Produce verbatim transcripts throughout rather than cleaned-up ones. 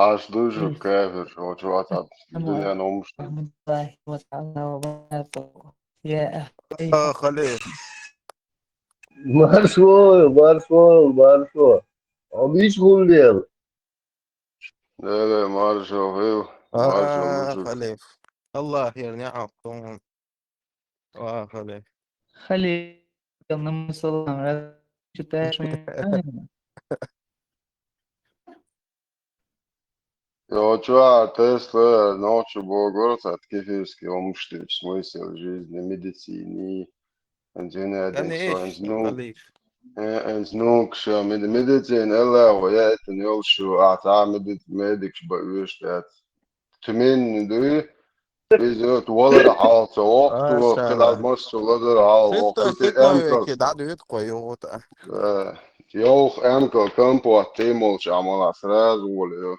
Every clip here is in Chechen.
Аш дуй шу кафир, шо чу вацаб. Дуьнен умуш. Ахмадуллахи ва та'ала ва баракатуху. Я ахи. آه، خليل. Маршо, маршо, маршо. Амиш хуллел. Ле-ле, маршо хил. آه، خليل. الله يرني عقلهم. آه، خليل. Халиф, салам, раз читаешь меня. Йо, чуа, Тесла, ночью богор, цат кефирский умуштич, смысл жизни, медицины, инженер, Конечно, ну, خليل. э, ну, кша, медицина, элла, я это не олшу, а та медицина, медик, шба, уж, тат. Тюмень, да, везет, валар, хал, ца, ох, А, ту, сара. Когда мас, валар, хал, ох, Ситта, ту, ситта, эмкал. Вики, да, дают кое-то. Э, Йох, эмкал, компот, ты молча, мала, сразу уволил.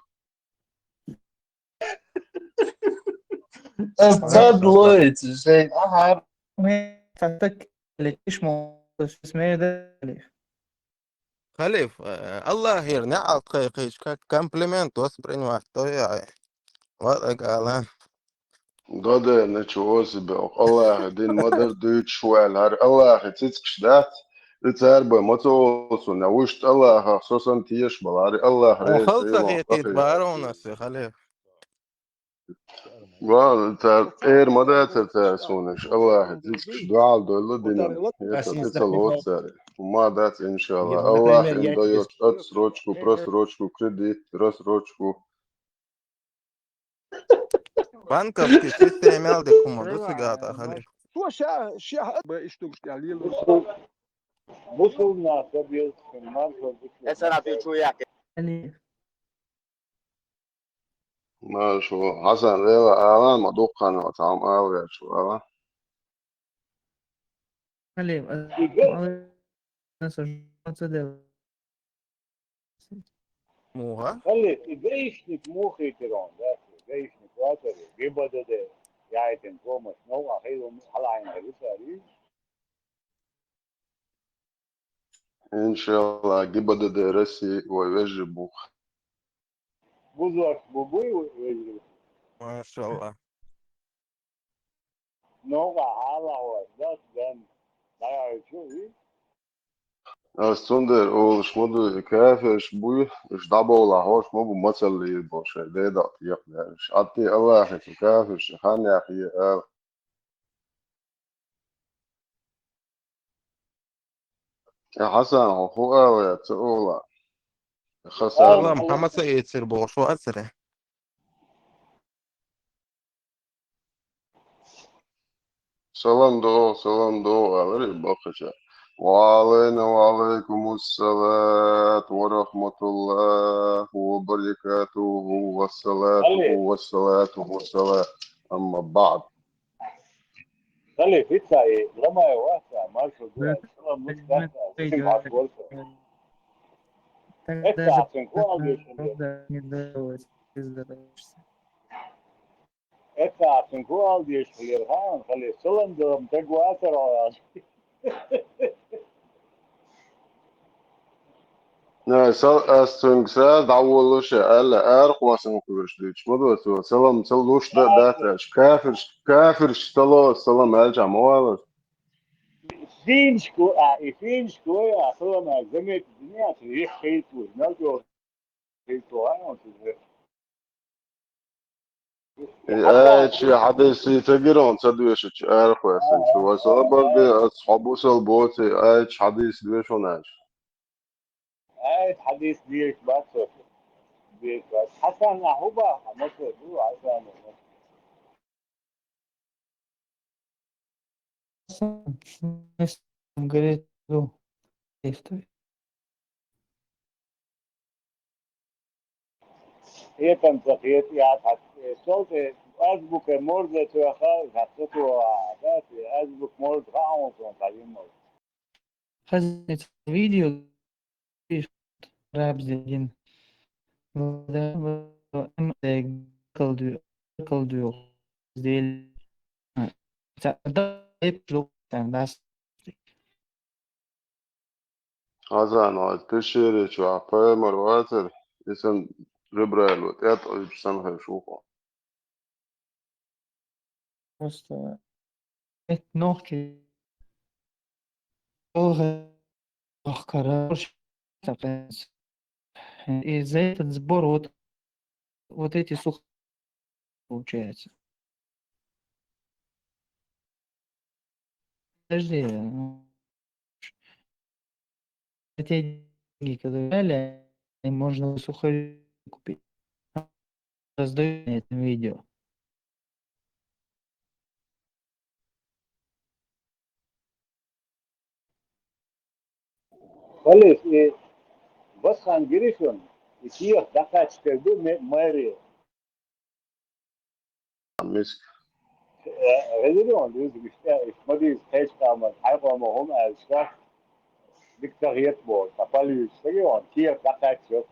Цад лоиц, жей. Ага. Ми татак летиш мо, то есть смею да Халиф. خليل, э, الله يرني عقلك, как комплимент воспринимать, то я. Вот, قال. Да, да, ничего себе. Аллах, дин мадар дуйч шуэл, хар Аллах, цицкш дат. Ицар ба мацо сун, я вуш Аллах, сосам тиеш балари Аллах. وخلص خيتي بارونس, خليل. Ва, цар эр ма дац цар сунаш, Аллах, цицкш дуал долла динам. Это ты целот цар. Ма дац, иншаллах. Аллах им даёт отсрочку, просрочку, кредит, рассрочку. Банковский система алдек хумар, да, сигата, Халиф. Шо ша, ша, ба иштугш я лил. Бусулна сабил, маршо бусулна. Эсана ты чуяк. Халиф. Маршо, Хасан, вела, алан, ма дуккан, ма там, ал, вел, шу, ала. Халиф. Иде- Ала нас уже отсюда. Муха? Халиф, и гаишник мухи тирон, да, гаишник ватер, гибадеде, яйтен комаш, но, а хейло, халайн, халиф, халиф. Иншаллах, ГИБДД России, ой, вежи бух. Бузуаш бубуй, вежи. Машаллах. Но, а хала, ва, да, дан, да, я чу, и? Ас цундер, олуш ма ду, кафеш буй, иш дабола хош ма бу мацалли боше, деда, як, дерш. Атти Аллах, кафеш, хан, як, е, ал. Э, Хасан, ху, ху, ала, ца, ола. Хасан. Салам, хамаса эцир бош вацре. Салам до, салам до, алри бакача. Ва алейна ва алейкум ассалат ва рахматуллах ва баракатуху ва салатуху ва салатуху ва салат. Амма ба'д. Халиф, ица и ламай васа, маршо дуа, салам муската, сим хат горса. Так Это даже ацин ку алдеш, не удалось, ты сдаешься. Это ацин ку алдеш, Халиф хан, Халиф, салам дам, так ватер, а. На, сал, ас цунг са, даволуша, алла, ар, хвасан кураш, дич, мадо, цо, салам, сал, луш, да, да, траш, кафирш, кафирш, сало, салам, алча, муалаш. Финшку, а, и финшку, а, салам, а, замет, дня, ты их хейту, на, то, хейту, а, он тебе. Э, чи хадис, и тагирон, са дуэшич, ар, хвасан, чу, ва, сала, барди, асхабу, сал, боти, ай, чи хадис, дуэшон, аш. Ай, хадис, дирк, бацо. Дирк, бац. Хасан, а, хуба, а, мацо, ду, Хасан, а, мацо. Говорит, ну, действуй. Хетан ца хет, я, так, э, солте, азбука морзе, то, я, ха, ха, то, то, а, да, азбук морзе, ха, он, он, ха, ин, морзе. Хазни видео, пишет, раб зедин. Калдю, калдю, здесь. Да, да, да. Азан, ва, пешере, чу, а, паймар, ватер, исан, Жабраило тӀаьтӀа Ӏуйчу санна хезаш ву хьо. Просто это ногти. Ох, хорош. И за этот сбор вот, вот эти сух получается. Подожди, ну, те деньги, которые дали, можно сухари купить. Раздаю на этом видео. Халиф, и Басхан Гирифин, и киех дакачкер ду ме-, мэри. Миск. Э, Гелирион, дюз гишта, иш мадиз, хеш таман, хай кома хом альшка, диктагиет бо, тапалюш, тагион, киех дакачкер.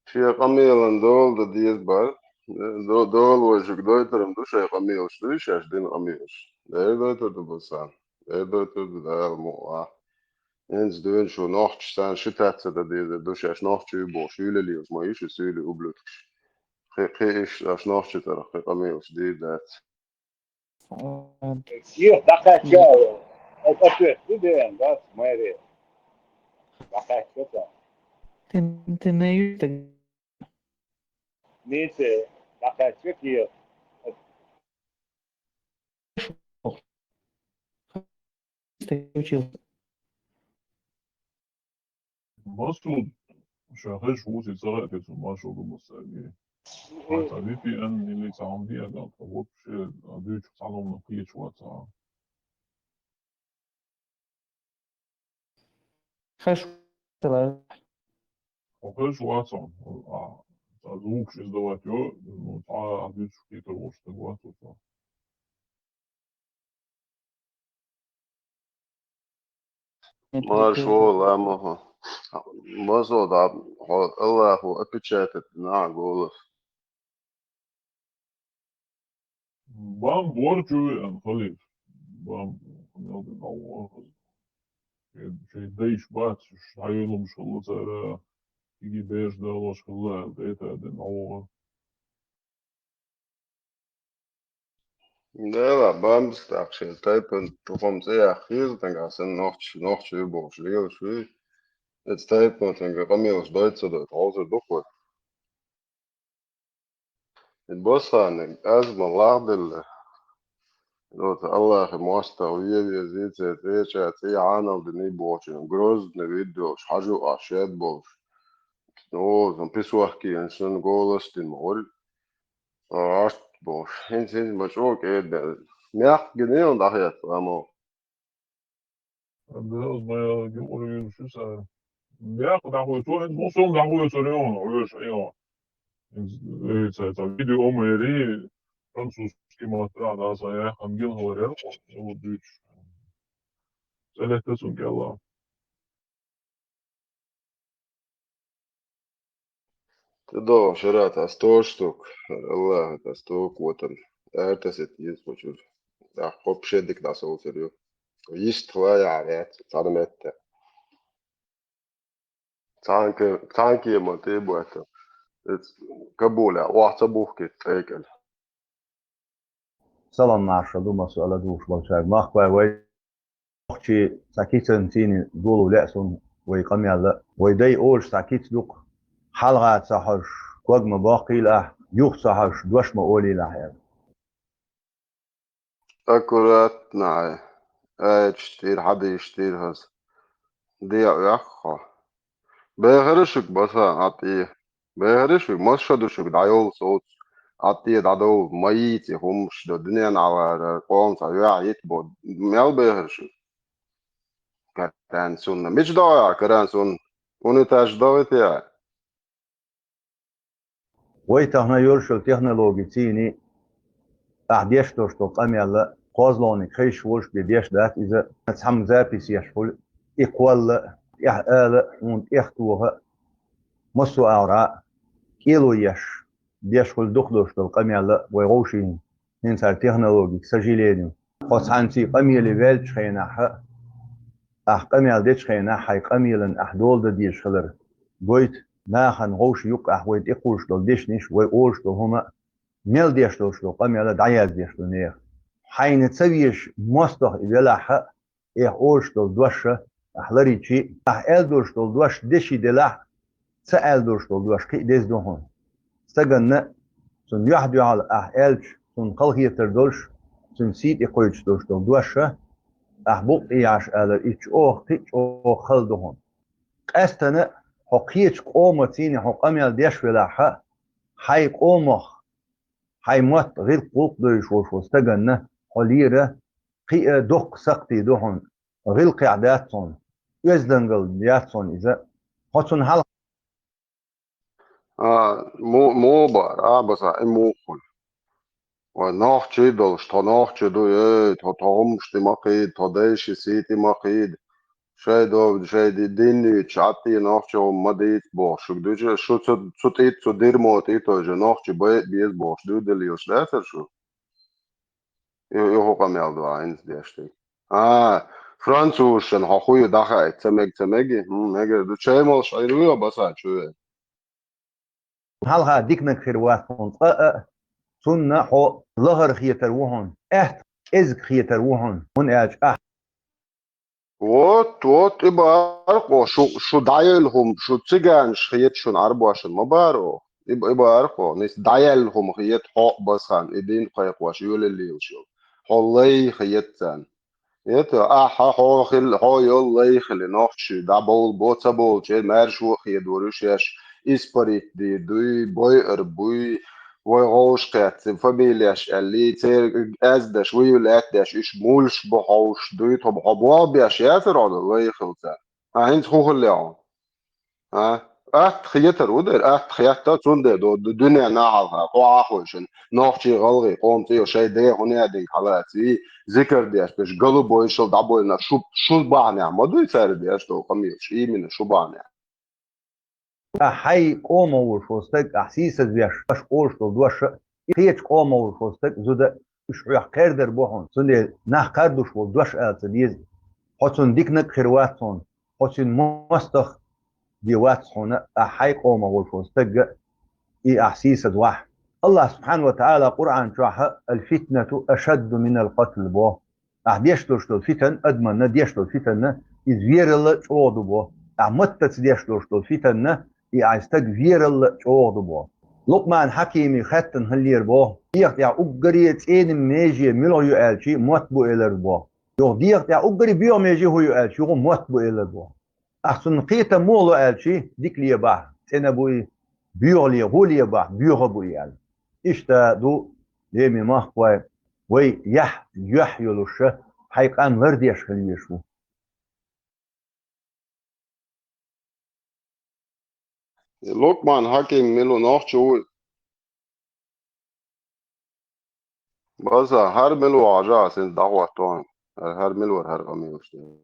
Шен къамелан дола дан деза бара. До-, дола вожиг дойтарам ду шайн къамелаш, ду шаьш дина къамелаш. Дера дойтар ду Басан. Дера дойтар ду Дала мукъа. Инца дуьйна шу нохчаш санна ши таца дан дезар ду шаьш нохчий бохуш, уьйлалелаш ма ю шу суьйлий ублюдкаш. Кхи-, кхи иш аш нохчий тара кхи къамелаш дийр дац. Эх, дакъача, это ответ, ты ден, да, мэри. Дакъача та. Ты, ты на юг так Ницы, дакъача киев. Ты учился. Масуд, ша хеш вуси цагатецун машал ду масаги. Ма ца V P N или ца гьамди агал, вообще, а дуьйцу цхьа номна кхечу ваца. Хеш вацара. Хеш вацара. А, ца звук ши сдавать йо, ну, ца а дуьйцу кхетар вош стаг вацара. Марш вала, ма хьо. Масуд, хьо Аллаху опечатать на голос. Бам борчу веан, халиф. Бам, шайн дайш бац, шайн лумаш хилла цара, киги беш далош хилла, аьлла, тӀе а тадина, дӀавогӀар. Дела, бамбас тӀаккха шен тайпан тухум цӀе яххийла, тӀаккха сан нохча, нохча ю бохуш лелаш вуй. Эца тайпано тӀаккха къамелаш дойта ца дойта, хьовсур ду-кх вай. И Босханиг, аз ма лагӀделла. Вот, Аллахи мостагӀа ве везийца, цӀе чӀа, цӀе Ӏаналдина бохучун, Грозный вид долуш, хьажу а шед болуш. О, сан песохкийна, сан голос дина ма вара. Ашт болуш. ХӀинца, хӀинца ма чӀогӀа кӀеда. Мехк гина йолу дӀахетта, ламо. Андреас, моя юкъара вирус ю сан. Бехк дӀахоьцур, хӀинца мусул дӀахоьцур ю хьуна, хьоьжуш хьийна. Эй, ца, ца видео ма яри, французский маттара дӀа сан яхана гина хилар яра, хьо, ца ву дуьйцуш. ЦӀе летта цунна кӀелла. ТӀедогӀу шарахь ас тоша стук, Аллаха ас тока вотан. Артас эта еза кхучур. Ахь кхоппа шеддиг дӀасовцур ю. Йист хила яхьа яц, цхьана метта. Цхьанке, цхьанке ма тӀе а боьтту. Эц Кабуле охьа ца бухкийта тӀекӀел. Салам маршалла ду, масала духуш болчаьрга. Махкой вай, нохчий цхьа кицанца долу лаьа суна вай къамел а. Вай дай олуш цхьа кица ду-кх, хьалха ца хьожуш, ког ма боккхийла ахь, юха ца хьожуш, дош ма олийла ахь, аьлла. Аккуратно хьай, аяташ тӀера, хьадисаш тӀера хаза. Де а оьххо. Бехара шуьга, Басан, Ӏад тӀе. Бехара шуьга, маса ша ду шуьга дӀайолу соцуш, Ӏад тӀе дӀадовла, ма йийца и хӀумаш до, дуьнен Ӏалара, къоман цхьа юьхь йита бо. Мел бехара шуьга? Каран сунна. Мича догӀу ахь, каран сунна? Унитаж догӀуьйту ахь? Вай тахана йолуш йолу технологи цийний, ахь деш долуш долу къамел а, кхозлагӀниг хезаш волуш бен деш дац иза, цхьамма запись еш хуьлу, и кхолла а, тӀехь ала а, хьуна тӀех тоха а, массо а агӀора а, кӀело еш, деш хуьлу дукха долуш долу къамел а вай вовшийн. ХӀинца хӀара технологи, к сожалению. Хьо цхьаьнций къамеле ваьллачу хенахь а, ахь къамел дечу хенахь, хьайн къамелан ахь дола дан дезаш хилар гойту, нахана вовшийн юкъахь вай тӀекхуьуш долу дешнаш, вай олуш долу хӀума, мел деш долуш долу къамел дӀаяздеш ду нехан. Хьайна ца везаш мостагӀа и велахь а, эхь олуш долу дош а, ахь ларийчи, ахь аьлла долуш долу дош деши делахь а, ца аьлла долуш долу дош кхин а деза ду хьуна. Стаганна цунна юьхь-дуьхьал ахь аьлча, цунна халахетар долуш, цуьнан сий тӀекхуьйсуш долуш долу дош а, ахь букъ тӀе яхьаш алар, и чӀогӀа кхин а чӀогӀа хала ду хьуна. Къаьстина хьо кхечу къомаца хьо къамел деш велахь а, хьайн къомах, хьайн мотт гӀиллакх-гӀуллакх доьшуш волуш волу стаганна хьо лера кхин а доккха сакхте ду хьуна, гӀиллакхехь дац хьуна, оьздангалла яц хьуна иза. Хьо цунна хьалха А, мо-, муха бара, а, баса, и муха хуьлу? Вай нохчий долуш, тхо нохчий ду, эй, тхо, тхо хӀумаш тӀе ма кхийда, тхо дайши сий тӀе ма кхийда. Шай дог, шай ди-, дин дуьйцуш, Ӏад тӀе нохчо ма дийца бохуш, шу дуьйцу, шу цу, цу тӀе, цу дирмо тӀе, тхо же нохчий бай а беза бохуш, дуьйделла йолуш дацара шу? И, и хӀун къамел ду, а, хӀинца деш тӀе? А, французашна хьо хӀун ю дӀахаийта, ца мега, ца мега? ХӀм, мегар ду, чай молуш Ӏийр вуй, баса, чу вей. Хьалха диканиг хир вац хьуна цкъа а, цунна хьо лахара хетар ву хьуна, аьтта кӀезиг хетар ву хьуна, хӀунда аьлча ахь. Вот, вот, и бара-кх, шу, шу дӀаелла хӀума, шу циганаш хета шуна Ӏарбошна ма бара-кх. И, и бара-кх, нийса дӀаелла хӀума хета хьо а, Басхан, и дин кхайкхош, йолалла йолуш йолу. Хьо лай хета царна. Это, ахьа, хьо хила, хьо йолу лай хили, нохчий, дӀабовла бо, ца бовлучу, э, маьрша вон хедора уьш еш, испарить дийр дуй, бойар буй, вай гӀовш кхетта, фамилеш аьллий, церан аьздаш, вуй лаьтташ, уьш мулш бу хьовш дуй, тхо бу хьо болх беш яцара хьо лай хила царна? А, хӀинца хӀун хилла хьо? А? Атта хетар ву дера, атта хетта, цундела ду, ду, дуьненна хьалха, кхо Ӏахойшина, нохчий, гӀалгӀай, къоман цӀе йо, шайн ден хӀун яа динга хьалаций, зикар деш, берш гала бойшал дӀабойна, шу, шу бахьанехь ма дуй цара деш долу къамелаш, именно шу бахьанехь. Ахь хьайн къоман волуш волу стаг, ахь сийсазвеш, аша олуш долу дош а, и кхечу къоман волуш волу стаг, зуда, уьш хьоьх кхердар бу хьуна, цундела нах кхардуш волу дош ала ца деза. Хьо цунна диканиг хир вац хьуна, хьо цуьнан мостагӀа де вац хьуна, ахь хьайн къоман волуш волу стаг а, и ахь сийсазвахь. Аллах субхьана ва таӀала Къуръан чохь: «Аль-фитнату ашадду миналь-къатл», – бо. Ахь деш долуш долу фитан, адаманна деш долу фитанна, иза вералла чӀогӀа ду бо. Ахь маттаца деш долуш долу фитанна, и ахь стаг вералла чӀогӀа ду бо. Лукъман Хьакими хаьттина хиллера бо: дегӀа тӀехь уггаре цӀена меже муьлха ю аьлчи, мотт бу элар бо. Юха дегӀа тӀехь уггаре боьха меже хӀун ю аьлчи, юха мотт бу элар бо. Ахь цунна кхетам муха ло аьлчи, дика лебахь, цӀена бу и, боьха ле, гӀо лебахь, боьха бу и аьлла. Иштта ду, леми махкой, вай яхь, юьхь йолуш, хьайн къам лардеш хила везаш ву. Лукъман Хьаким мила ву, нохчо вуй? База, хӀара мила ву хьажа, ас хӀинца дӀахӀотто хьуна. ХӀара, хӀара мила вара хӀара къамелаш дерг?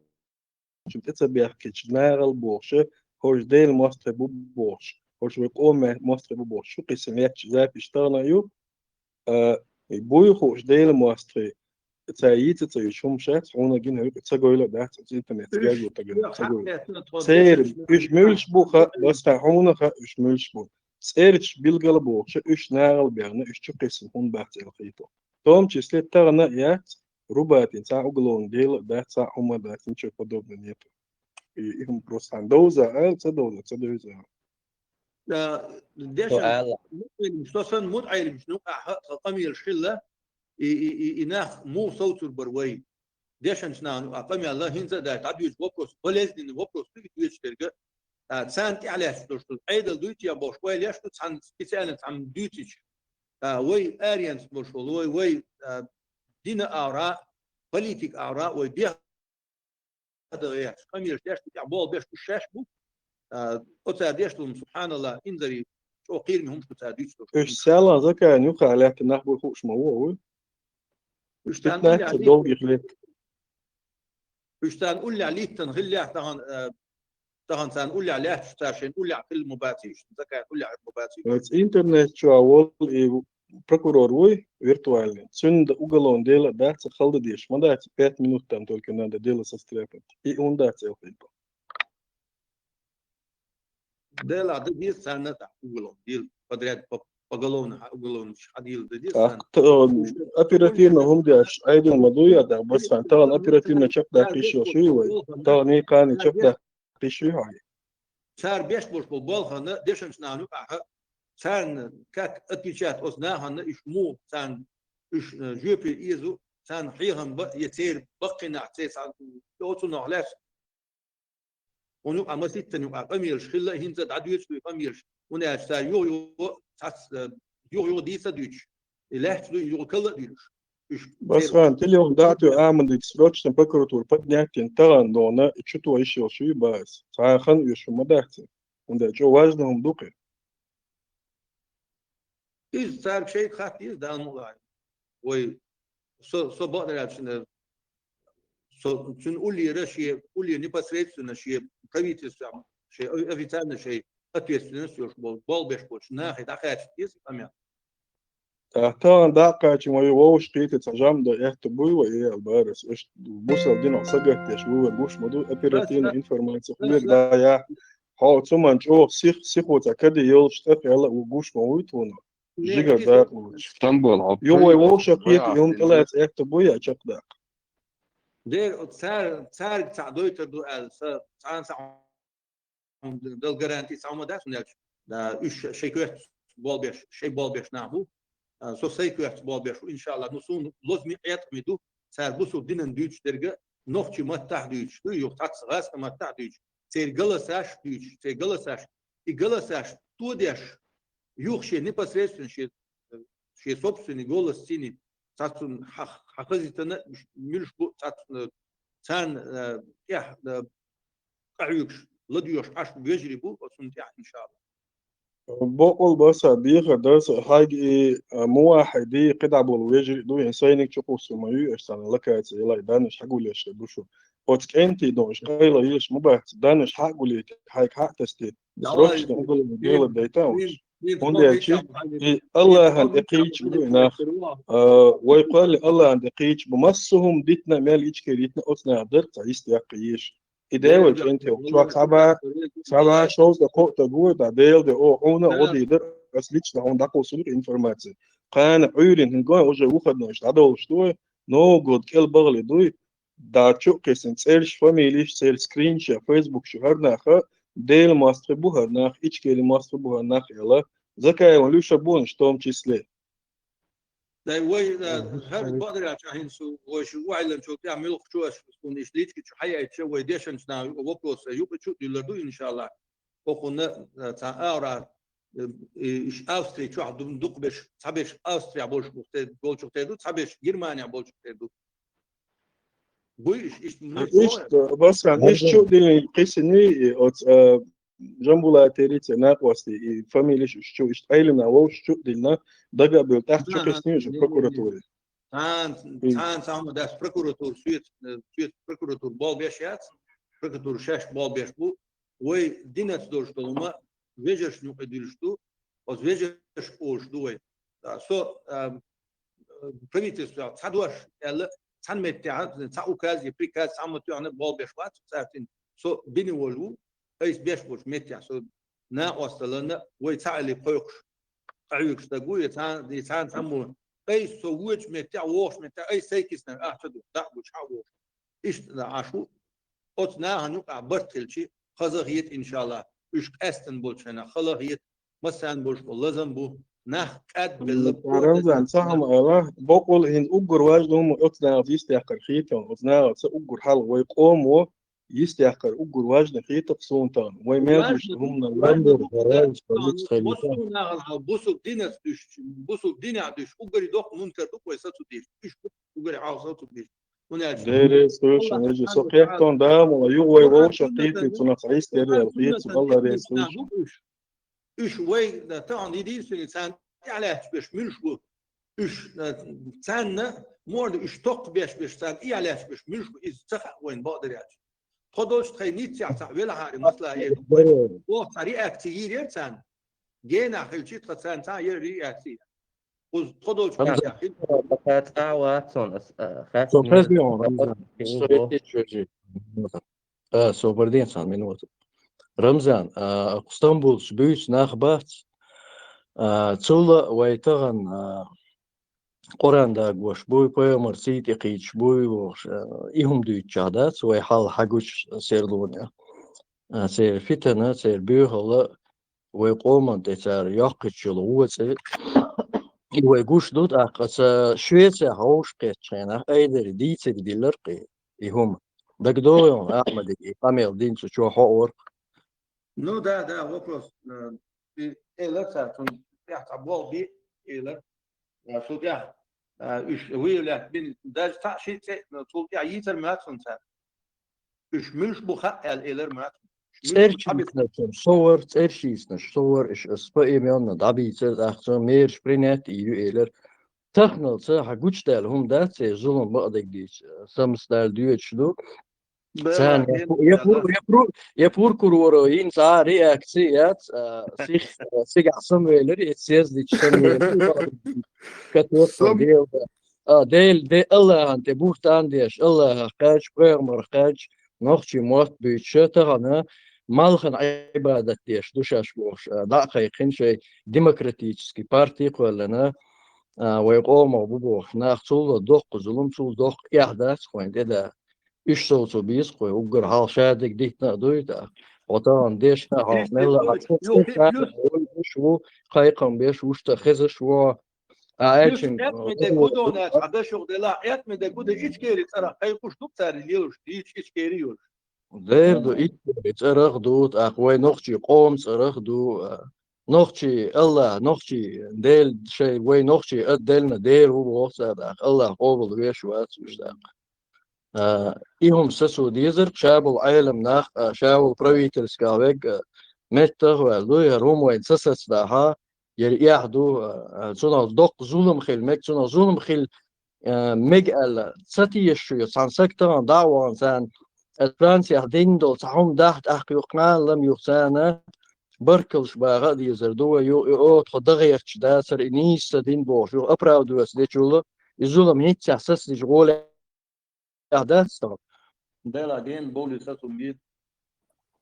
Шуна тӀе ца бехкича, нахала бохуша, хӀорш Делан мостагӀий бу бохуш, хӀорш вай къоман мостагӀий бу бохуш, шу кхийсина лаьтташ запись тахана а ю, а, и буй хууш Делан мостагӀий, цара йийца ца йиш хӀума шац, хьуна гина хӀуьйкъа ца гойла а дац, оцу интернетца гергу тагана ца гойла. Церан, уьш муьлш бу хаьа, баста хьуна хаьа, уьш муьлш бу. ЦӀерачу билгала бохуша, уьш нахала баьхна, уьш чу кхийсина хӀунда бац аьлла хетар. В том числе тахана а яц, Рубатин цхьа уголовное дело а дац, цхьа хӀума а дац, ничего подобного нету. И, и хӀума просто хьан довза аьлла, ца довза, ца довза аьлла. А, дешан, со аьлла. МутаӀелимаш, со санна мутаӀелимаш, ну, ахьа, тхан къамелаш хилла, и, и, и, и нах муха совцур бара вай? Дешанчу нахана а къамел хӀинца а дац, дӀадуьйцу вопрос, болезненный вопрос ду и доьцуш дерг а. А, царна тӀаьхьалаьцна долуш ду, Ӏедал дуьйцу я бохуш, ойла еш ду, цхьана специально цхьамма дуьйцича. А, вай аренца болуш волу, вай, вай, а, дина агӀора, политика агӀора, вай бех- ада гӀерташ, къамелаш деш ду, тӀехь болх беш ду шаьш бу. А, оцара деш долу, субхьаналлахӀ, инзаре чӀогӀа кхераме хӀумаш ду цара дуьйцуш долуш. Уьш саьлан закан юха лаьтта нах буй хууш ма ву, вуй? Уьш царна уллехь долгих лет. Уьш царна уллехь литтан хиллехь тахана, а, тахана царна уллехь лаьтташ, цара шайна уллехь хилла ма баций уьш, закан уллехь ма баций уьш. Оцу интернет чохь волу и прокурор вуй, виртуальный. Цуьнан уголовное дело дац, хала дан дезаш ма дац, пять минут там только надо дело состряпать. И он дац, элхийба. Дела да деза царна тӀа уголовно дела, подряд по- поголовно хьа- уголовно хьадела да деза Так, царна. Оперативно хӀума деш, айдин ма дуй, а, да, бас хан, тагӀан оперативно чакхдаккха йиш йолаш ю вай, тагӀан и кхани чакхдаккха йиш ю хьай. Цар беш болаш болу болхана дешанчу нахана юкъахь, царна как отвечать оцу нахана уьш муха царна уьш, э, жоьпе эзо, царна хьехам бан, я церан баккхий нах, церан цхьа оцу нах лаьцна. Хьуна юкъа маситтана юкъа къамелаш хилла, хӀинца дӀадоьцуш ду и къамелаш. ХӀунда аьлча цара юха-юха цхьацца, э, юха-юха дийца а дуьйцуш, и лаьтташ ду, юха калла а дуьйлуш. Уьш Басхан, телефон дӀа а тоьхна, Аман дийца, срочно прокуратура поднять йина тахана дона, и чу тоха йиш йолаш ю бац. Цхьа а хан оьшуш хӀума ма дац. ХӀунда аьлча важно хӀума ду кхин. Иза цаьрга шайга хатта деза, Дала мукъ лахь. Вай, со, со бакъдерг аьлча, со, цуьнан уллера шен, уллера непосредственно шен правительстве, шен о- официально шен ответственность йолуш болу, болх беш болчу нахе дӀакхачийта деза и къамел. ТӀаккха тахана дӀа а кхачийна, вай вовшахкхетар цхьа жамӀ дан аьтто буй вай, и аьлла бара ас. Аша бусалба динах сагатдеш ву, вай гуш ма ду, оперативно информаци хӀуманиг дӀа яхь. Хьо цу ман чӀогӀа сих, сихо цхьа каде йолуш тӀе аьлла а ву, гуш ма вуй тхуна. Жигара дакъа лучу. Стамбул, хьо Юха вай вовшахкхетар, юха тӀелаца аьтто буй а чекхдаккха. Дера, оцу цара, цаьрга цхьаъ дойтур ду аьлла, сан цхьана цхьа хӀума дала гаранти цхьа хӀума дац, хӀунда аьлча, да, уьш шайн коьртаца болх беш, шайн болх беш нах бу. А, со сайн коьртаца болх беш ву, иншаллахӀ. Ну, суна лозаме, къеткъаме ду, цара бусалба динан дуьйцуш дерг а, нохчийн маттахь дуьйцуш ду, юха цхьацца гӀазкхийн маттахь дуьйцуш, церан голосаш дуьйцуш, церан голосаш, и голосаш тодеш, юха шен непосредственно шен, шен собственный голос цӀена, цхьаццунна хьа-, хьан хазийтина, муьлш бу цхьаццунна, царна, э, тӀехь, э, къахьоьгуш, ладоьгӀуш Ӏаш бу вежарий бу, оцунна тӀехь, иншаллахӀ. Боккъал баса, бехар дар аса, хьайга и, а, муваххьиди, кхидӀа болу вежарий а ду, хӀинца сайниг чукхуссур ма ю, аша царна локаци ялай, даннаш хьагулъеш хир бу шу. Оцу кӀентий дон, уьш къайла еш ма бац, даннаш хьагулъе, хьайга хьа а тасте, срочно уголовный дело дайта уьш. ХӀунда аьлча и АллахӀан тӀе кхийча бу и нах. А, вай кхоьллина АллахӀан тӀе кхийча бу. Массо а хӀума дитина, мел ичкери йитина, оцу наха дара цхьа йист яккха еш. И дела вай кӀентий, чохь цхьа бӀе, цхьа бӀе шовзткъа кхоъ таг ву, да, Делан де, о, хьуна а гӀо дийр дара, ас лично хьуна дӀакхуссур ду информаци. Кхана Ӏуьйрина хӀинца гой, уже выходной дӀадовлуш ду вай, Новый год кӀел бахале дуй, да, чу а кхиссина цӀераш, фамилеш, церан скринаш, Facebook чу хӀара наха, Делан мостагӀий бу хӀара нах, ичкери мостагӀий бу хӀара нах аьлла, Закаевна Люша бу уьш в том числе. Дай вай, э, хӀара бакъдерг аьлча, хӀинца вай шу охьайиллинчул тӀаьхьа муьлххачу аш суна иштта личка чу хьаяйча, вай дешанчу наха вопрос юкъа чу а дуьллур ду, иншаллахӀ. Хьо-, хьуна, э, цхьа агӀора, э, и, иш Австри чохь ду-, дукхахберш, цхьаберш Австрехь болчух тера, болчух тера ду, цхьаберш Германехь болчух тера ду. Буй иш, иштта муьлш боху? Иштта, Басхан, иштта чу а диллина кхиссина, и оцу, э, Жамбулатерица накъостий, и фамилеш уьш чу, иштта Ӏелина вовшах чу а диллина, дага а бевлла, тӀаккха чу кхиссина уьш прокуратуре. Цхьана, цхьана цхьа хӀума дац, прокуратура, соьца, э, соьца прокуратура болх беш яц, прокуратура шаьш болх беш бу. Вай динаца долуш долу хӀума вежаршна юкъе дуьллуш ду, оцу вежарша олуш ду вай. А, со, а, правительстве цхьа дош аьлла, цхьана меттехь, цхьа указ я приказ цхьамма тоьхна болх беш вац, цаьрцин со бина волу ву, айса беш болчу меттехь со накъосталлина, вай цхьаалле кхойкхуш, къахьоьгуш стаг ву, я цхьа-, я цхьана цхьаммо, айса со вочу меттехь, вогӀуш меттехь, айса сайкиснарг ахча ду, дӀа а гучу, хьа а вогӀуш. Иштта Ӏаш ву, оцу нахана юкъахь барт хилчи, хаза хета, иншаллахӀ, уьш къаьстина болчу хенахь хала хета, массарна болуш болу лазам бу, нах кӀадбелла. Рамзан, ца хьама ала, боккъал хӀинца уггар важно хӀума оцу нахаца йистехкар хетон, оцу нахаца уггар хьал вай къомо йистехкар уггар важно хетакх суна тахана. Вай мел гуш хӀуманал важно. Бусул нахал хьал, бусул динас дуьш, бусул динехь дуьш, уггари доккха мункар ду вай сацу деш, уьш уггари хьал сацу деш. Деррес хӀуьйшан вежа, со кхеттон да, мала югӀой вовшах кхетий, цунах хьайс деррел хетий, Алла рес хӀуьйшан. Уьш вай, да, тахана единственный царна тӀехьалаьтташ берш муьлш бу. Уьш, да, царна, морда уьш токхбеш берш, царна тӀехьалаьтташ берш муьлш бу, иза ца хаьа вайна бакъдерг аьлча. Тхо долчу тхайн ниццехь цхьаъ велахьара масала эр ду. Оха цхьа реакция йийр яра царна. Генахь хилчи тхан царна цхьа яра реакция. Кхуза тхо долчу хенахь хила. Со хезни он, Рамзан. Со хезни чужи. А, собардин сан минута. Рамзан, а, Стамбулчу буьйцу нах бац. А, цул а вай тахана, а, Къуръан дагош буй, пайхамар цӀий тӀе кхийдаш буй, бохуш, а, и хӀума дуьйцучохь дац, вай хьал хьагучу серлонехь. А, церан фитана, церан боьхалла, вай къоман тӀе цара йоккхуьйтуш йолу вон цӀе, и вай гуш ду, тӀаккха ца Швецехь вовшахкхеттачу хенахь, айдари дийцаре диллира-кх и хӀума. ДагадогӀий хьуна, Ахьмадига и къамел динчу чохь хьо орх? Ну да, да, вопрос. Э, и элира цара, цунна тӀехь цхьа болх бе, элира. А, цул тӀаьхьа, а, уьш выявлять бина, даже цхьаъ шиъ цӀе, цул тӀаьхьа йийцар моьтту цунна цара. Уьш муьлш бу хаьа аьлла элира моьтту. Уьш муьлш бу цӀерчийцинарш со вара, цӀерчийцинарш со вара, уьш ас поименно дӀабийцира, тӀаккха цо мераш принять йийр ю элира. Таханалца хьан гучудаьлла хӀума дац, церан зулам бакъдерг дийцича, самсадала доьдуш ду. Царна я пу-, я пу-, я пу-, я прокуроро йина цхьа а реакци яц, а, сих-, а, цигахь самавелира, и съездича самавелира. Катоьхна Дела, а, Дела, де Аллахьан тӀе буьхтан деш, Аллахьах кхаьчча, пайхамарах кхаьчча, нохчийн мотт буьйцуша тахана малхана Ӏибадат деш ду шаьш бохуш, а, дӀа а кхайкхина шайн демократический парти кхоьллина, а, вай къомах бу бохуш. Нах цул а доккха зулам, цул доккха эхь дац хьуна тӀе да. Уьш совцо беза кхо, уггар хьалха шадерг дитина а дуй тӀаккха. Хьо тахана дешна хьо, мелла а цхьа цхьа вуьш ву, кхайкхам беш вуш ца хезаш ву. А аьлча, Ӏетмеде гудонаш хьан дашух делахь, Ӏетмеде гуда Ичкери цӀарах кхайкхуш ду цара лелаш, дийча Ичкери йолуш. Дера ду, Ичкери цӀарах ду, тӀаккха вай нохчий къоман цӀарах ду, а, нохчий Аллах, нохчий Дела, шайн вай нохчий а делна дера ву боху цара тӀаккха, Аллах къобал веш вац уьш тӀаккха. А, и хӀума сацо дезарг, ша болу Ӏелам нах, а, ша волу правительскал вег, а, меттах а ваьлла ду, хӀара хӀума вайна ца сацадахьа, яра эхь ду, а, а, цунах доккха зулам хила мега, цунах зулам хила, а, мега аьлла, ца тешаш ю, цхьана саг тахана дӀа а вахана царна, а, Францехь дина долу цхьа хӀума дахьа тӀаккха юха кхана лам юха царна, баркаллаш баха а дезар ду вай, ю, и оха тхо дан гӀерташ дацара, и нийса ца дина бохуш, юха оправдываться дечул, и зулам хӀинццехь сацадича гӀоле Ахь дац тахана? Дела ден болу сацум бийр.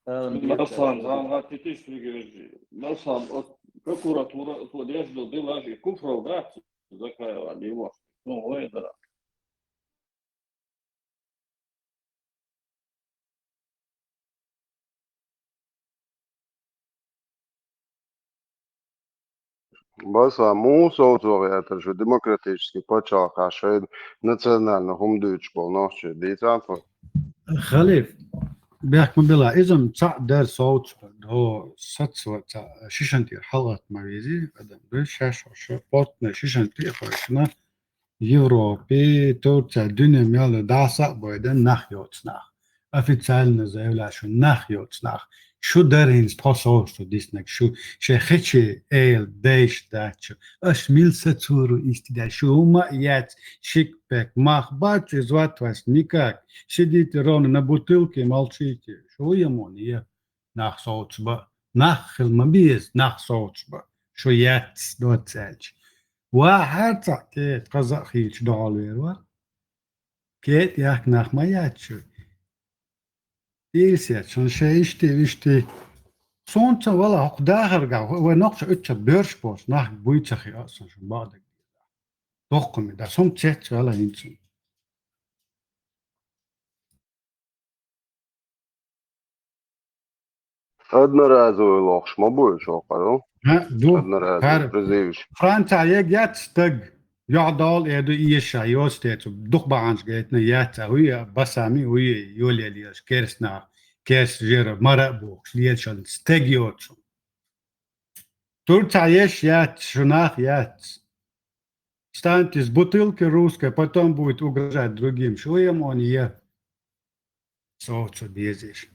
Маслан, зам гӀаттитиш фигиржи. Маслан, от прокуратура, то деш ду, дилаш, и куфрал дац, Закаева, димаш. Ну, ой, дара. Баса, муха совцо гӀертара шу демократический пачхьалкхехь шайн национальный хӀума дуьйцуш болу нохчий, дийцахьа тхо? Халиф, бехк ма била, иза-м цхьаъ дара совцуш, до сацо цхьаъ шишан тӀера хьалагӀатта ма вези, адам ду шаьш хьо шу, потна шишан тӀе а хойшина, Европе, Турция, дуьне мел ду дӀаса а бойдан нах йоцу нах. Официально заявляю, шу нах йоцу нах. Шу дара хӀинца тхо совцуш ду диснарг, шу шайн хече эла дайша дац шу. Аш мил сацур ву исти даьлла, шу хӀума а яц, шик-пек, мах бац, и звать вас никак. Сидите ровно на бутылке, молчите. Шу ямон е. Нах совцуш ба. Нах хила ма беза, нах совцуш ба. Шу яц, доцца аьлча. Ва хьарцахь кхета, кхаза а хийлча догӀалвер вара. КӀета яхка нах ма яц шу. Ийсет, шун шайн ишти, вишти. Сунца вала хӀокху дахаргахь, вай нохча уьттар боьрш боцу нах буй ца хиъа сан шун бакъдерг. Доккхуми, да сум цец вала хӀинца. Одноразовый лохуш ма бу уьш хӀокхуьнан? ХӀаъ, ду. Одноразовый призываш. Франция егг яц стаг. ЙоӀ долу э ду, эша йоцу тецу. Дукха бахьанаш гайтина яц, а хӀуй а, басами хӀуй а, йолелеш, керс нах, керс жера, мара а бохуш, лелаш стаг йоцу. Турция еш яц, шу нах яц. Встаньте с бутылки русской, потом будет угрожать другим. Шу ем он е. Совцо безаш.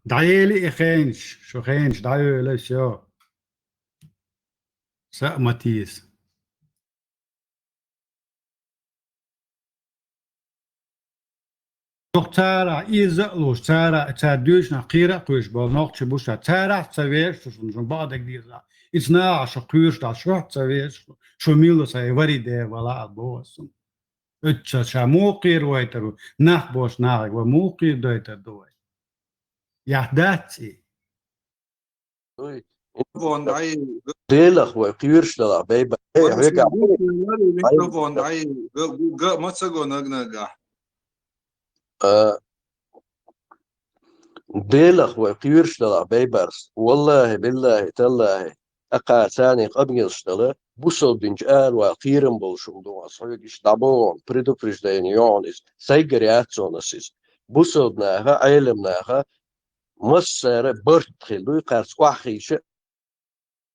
ДӀаели и хенаш, шу хенаш дӀаевлай, всё. Са а ма тийса. Царах иза а луш, цара, цара дуьйцу нах кхера а кхуьйсуш болу нохчий бу ша. Царах ца веш шу, шуна, шуна бакъдерг деза. Иза наха шу кхуьйсуш дӀа, шух ца веш шу, шу милла сайн вари де вала а боху ас шуна. Уьццал ша муха кхера вайтар ву, нах бош нахаг ва муха кхера дойтар ду вай? Яхь дац и? Микрофон дӀай. Делах вай кхоьруш далахь, бейба. Эй, вай хьоьга. Микрофон дӀай. Га, га, ма ца го наг-нагахь. А, Делах вай кхоьруш далахь, бейбарс. Валлахи, биллахи, таллахи. Акхар царна къамелаш дала, бусалба динчу аравала кхерам болуш хӀума ду, ас хьоьга иштта дӀабоху, предупреждение йохьуна иза. Сайгара яц суна ас иза. Бусалба наха, Ӏелам наха, массара барт хилла дуй, кхарца охьахийша,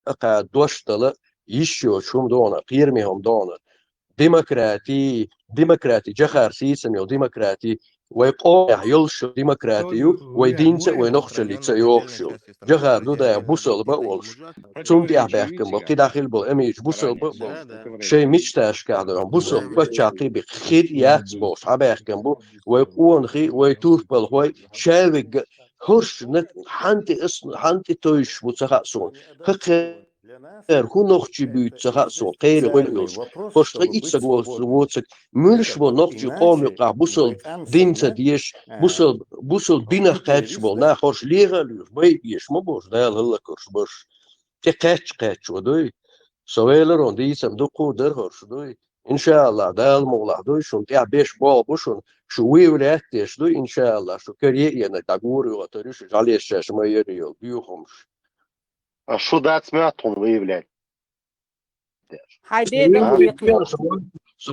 акхар дош дала, йиш йоцу хӀума дохьуна, кхераме хӀума дохьуна. Демократи, демократи, жахар сийсам йолу демократи, вай къомехь йолуш йолу демократи ю, вай динца а, вай нохчаллица а йогӀуш йолу. Жахар ду даим бусалба а волуш. Цунна тӀехь баьхкина болу, кхидӀа хилла болу, амича бусалба а болу. Шайн мечташкахь дохьуна, бусалба паччахьалкхе бен хир яц бохуш, хьабаьхкина бу, вай къонахий, вай турпалхой, шаверг, хӀорш наг-, хьан тӀе ас-, хьан тӀе тойшуш бу ца хаьа суна. ХӀокху кхеран хӀун нохчий буьйцу ца хаьа суна, кхеран гӀойла йолуш. ХӀорш ткъа итт саг воцург, муьлш бу нохчий къоман юккъахь бусалба дин ца дезаш, бусалба, бусалба динах кхаьчча болу нах, хӀорш леха а лоьхуш, байа а беш ма бу хӀорш, Дала хӀаллакьхуьлуш бу хӀорш. ТӀе кхаьчча кхаьчча ву дуй. Со веларо дийцам дуккха а дара хӀорш дуй. ИншааллахӀ, Дала мукъ лахь дуй, шуна тӀехь беш болх бу шуна, шу выявлять деш дуй, иншааллахӀ, шу каре а енарг дӀагур а йоьтур ю, шу жӀалеш шаьш ма яра йолу дуьйхамаш. А шу дац моьтту хьуна выявлять деш? Хьайн ден дан хьекхайо. Шу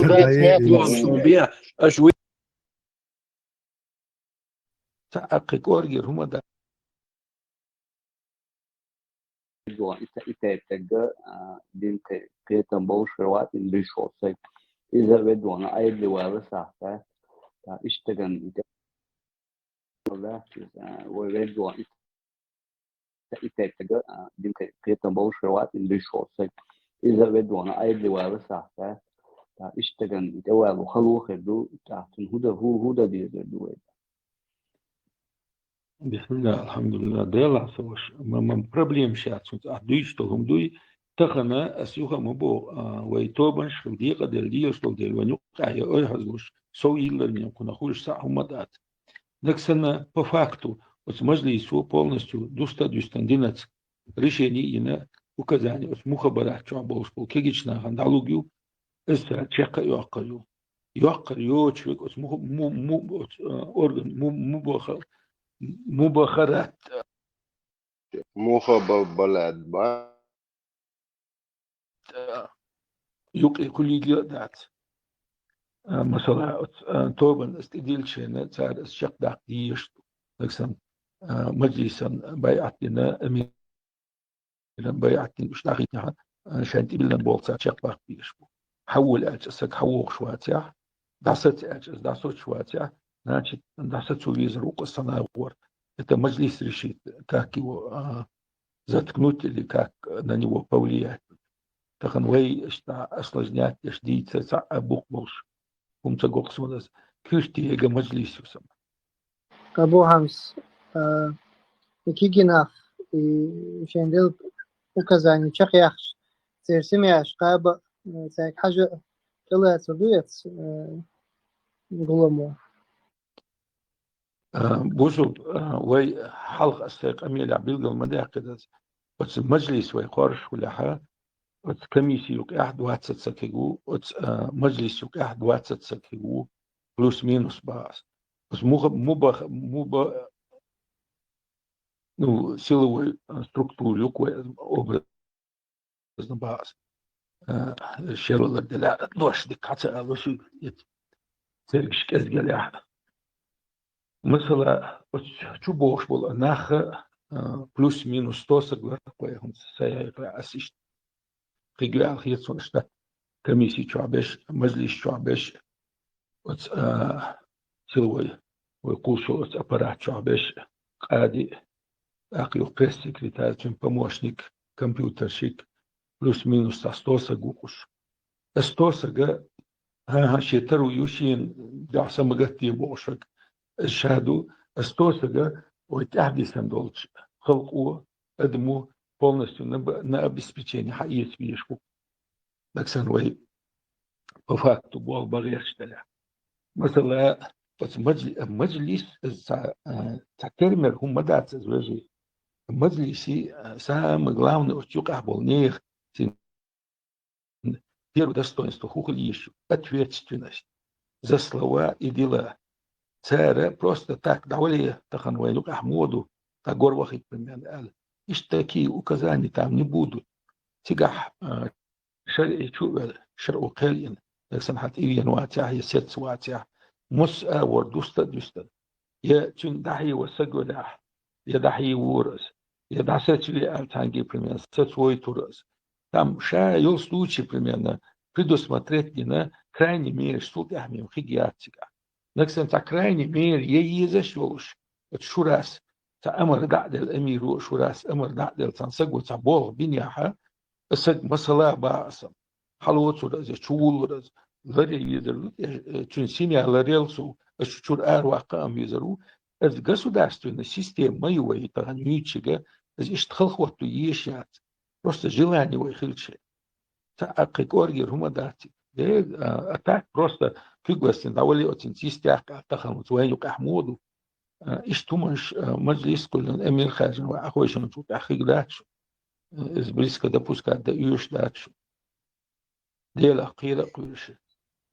дац моьтту хьуна. Аша вы- Цхьа а кхин кӀоргера хӀума дан. Иза и тайп-, и тайп-, тайпа стаг, а, дин кхе-, кхетам болуш хир вац, иза буьйш волу стаг. Иза веддона Ӏедале вала сахьта, а, иштта стагана и тӀе-, а, вай веддона и и тайп-, тайпа стаг, а, дин кхе-, кхетам болуш хир вац, иза буьйш волу стаг. Иза веддона Ӏедале вала сахьта, а, иштта стагана и тӀевало хало хир ду, тӀаккха цунна хӀун дан, хӀун, хӀун дан дезар ду вай? Бисмилла, алхьамдулилла, Делахь со ваша, ма-, ма-, проблемаш яц хӀинца, ахь дуьйцуш долу хӀума дуй, тахана ас юха а ма боху, а, вай тобанаш хила декъаделла лелаш долу дела, вайн юккъехь я ойхьазлуш, сов йиллар мега кхунах хуьлуш цхьа а хӀума дац. Нагахь санна, по факту, оцу мажлисо полностью дуста а дуьстина динаца, решение а йина, указание оцу мухабарат чохь болуш болу кегийчу нахана дӀалур ю, иза цара чекх а йоккхур ю. Йоккхур йоцуш верг оцу муха-, му-, му-, оцу, а, орган, му-, мубаха-, мубахарат. Мухабалат ба? Юкъе куллиге а дац. А, масала, оцу, а, тобанна ас тӀедиллича шена, цара ас чекхдаккха дезаш ду. Нагахь санна, а, мажлисан байӀат дина, эмиран байӀат дина, уьш нахийтинехь, а, шайн тӀедиллина болх цара чекхбаккха дезаш бу. Хьан волу аьлча, ас саг хьан вогӀуш вацахь, дӀасаца аьлча, ас дӀасоцуш вацахь, значит, дӀасаца везар ву-кх ас сан агӀор. Это мажлис решит, как его, а, заткнуть или как на него повлиять. Тахана вай иштта осложнять деш дийца цхьа а бух болуш хӀума ца го-кх суна ас. Куьртиега мажлис ю сан. Абу Хьамс, а, и кегий нах, и шайна делла указание чекхъяхча, церан семьяш кхаба, а, цаьрга хьажа тӀелацар ду эца, а, гуламо? А, бусулба, а, вай хьалха ас сайн къамелехь билгал ма даьккхира ас. Оцу мажлис вай кхоршахулехьа, оцу комисси юкъехь двадцать саг хир ву, оцу, а, мажлис юкъехь двадцать саг хир ву, плюс-минус бах ас. Оцу муха-, муба-, муба-, ну, силовой, а, структура юкъа вай образ бах ас. А, шелалар делахь, дош дика хьа ца алуш, цергаш кӀезгалехь. Масала, оцу чу бохуш болу нах, а, плюс-минус сто саг лар кхо, хӀинца сайн хьекъалехь ас иштта. Кхин гуьйгӀал хета суна иштта комисси чохь берш, мажлис чохь берш, оцу, а, силовой, вай кхуллуш йолу оцу аппарат чохь берш, къади, тӀаккха юха пресс-секретарь, цуьнан помощник, компьютерщик, плюс-минус цхьа сто саг ву уьш. Ас сто сага, хӀан-хӀа, шен таро ю, шена дуьхьа са ма гатде бохуш верг, ас ша ду, ас сто сага вай тӀаьхьа дисина долчу халкъо, адамо полностью на б-, на обеспечение хьаэца везаш ву. Нагахь санна вай по факту болх бан гӀерташ делахь. Масала, оцу мажли-, мажлис, иза цхьа, а, цхьа термер хӀума ма дац иза, вежарий. мажлиси, а, самое главное, оцу юкъахь болу нехан цуьнан первое достоинство хӀун хила йиш ю? Ответственность за слова и дела. Цара просто так, дӀавале, тахана вайн юкъахь муха ду, тӀаккха гор вахийта, примерно, аьлла. Иштта такие указания там не будут. Цигахь, а, шарӀи чу а ваьлла, шарӀо кхел йина, нагахь санна хьан тӀе веана вацахь, я сецца вацахь, массо а агӀор дуста а дуьстина. Я цуьнан дӀахьева саг велахь, я дӀахьевора аса, я дӀасацве аьлла цхьаьнгге, примерно, сацвойтура аса. Там ша йолу случай, примерно, предусмотреть дина, крайние меры, цул тӀаьхьа мем хиг яц цигахь. Нагахь санна цхьа крайние меры я езаш йолуш, оцу шурас цхьа амар дӀа а делла, амиро а шурас амар дӀа а делла, цхьана саго цхьа болх бинехь, саг масала баха аса, хьалоцур аса, чувуллур аса, ларъян везар ву, э, цуьнан семья ларъяла сов, аса чуьра араваккха а везар ву. Аса государственная система ма ю вай тахана юьйцург, аса иштта халахӀотто езаш яц. Просто желание вай хилча. Цхьа а кхин кӀоргера хӀума дац. Де, а, а так просто куьг ластина дӀавале оцуьнца йистехь а тахана оцу вайн юкъахь муха ду. А, иштта хӀуманаш, а, мажлис кхоьллина, эмир хаьржина вай Ӏахойшинчул тӀаьхьа хиг дац шу. Иза близко допускать дан оьшуш дац шу. Делах кхера а кхоьруш.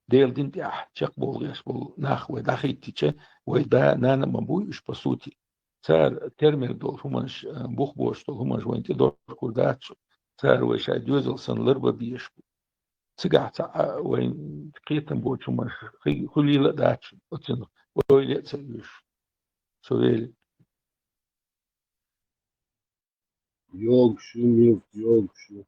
Делан дин тӀехь чекхбовла гӀерташ болу нах вай дӀахӀиттича, вай да, нана а ма буй уьш, по сути. Цара тера мега долу хӀуманаш, а, бух боцуш долу хӀуманаш вайна тӀедохкур дац шу. Цара вай шайн доьзал санна ларбан безаш бу. Цигахь цхьа а вайн кхетам боцу хӀуманаш хи-, хуьлийла а дац шу. Оцунах ойла а ца оьшу. Со вели. Йогуш ю, милт йогуш ю.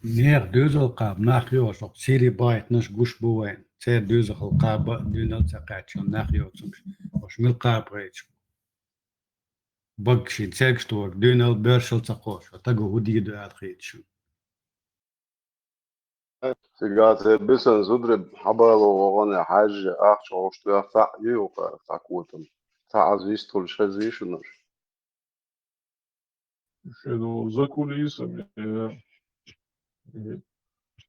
Нехан доьзал кхаба нах йоцуш, хӀокху Сири бахийтинарш гуш бу вайна. Церан доьзал кхаба а дуьйна а ца кхаьчча нах йоцурш. Уьш мила кхаба гӀерташ бу? Багашийн цергаш тохург дуьйна а боьршал ца кхочуш, стага хӀун дийр ду аьлла хета шуна? Цигахь церан бисина зударий хьабало вахана хьаьжжа, ахча гӀовшта вех цхьаъ ю юкъара цхьа котам. Цхьа а зистхуьлуш хезий шуна уьш? Шен закулисами, э, э,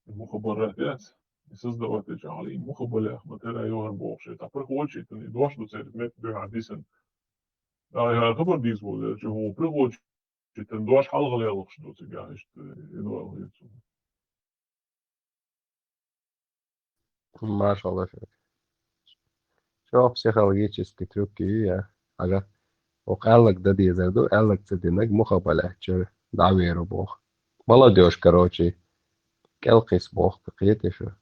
мухабарат яц, и создавать чахьал, и мухабалех материал йохар бохуш, это прохочет, и дош ду церан мет дуьхьа дисан. А, я хабар дийс волу, чу хӀун прохочет, и дош хьалхалелахаш ду цигахь, иштта, и дола хецу. Маршалла шуьга. Чохь психологический трюк ю, я. Ага. Оха аьлларг дан дезар ду, аьлларг ца динарг мухабалаьччара дӀавер ву боху. Молодёжь, короче, кӀел кхисса боху, кхетий шу?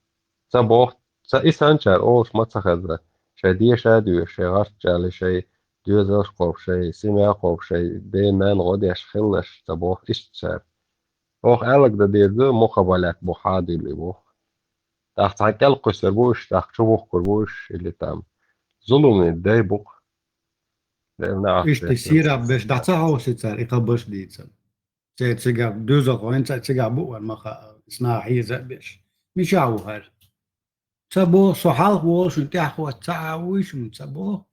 Ца боху, ца и санчара олуш ма ца хеза, шайн деша а доьшу, шайн гӀарччалли, шайн доьзалш кхобуш, шайн семья кхобуш, шайн ден-нана гӀо деш хилалаш ца боху иштта цара. Оха аьлларг дан деза ду, мухабалаьт бу, хьадуьллий бу. ТӀаккха цхьаьна кӀел кхуьссур бу уьш, тӀаккха чу вухкур бу уьш, или там зуламийн дай бу-кх. Дела неӀалт. Иштта деш сираб беш дӀа ца хьовсий цара, и хабарш дийцар. Церан цигахь доьзалхо хӀинца а цигахь бу вайн ма хаьа, снах хьийза а беш. Мичахь ву хӀара? Ца боху, со хьалха волу шуна тӀаьхьахӀотта ца Ӏа вуй шуна, ца боху.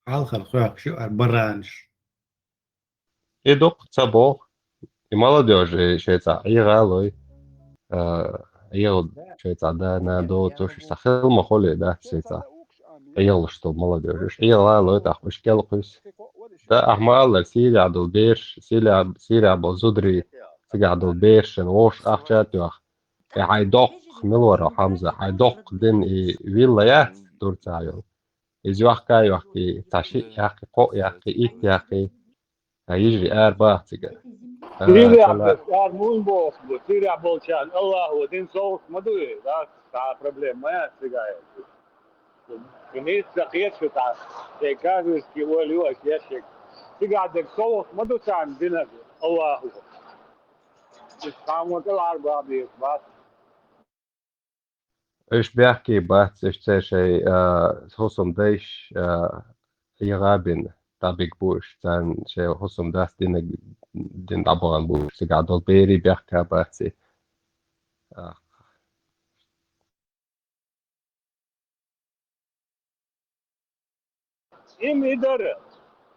Хьалхара хоьхкуш ю ара баранаш. И дукха ца боху. И молодёжь шайн цӀа ӀегӀа а лой. А, ӀегӀа шайн цӀа да, нана доцуш, цхьа хила ма хуьлий дац шайн цӀа. ӀегӀалуш долу молодёжь. Уьш ӀегӀа а лой, тӀаккха уьш кӀел кхуьссу. Да, ахьа ма-аллара, Сирехь долу бераш, Сирехь, Сирехь болу зударий, цигахь долу бераш шайн вовшах ахча а тоьхна. И хьайн доккха, мила вара Хьамза, хьайн доккха дина и вилла яц, Турцехь йолу. Иза йохка а йохкий, цхьа шиъ яккхий, кхоъ яккхий, итт яккхий, цхьа йижарий ара баха цигара. А, Сирехь цхьа ла- беш ара муна бохуш бу? Сирехь болчарна Аллахо дина совгӀат ма ду и, да? Цхьа а проблема ма яц цигахь. Шу нийса ца кхета шу цхьа, шайн кафирский ойла ю аша еш ерг. Цигахь дерг совгӀат ма ду царна динарг Аллахо. Иза цхьаммо тӀе лаьара бан беза бац. Уьш бехке бац, уьш церан шайн, а, хӀусамдайша, а, ӀегӀа а бина, дӀабига бу уьш, царна шайн хӀусамдас динарг дина дӀабахана бу уьш, цигахь долу берий бехке бац и. А. Им и дара.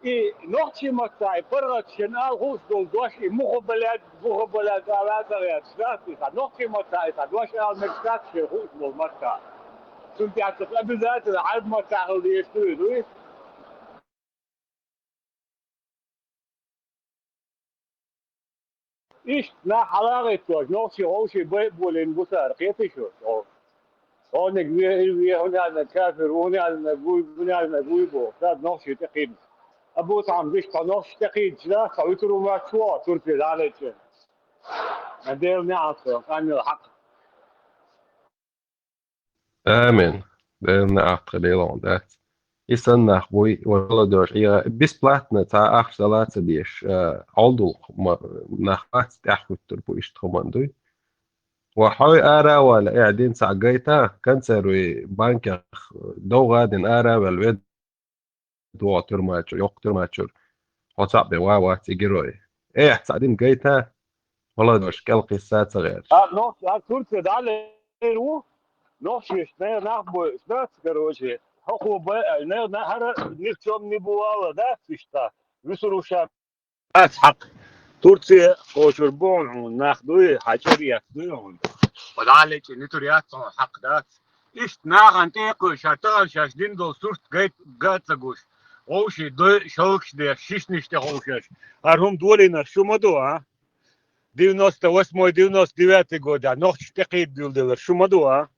И нохчийн маттахь и паргӀаташна ала хууш долу дош, и мухабалаьт, мухабалаьт ала а ца гӀерташ дац, и цхьа нохчийн маттахь и цхьа дош ала мегаш дац шайн хууш болу маттахь. Цунна тӀехь цхьа обязательно Ӏарб маттахь хила дезаш ду и, дуй? Иштта нах хьалагӀиттош, нохчий, вовший байболин бу цара, кхетий шу? О. Хьониг ве, ил ве, хӀун аьлла кафир, хӀун аьлла гуй, хӀун аьлла гуй боху, цара нохчий тӀекхийна. Абу Тхьамза, иштта нохчий тӀекхийначу нах, хьо вуьтур ву моьттуш ву, Турция дӀалечи. Дела неӀалт, къаннел хьакъ. Амин. Делан ахча лелон дац. И санна нах буй, вала дош, и бесплатно цхьа ахча дала ца деш, а, Ӏолдулх ма-, нах бац, тӀаьхьахӀуьттур бу иштта хӀуманна дуй. Ва хьой ара вала, э, дин цхьа гайта, консерви банкех довгӀа дин ара вала, вед вогӀу тюрьмачуьра, йоккха тюрьмачуьра. Хьо цхьаъ бен ва вац и герой. Эх, цхьа дин гайта, молодёжь, кӀел кхисса ца гӀерташ. А, нохчий, а, Турция дӀалер ву? Нохчий, наверное, нах бу, знац, короче. Хьо хӀу бай, а, наверное, хӀара ни в чём не бывало, да, иштта? Висур ву ша. Ас хьакъ. Турция кхочур бу хьуна, нах дуй, хьан чӀир еш дуй хьуна. Ва дӀалечи, нитур яц хьуна, хьакъ дац. Иштта нахана тӀекхуьйсуш, хӀара тахана шаьш дина долу сурт гайта, га ца гуш. Вовший дой шалгаш деш, шишнаш тӀе ховшаш. ХӀара хӀума долийнарш шу ма ду, а? Девяносто восьмой, девяносто девятый годехь нохчий тӀекхийда дуьйладелар шу ма ду, а?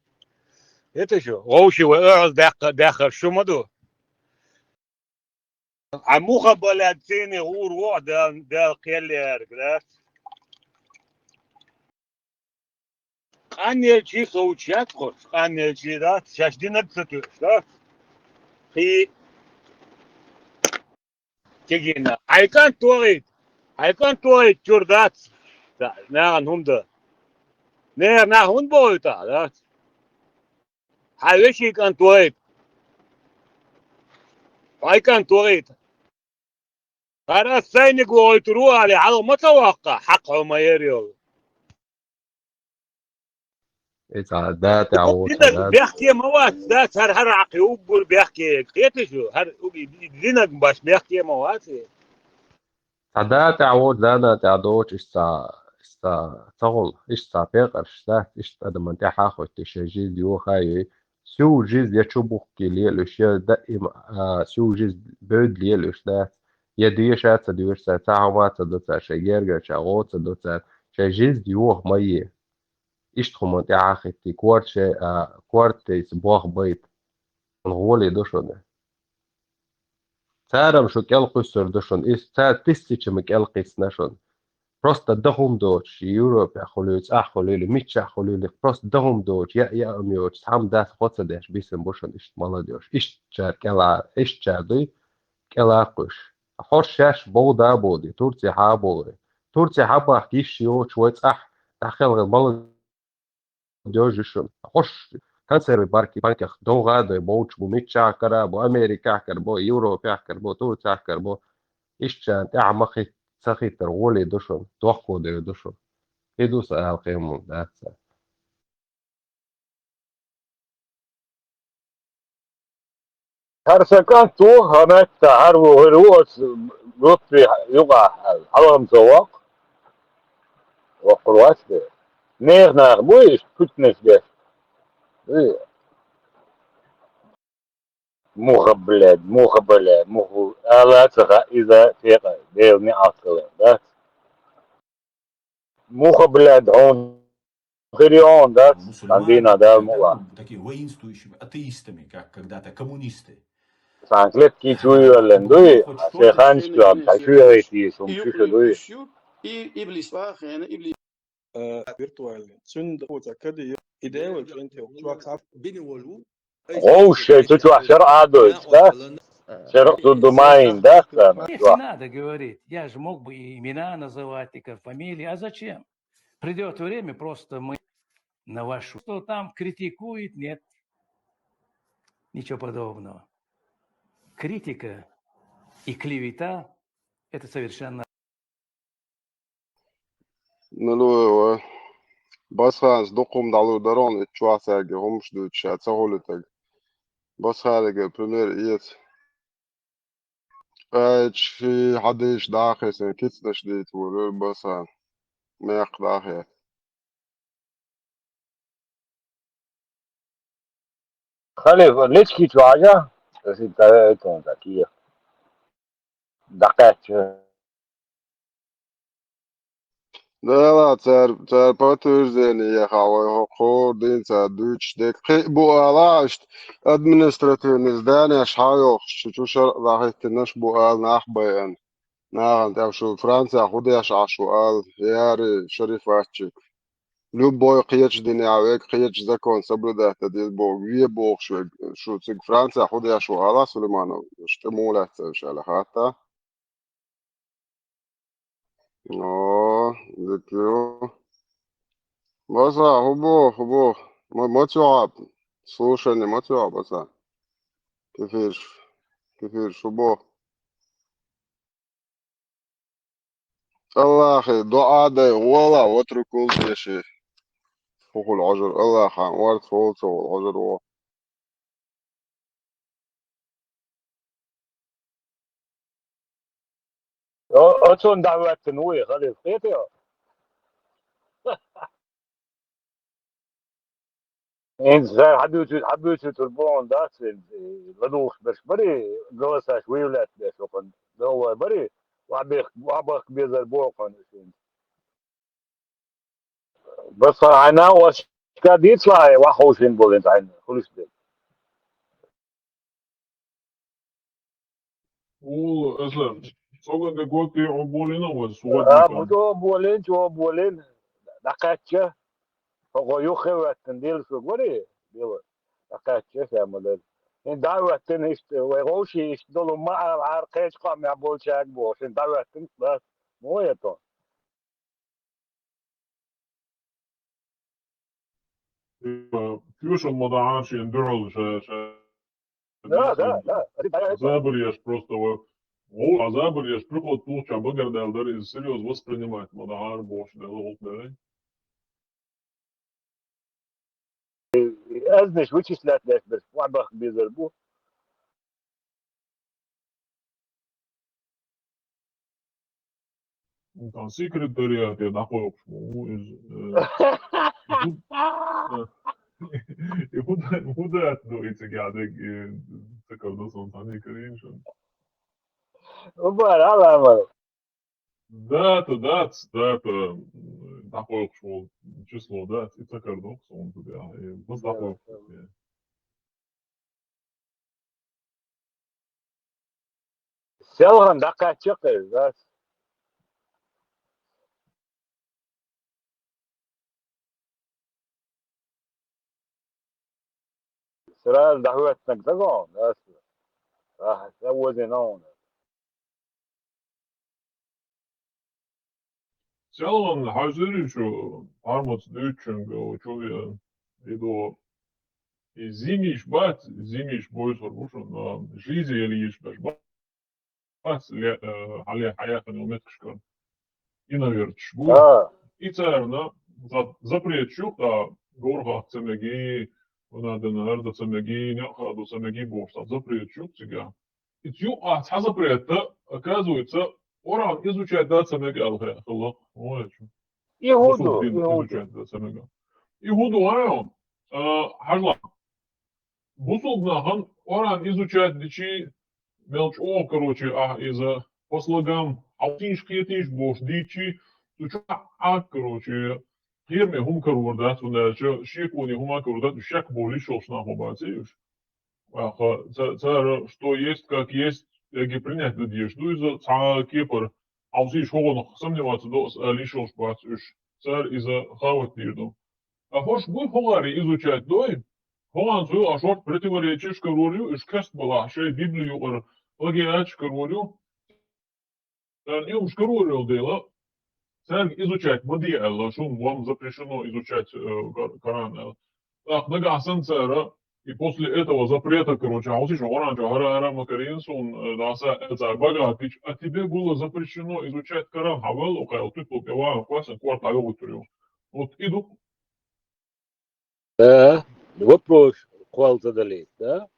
Эта шу, вовший вай оьгӀаз даьккха-, даьхар шу ма ду. Хьан муха балаьд цийний гӀур ву Дала, Дала кхел яьрга, да? Къаннелчий совчу яц кхуш, къаннелчий дац, шаьш динарг ца тоьуш, да? Кхий. Кегина. Хьайн кӀант вахийта. Хьайн кӀант вахийта чуьра дац. Ца, нахана хӀума дан. Нехан нах хӀунда бохуьйтахь, дац? Хьайн вешин кӀант вахийта. Хьайн кӀант вахийта. ХӀара ас сайниг вохуьйтур ву алий, хьалха ма ца воккху, хьакха хьо ма яра йолу. И цхьа да тӀехь ву, цхьа динарг да. Бехке ма вац, да, цара хӀара хьакхи уггар бехке, кхеташ ю, хӀара уг-, и динарг баш бехке ма вац и. Цхьа да тӀехь ву, да, да тӀехь доцуш, иштта, иштта ца хуьлу, иштта пекъарш дац, иштта адаман тӀаьхьа а хоьттуш, шайн жизнь йохайой, всю жизнь я чу бухке лелуш, я даим, а, всю жизнь бевда лелуш дац, я деша а ца доьшу цара, цхьа хӀума а ца до цара, шайн гергарча гӀо а ца до цара, шайн жизнь йоха ма е. Иштта хӀуманна тӀаьхьа а хӀиттий, корта шайн, а, корта тайса бох байта. Хьуна гӀоле ду шуна. Цара-м шу кӀел кхуьссур ду шуна, иза цара тиссича-м кӀел кхиссина шуна. Просто дан хӀума доцуш, Европехь хуьлийла, цӀахь хуьлийла, миччахь хуьлийла, просто дан хӀума доцуш, яа-яа хӀума йоцуш, цхьамма дас гӀо ца деш бисина бу шуна иштта молодёжь. Иштта чара кӀела, иштта чара дуй, кӀела а кхуьссуш. Хьо шаьш богӀу да а богӀу, Турция хьа а богӀу. Турция хьа бахка йиш йоцуш вай цӀахь, цӀахь хелхина молодёжь ю шуна. Хьо ш-, консерви банки-, банкех довгӀа а дой, бовчу бу, миччахь кара а бу, Америкехь кара бу, Европехь кара бу, Турцехь кара бу. Иштта шайна тӀаьхьа ма хи-, ца хиттар гӀоле ду шуна, дохко дер ду шуна. И ду сан ала кхин хӀума дац сан. ХӀара сан кӀант ву, хӀара метта, хӀара ву, хӀара ву оцу группе юкъахь, хьалхам ца воккху. Воккхур вац те. Нехан нах бу иштта путнаш деш. Муха, блядь, муха, блядь, муха. Ала ца хаьа иза текъа, Дела неӀалт хилар, да? Муха, блядь, хьуна хир ю хьуна, да? Сан дийна Дала мукъалахь. Такие воинствующими атеистами, как когда-то коммунисты. Сан клетки чу йоьллина дуй, шайн ханчкан, сан чу яйта йиш, хӀума чу шу дуй. Э, виртуальный. Цуьнан да кхоча каде ю. И дело, чӀен те, чувак, сам. ГӀовш шайн цу чохь шарӀа а дойтуш, да? ШарӀа зудду маин, да, сан чохь? Если надо говорить, я же мог бы и имена называть, и ка-, фамилии. А зачем? Придёт время, просто мы на вашу, что там критикует, нет. Ничего подобного. Критика и клевета — это совершенно Нелуева. Басханас дукха хӀума дӀалур дара хьуна, итт чохь цаьрга хӀумаш дуьйцуш ша ца хуьлуьйтург. Басханигара пример эца. Айча ши хьадийша дӀахийсина кицнаш дийца вуьйлура Басхан. Мекх дӀахийта. Халиф, лечки чу хьажа? Аса ца вейтун ца кийра. Дакъаьчча. Дала цар, цар подтверждение яха вай хӀокху дин цар дуьйцуш дерг. Кхин а бу ала, иштта административный зданеш хьайохуш, шу чу шаръ дӀахӀиттинарш бу ала нах байъан. Нахана тӀехь шу Францехь хӀун деш Ӏаш ву ала, яри Шарифатчик. Любой кхечу динехь вега кхечу закон соблюдать дан деза боху, ве бохуш вега. Шу цига Францехь хӀун деш ву ала, Сулейманов, шу тӀе муха лаьцна аьлла хатта? О, дика ю. Баса, хӀун боху, хӀун боху? Ма, ма ца йоӀ, слушание ма ца йоӀ, баса. Кефирш, кефирш, хӀун боху? Аллахе, доӀа дай, гӀола, ватрукул деши. ХӀун хуьлу хьожур, Аллахьан орца хӀула ца хуьлу хьожур ву. О, оцунна дӀахӀоьттина вуй, халиф, кхетий хьо? ХӀинца ша хьан дуьйцуьйту, хьан буьйцуьйтур боху дац, ладугӀуш берш барий, голосаш выявлять беш, хӀокхунна договор барий, охьабехк-, охьабахка безар боху хьуна иза хӀинца. Баса хьайна, оцка дийцалахь, ваха ховшийна болу хӀинца хьайна, хуьлуш дерг. О, Аслан, цоган де год ты он болина, вот, А, сегодня. Бу чӀогӀа болина, чӀогӀа болина. ДӀакхаьчча, хӀокхо юххе а хӀоьттина, дела шуьга варий, дела. ДӀакхаьчча, ша ма дара. ХӀинца дӀа а хӀоьттина, иштта, вай гӀовший, иштта долу ма а, хьара кхечу къомехь болчаьрга бохуш, хӀинца дӀа а хӀоьттина, бац. Мо я то? Э, кхоьшалла ма дахьара шена дуьхьал ша, ша Да, да, да. Забареш просто ва-, гӀо-, а забареш приход тухуча багардаьлла дара, иза серьёзно воспринимать ма дахьара бохуш, Дала гӀуллакх делла. Азнаш вычислять деш берш, ван бахка безар бу. Ну, там секретариате дӀакхойкхуш ма ву иза, э, и хӀун, э, и хӀун, хӀун дац ду и цига дерг, э, ца карадо сан цхьаьна карийна шуна. Убар, Алла, Алла. Дата, дац, дата, м, дӀакхойкхуш волу число дац, и ца карадо сан цига, э, база дӀакхойкхуш. Селхана дӀакхаьчча кхайра, ас. Сразу дӀахӀоьттинарг дагахь, ас. Ахьа, ца вазина хьуна. Селхана хьаьжира шу, хьармаца дуьйцучуьнга, чу веана. И ду, и зимиш бац, зимиш бойсур бу шуна, а, жизнь елийш беш бац, ле-, э, хьале хьаяьккхина йолу меттигашкара. Иноверцаш бу. А. И царна за-, запреташ ю, а, говрахахка ца меги, ванадана арда ца меги, некъ хаа ду ца меги бохуш, цхьа запреташ ю цигахь. И цу юкъахь цхьа запрет, оказывается, Къуръан изучать дан ца мега аьлла хе-, хилла. Ой, чу. И хӀун ду, Бусулба дин и хӀун ду? Изучать дан ца мега. И хӀун ду, а, а, хьажал. Бусулба нахана Къуръан изучать дичи мел чӀогӀа, короче, ахь иза по слогам, хьовсийша, кхетийша бохуш дийчи, цу чохь а, короче, кхераме хӀума карор дац, хӀунда аьлча шеконе хӀума карор дац, уьш шек бохуш йолуш нах ма бац уьш. Аха, ца-, цара, что есть, как есть, яги принять дан дезаш ду иза, цхьа кепара хьовсийша хӀокхунах сомневаться до аса ала йиш йолуш бац уьш. Цара иза хават дийр ду. Ткъа хӀорш буй хӀокхаре изучать дой, хӀокханца юкъахь шорта противоречиш карор ю, уьш кест балахь, шайн Библи юкъара плагиаташ карор ю. Царна и хӀумаш карор йолу дела, цаьрга изучать ма де аьлла, шуна вам запрещено изучать, э, Кор-, Коран аьлла. ТӀаккха нагахь санна цара, и после этого запрета, короче, хьовсийша Къуръан чохь хӀара-хӀара ма карийна суна, э, дӀаса, э, цара багахь дича, а тебе было запрещено изучать Коран, хьан валла укхаьлла туьту тӀе ваха, кхоьссина корта хьайогӀуьйтур ю. Вот и ду. Да, вопрос кхолла ца далийта, да?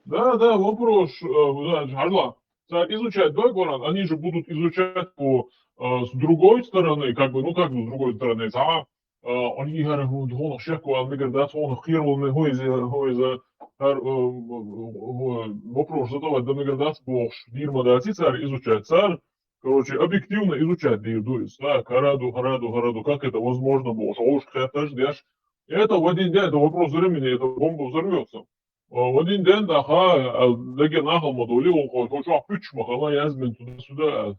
Да, да, вопрос, э, да, хьажал. Цара изучать дой Коран, они же будут изучать его, э, с другой стороны, как бы, ну, как бы с другой стороны, цхьа, э, они, хӀара, хӀун, хӀунах шек вала мегар дац, хӀунах кхера вала ме-, хӀун иза, хӀун иза, хӀара, э, э, вопрос задавать дан мегар дац бохуш, дийр ма дац и цара изучать. Цара Короче, объективно изучать дийр ду из. Так, хӀара ду, хӀара ду, хӀара ду, как это возможно было, что уж хеташ деш. И это в один день, это вопрос времени, это бомба взорвется. А в один день, да, ха, а, дагер нахал ма доли, он хо-, хо-, шо пуч ма хала, язмин туда-сюда.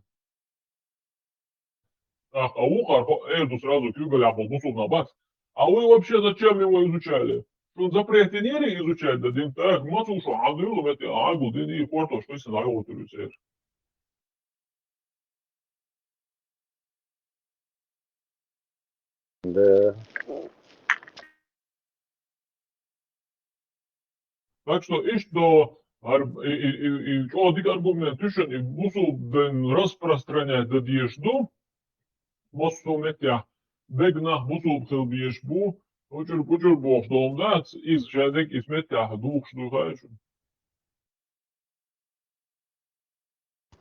Так, а ухар, хо-, э, ду сразу кюгал, а, бу-, бусул на бац. А вы вообще зачем его изучали? Что, запретили изучать, да, дин? Так, мацу шо, а, дин, вот это, а, гу, дин, и форто, что если на его турюсер. Да. Так что иштта ар-, и, и, и, и чӀоагӀа дика аргумент ду шун, и бусулба дин распространять да дезаш ду, массо а меттехь, дегнах бусулба хила безаш бу, учур-пучур бохуш долу дац, иза ша дерг иза меттехь духуш ду хаьа шуна.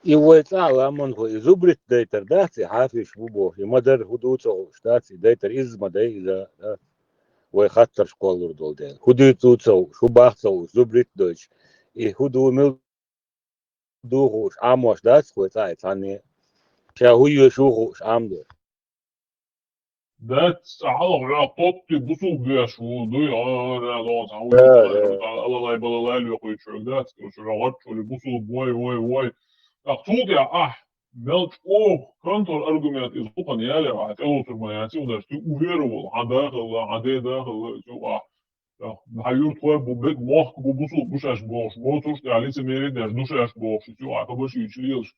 И вай цӀа а ламан хӀу, и зубрит дайтар дац, и хьафиш ву боху, и ма-дарра хӀун ду ца хууш дац, и дайтар иза ма дай, иза, да? Вай хаттарш кхоллур долу дела. ХӀун дуьйцу ца хууш, хӀун бах ца хууш, зубрит дойтуш. И хӀун ду, мила ду хууш, Ӏамош дац вай цӀа а цхьанне. Ша хӀун йоьшу хууш, Ӏамадо. Дац, цкъа хьалха хьоьга тотти бусулба веш ву, дуй, а, да, да, цхьа ву, да, да, алалай-балалай лоькхуьйтуш хьоьга дац, короче, хьо гӀорчули бусулба, вой, вой, вой. ТӀаккха цул тӀаьхьа ахь, мел чӀогӀа контраргумент иза хӀокхунна яле, ахь тӀелоцур ма яц, уьш тӀе уверовал, хьан да хилла, хьан ден да хилла, иза юкъа. ТӀаккха хьан юьртахой бу, бег мохк бу, бусулба бу шаьш бохуш, боцурш тӀехь лицемерие деш ду шаьш бохуш, иза юкъа, хабарш йийча лелаш.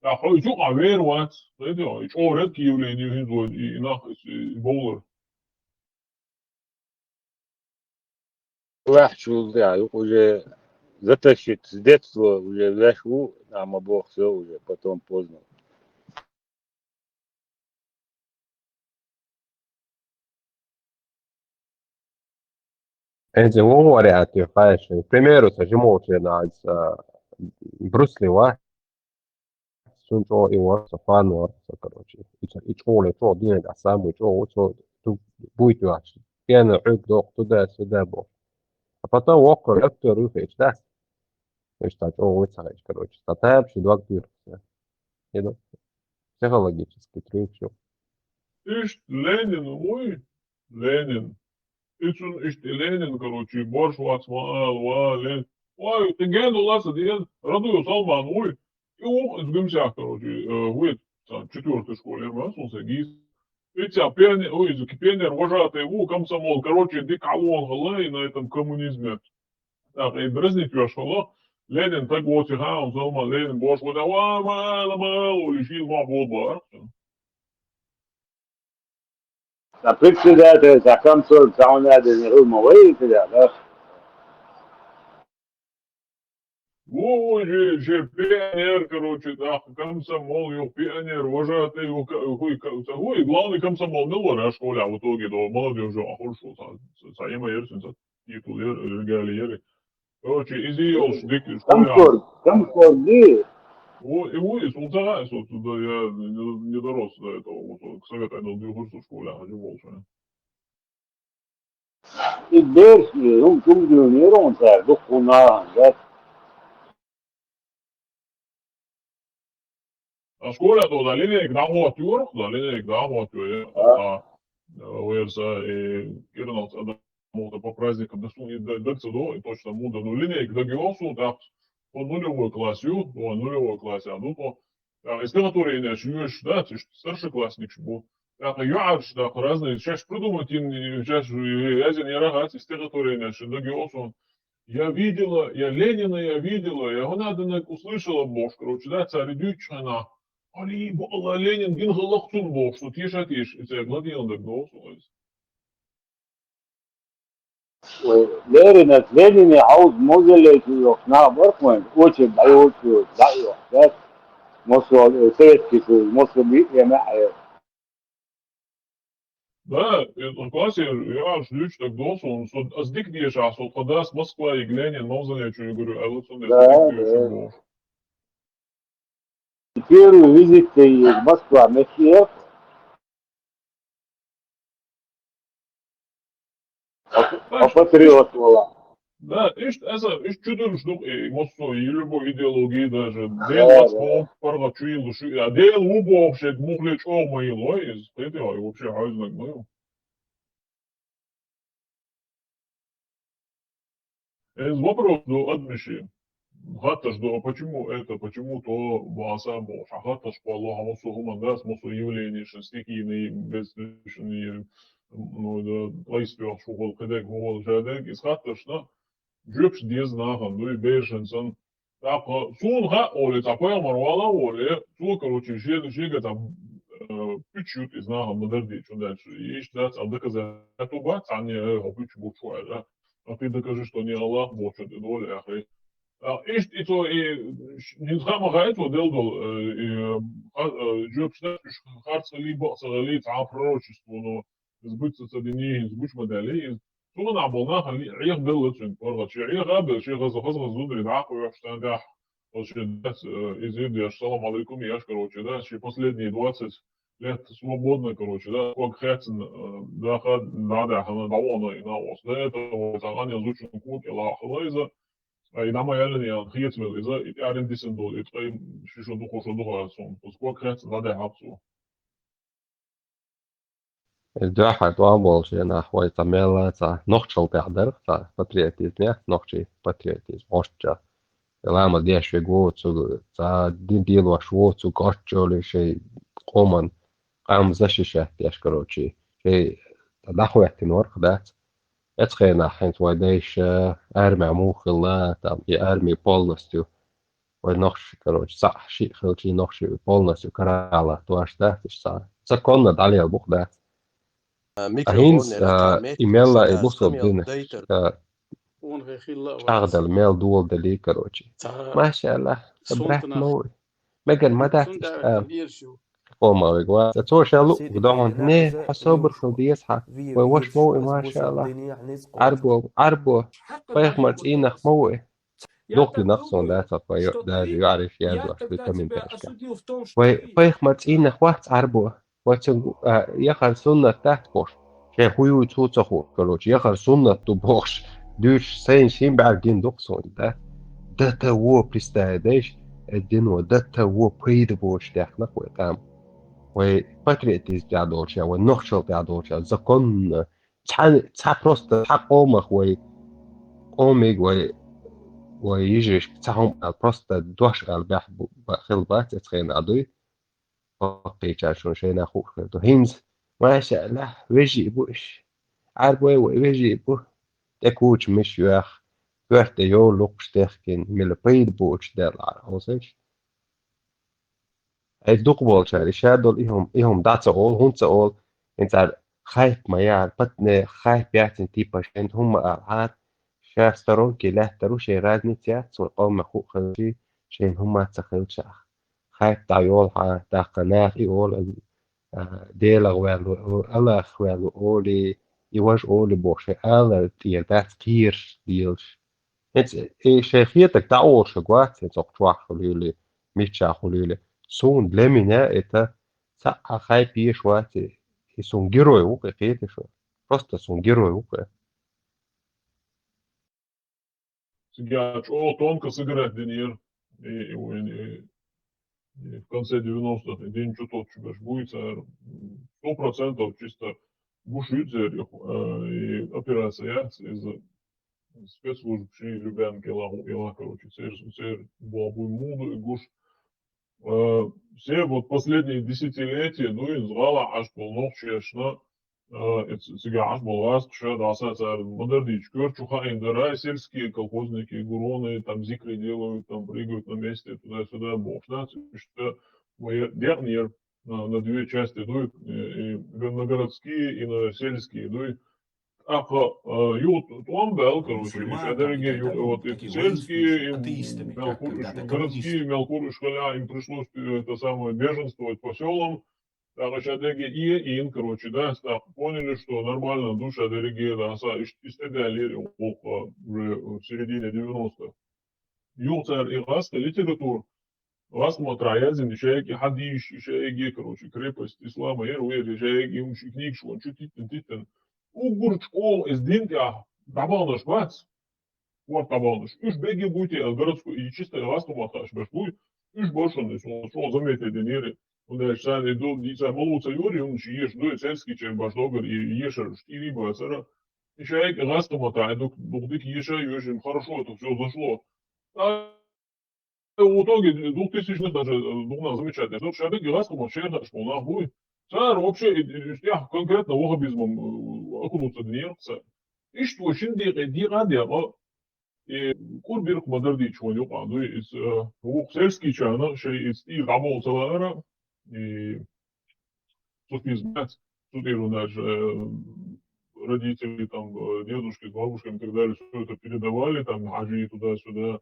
ТӀаккха хьо иза юкъа вер вац, кхетий хьо, и чӀогӀа редкий явление хӀинца вайн, и, и нах, и, и бовлар. Ваьхьчул тӀаьхьа юкъа уже затащить с детства уже веш ву, а ма боху, всё, уже потом поздно. Эцу ву вариант ю хайши. К примеру, ца жимолчу нагӀаца, а, Брюс Ли ва. Цунна чӀогӀа и вара со, фан вара со, короче. И ца, и чӀогӀа, чӀогӀа динарг а самый чӀогӀа, цо ду-, буй тоьхча. Пена хьуьг доккху, туда-сюда боху. А потом воккхар актер ю хеташ дац. Иштта чӀогӀа ву ца хеташ, короче. Ца тайпа ши дог дуьйху. Психологический трюк шу. Иштта Ленин вуй, Ленин. И цунна иштта и Ленин, короче, борш вац ма ала, ва, Ленин. Ой, ты ген уласа, ден, Радуев Салман вуй. И ух, из гимсях, короче, э, вуй, цхьа четвёртый школе, ма, сон се гиз. И цхьа пионер, ой, из пионер вожатый ву, комсомол, короче, дика хьалон хала, и на этом коммунизме. Так, и дразнить веш хала, Ленин так вот, и ха, он Салман, Ленин борш вац, ва, ма ала, ма ала, улиш, ил ма бо бар. Сан председатель, сан комсорг, сан ванаден, хӀума вай, да? Ву, ву, же, же пионер, короче, да, комсомол, ю пионер, вожатый, ю ка-, хуй, ка-, ца хуй, главный комсомол мел вара школе, в итоге, до молодежи, а хорошо, са, са, са, има ерсин, са, титул ер, регалии ер. Короче, иза йолуш дика школа. Комсорг, комсорг ди? Ву, и ву, и сунца, и сунца, да, я не, не дорос до этого, вот, к совету, я дал две курсы в школе, а не волча. И берш, и хӀума чуьнга дуьйна ерон цара, дуккхуна, да? А школе тӀо да линейка дӀахӀоттайора, да линейка дӀахӀоттайора, а, а, вайерса, и кӀирналц адам муха по праздникам, да суна и д-, даг ца до, и точно муха, ну, линейка дагайо суна, тӀаккха со нулевой класс ю, о, нулевой класс я ду, тӀо, а, и стихотворенеш йоьшуш дац, иштта старшеклассникаш бу. ТӀаккха юьхьӀаьржа, тӀаккха разные, шаьш придумать йина, шаьш, э, язйина яра хац, и стихотворенеш дагайо суна. Я видела, я Ленина, я видела, я хӀунадинарг услышала бохуш, короче, да, цара дуьйцучу хенахь, Али, бу Алла, Ленин гина хилла-кх цунна бохуш, со теша теша, и цаьрга ладийна дагадогӀу со иза. Ой, Ленина, Ленина хьовза мавзолей чу йохуш нах бара-кх вайн, очередь дӀайолчу, дӀа а йохуш, да? Массо а, э, советский Союз, массо а биъ а, маьӀ а. Да, и классе я аш луьйчу дагадогӀу суна, со, ас дика дешахь, со тхан дас Москва йига Ленин мавзолей чу йигур ю аьлла, цундела со дика дешур бохуш. Первый визит тӀе Москва мехкера. Патриот вала. Да, иштта, аса, иштта чу дуьллуш ду-кх и массо а, и любой идеологии даже. Дела вац боху, паргӀат чу йиллуш ю, я Дела ву боху шега муххале чӀогӀа ма йиллой иза. Кхетий хьо, и вообще хьаьвзинарг ма ю. Иза вопрос ду адамашна. Хаттарш ду, а почему это, почему то, баса бохуш. Хьан хаттарш кхолло, хьан массо а хӀуманна дац, массо а явленешна, стихийный, беззвучный, ну, да, ткъайс тоьхна хӀу хила, кхидерг хӀу хила, шадерг, иза хаттаршна жоьпаш деза нахана, дуй, берашна санна. ТӀаккха суна хаьа олий, цхьа пайхамар вала а волий, цо, короче, шен, шега цхьа, э, пуьчаш юту иза нахана ма-дарра дийцачун дальше. Иштта дац, а доказательство бац, цхьанне, э, хьо пуьчаш бу чу аьлла. А ты докажи, что не Аллах бохучун тӀе долу яхий. А, иштта и цо, и, ш-, хӀинца хаа ма хаьа цо делла долу, э, и, ха-, э, жоьпаш дац, уьш харц хилий, бакъ ца хилий, цхьа пророчество, но сбыться ца динний, хӀинца гучу ма даьллий иза. Цунах болу нах Ӏехабелла цуьнга паргӀат. Шен Ӏеха а белла, шен хаза, хаза, хаза зударий дӀа а кхоьхьуш, царна тӀехь, оцу шен дац, э, иза ир деш, салам алейкум еш, короче, да, шен последние двадцать лет свободно, короче, да, ког хецна, э, даха, дӀадаьхна, дӀавахана и накъост. До этого цхьа къанъелла зудчун кога кӀелахь хилла иза, а и дӀа ма яьллинехь хецамелла иза, и тӀаьхьарна дисина долу, и ткъе ши шо ду, кхо шо ду хьуна, ког хецна дӀадаьхьира цо. Иза дуьххьара тӀом болчу нах вай цхьа мелла а цхьа нохчалла тӀехь дара, цхьа патриотизм яц, нохчий патриотизм, Ӏоштча. И ламаз деш верг ву цу, цхьа дин делош ву цу, коччоли шайн къоман къам защищать деш, короче, шайн дӀахӀоьттина вара-кх, дац. Эцу хенахь хӀинца вай дайша армехь муха хилла, там, и арми полностью вай нохчий, короче, цхьаъ шиъ хилчий нохчий полностью каралахь тош дац, иштта цхьа законна дӀалела бу-кх, дац. А хӀинца, а, и мелла и бусалба динаш, а, чӀагӀдала мел доладалий, короче. Машаллах, брат мой. Мегар ма дац иштта ала. Къома вега вац. Цо ша луъург дохьун, не, хьо собар хила деза хьан. Вай ваша ма ву и, машаллах. Ӏарбо, Ӏарбо. Пайхамар цӀийнах ма ву и. Дукха динах суна дац, хьо даже юьхьӀаьржа яздеш ду комментарийшкахь. Вай пайхамар цӀийнах вац Ӏарбо. Вай цуьнга, а, яхар суннат дац бохуш. Шайн хӀун ю цо ца хууш, короче, яхар суннат ду бохуш. Дуьйцуш сайна шин бӀаьрг дина ду-кх суна, да? До того представить, дайша, э, дино, до того пайда боцуш даьхна-кх вай къам. Вай патриотизм тӀехь долчу, вай нохчалла тӀехь долчу, законно, цхьа, цхьа просто, цхьа къомах вай, къомиг вай, вай йижаршка цхьа хӀума аьлла, просто дош аьлла бехк бу-, ба-, хила бац, эцу хенахь дуй. Баккхийчара шуна шайна хууш хир ду. ХӀинца, машаллах, вежарий бу уьш. Ӏарбой вай вежарий бу. ТӀе кучамаш йоьхна, коьрта тӀе йовла лукхаш дехкина, мила пайда боцуш даьлла Ӏара хьовсийша. Ай, дукха болчара, и ша долу и хӀума, и хӀума дӀа ца олу, хӀунда ца олу, хӀинца хайп ма яра, патне хайп яцина типа шайна хӀума ма ала Ӏара, ша сторонке лаьттар ву, шайн разница яц, вай къомах хӀуъа хилчий, шайна хӀума ца хилчахь. Хайп дӀайолу хьан, тӀаккха наха и олу, а, Делах ваьлла ву, Аллахах ваьлла ву олий, и важа олий бохуш, шайн алар тӀера дац кхераш лелаш. ХӀинца и шайн хетарг дӀаолуш вац, хӀинца хӀокху чохь хуьлийла, миччахь хуьлийла. Суна, для меня это цхьа а хайп еш вац и, и суна герой ву-кх и, кхетий шу? Просто суна герой ву-кх и. Цигахь чӀогӀа тонко сыграть динера. И, и, и, и в конце девяностых и дин чу тоттуш берш буй цара, сто процентов чисто гуш ю церан, э, и операция яц иза, спецслужбаш и Любянка ила, ила, короче, церан, церан боху буй муха ду и гуш. Э, все вот последние десятилетия, ну, иза гӀала Ӏаш болу нохчашна, э, и ц-, цигахь Ӏаш болу гӀазкхаша, дӀаса цара ма-дарра дийцича, коьрта чу хаийна дара, сельские колхозники, гуроны, там, зикри делают, там, прыгают на месте, туда-сюда, бохуш, да, иштта вай декънера на, на две части дуй, и, и на городские, и на сельские дуй. ТӀаккха, э, юха тӀом баьлла, короче, и ша дерриге ю-, вот и сельские, и мел хуурш, городские мел хуурш хилла, им пришлось, э, это самое, беженствовать по сёлам. ТӀаккха ша дерриге и, и, короче, да, тӀаккха поняли, что нормально ду ша дерриге, да, са иш-, истедаьллера, э, уже в середине девяностых. Юха цара и гӀазкхийн литература, гӀазкхийн мотт яздина, шайга и хьадисаш, шайга, короче, крепость ислама, яра вера, шайга и уьш и книгаш ван чу титтина, титтина. Уггар чӀогӀа иза дин тӀехь дӀабаханарш бац. Вот къамаьлаш. Уж бегги буй те, городской, и чисто гӀазкхамахташ беш буй. Уж бошан, и со, со заметить динери. ХӀунда аьлча царна и ду, и царна малув ца йора, уж еш дуй, сельский чер баш догар, и ешар, штири бацара. И шайга гӀазкхамахта, и дук, дук дик еша, еш им хорошо, это всё зашло. А в итоге двух тысячных даже, э, дугна замечательно. Шайга гӀазкхамах шайга школах буй. Цар вообще, и, и, и, конкретно ваххабизмом, э, окунуться динер ца. Иштта ва шин декъе дикъа декъа, и кӀур бирх ма дар дийча ван юкъа дуй, из, э, вукх сельский чана, шай из и гӀамол ца лаара, и цу физмац, цу тӀера наш, э, родители, там, э, дедушки с бабушками и так далее, всё это передавали, там, хьажи туда-сюда.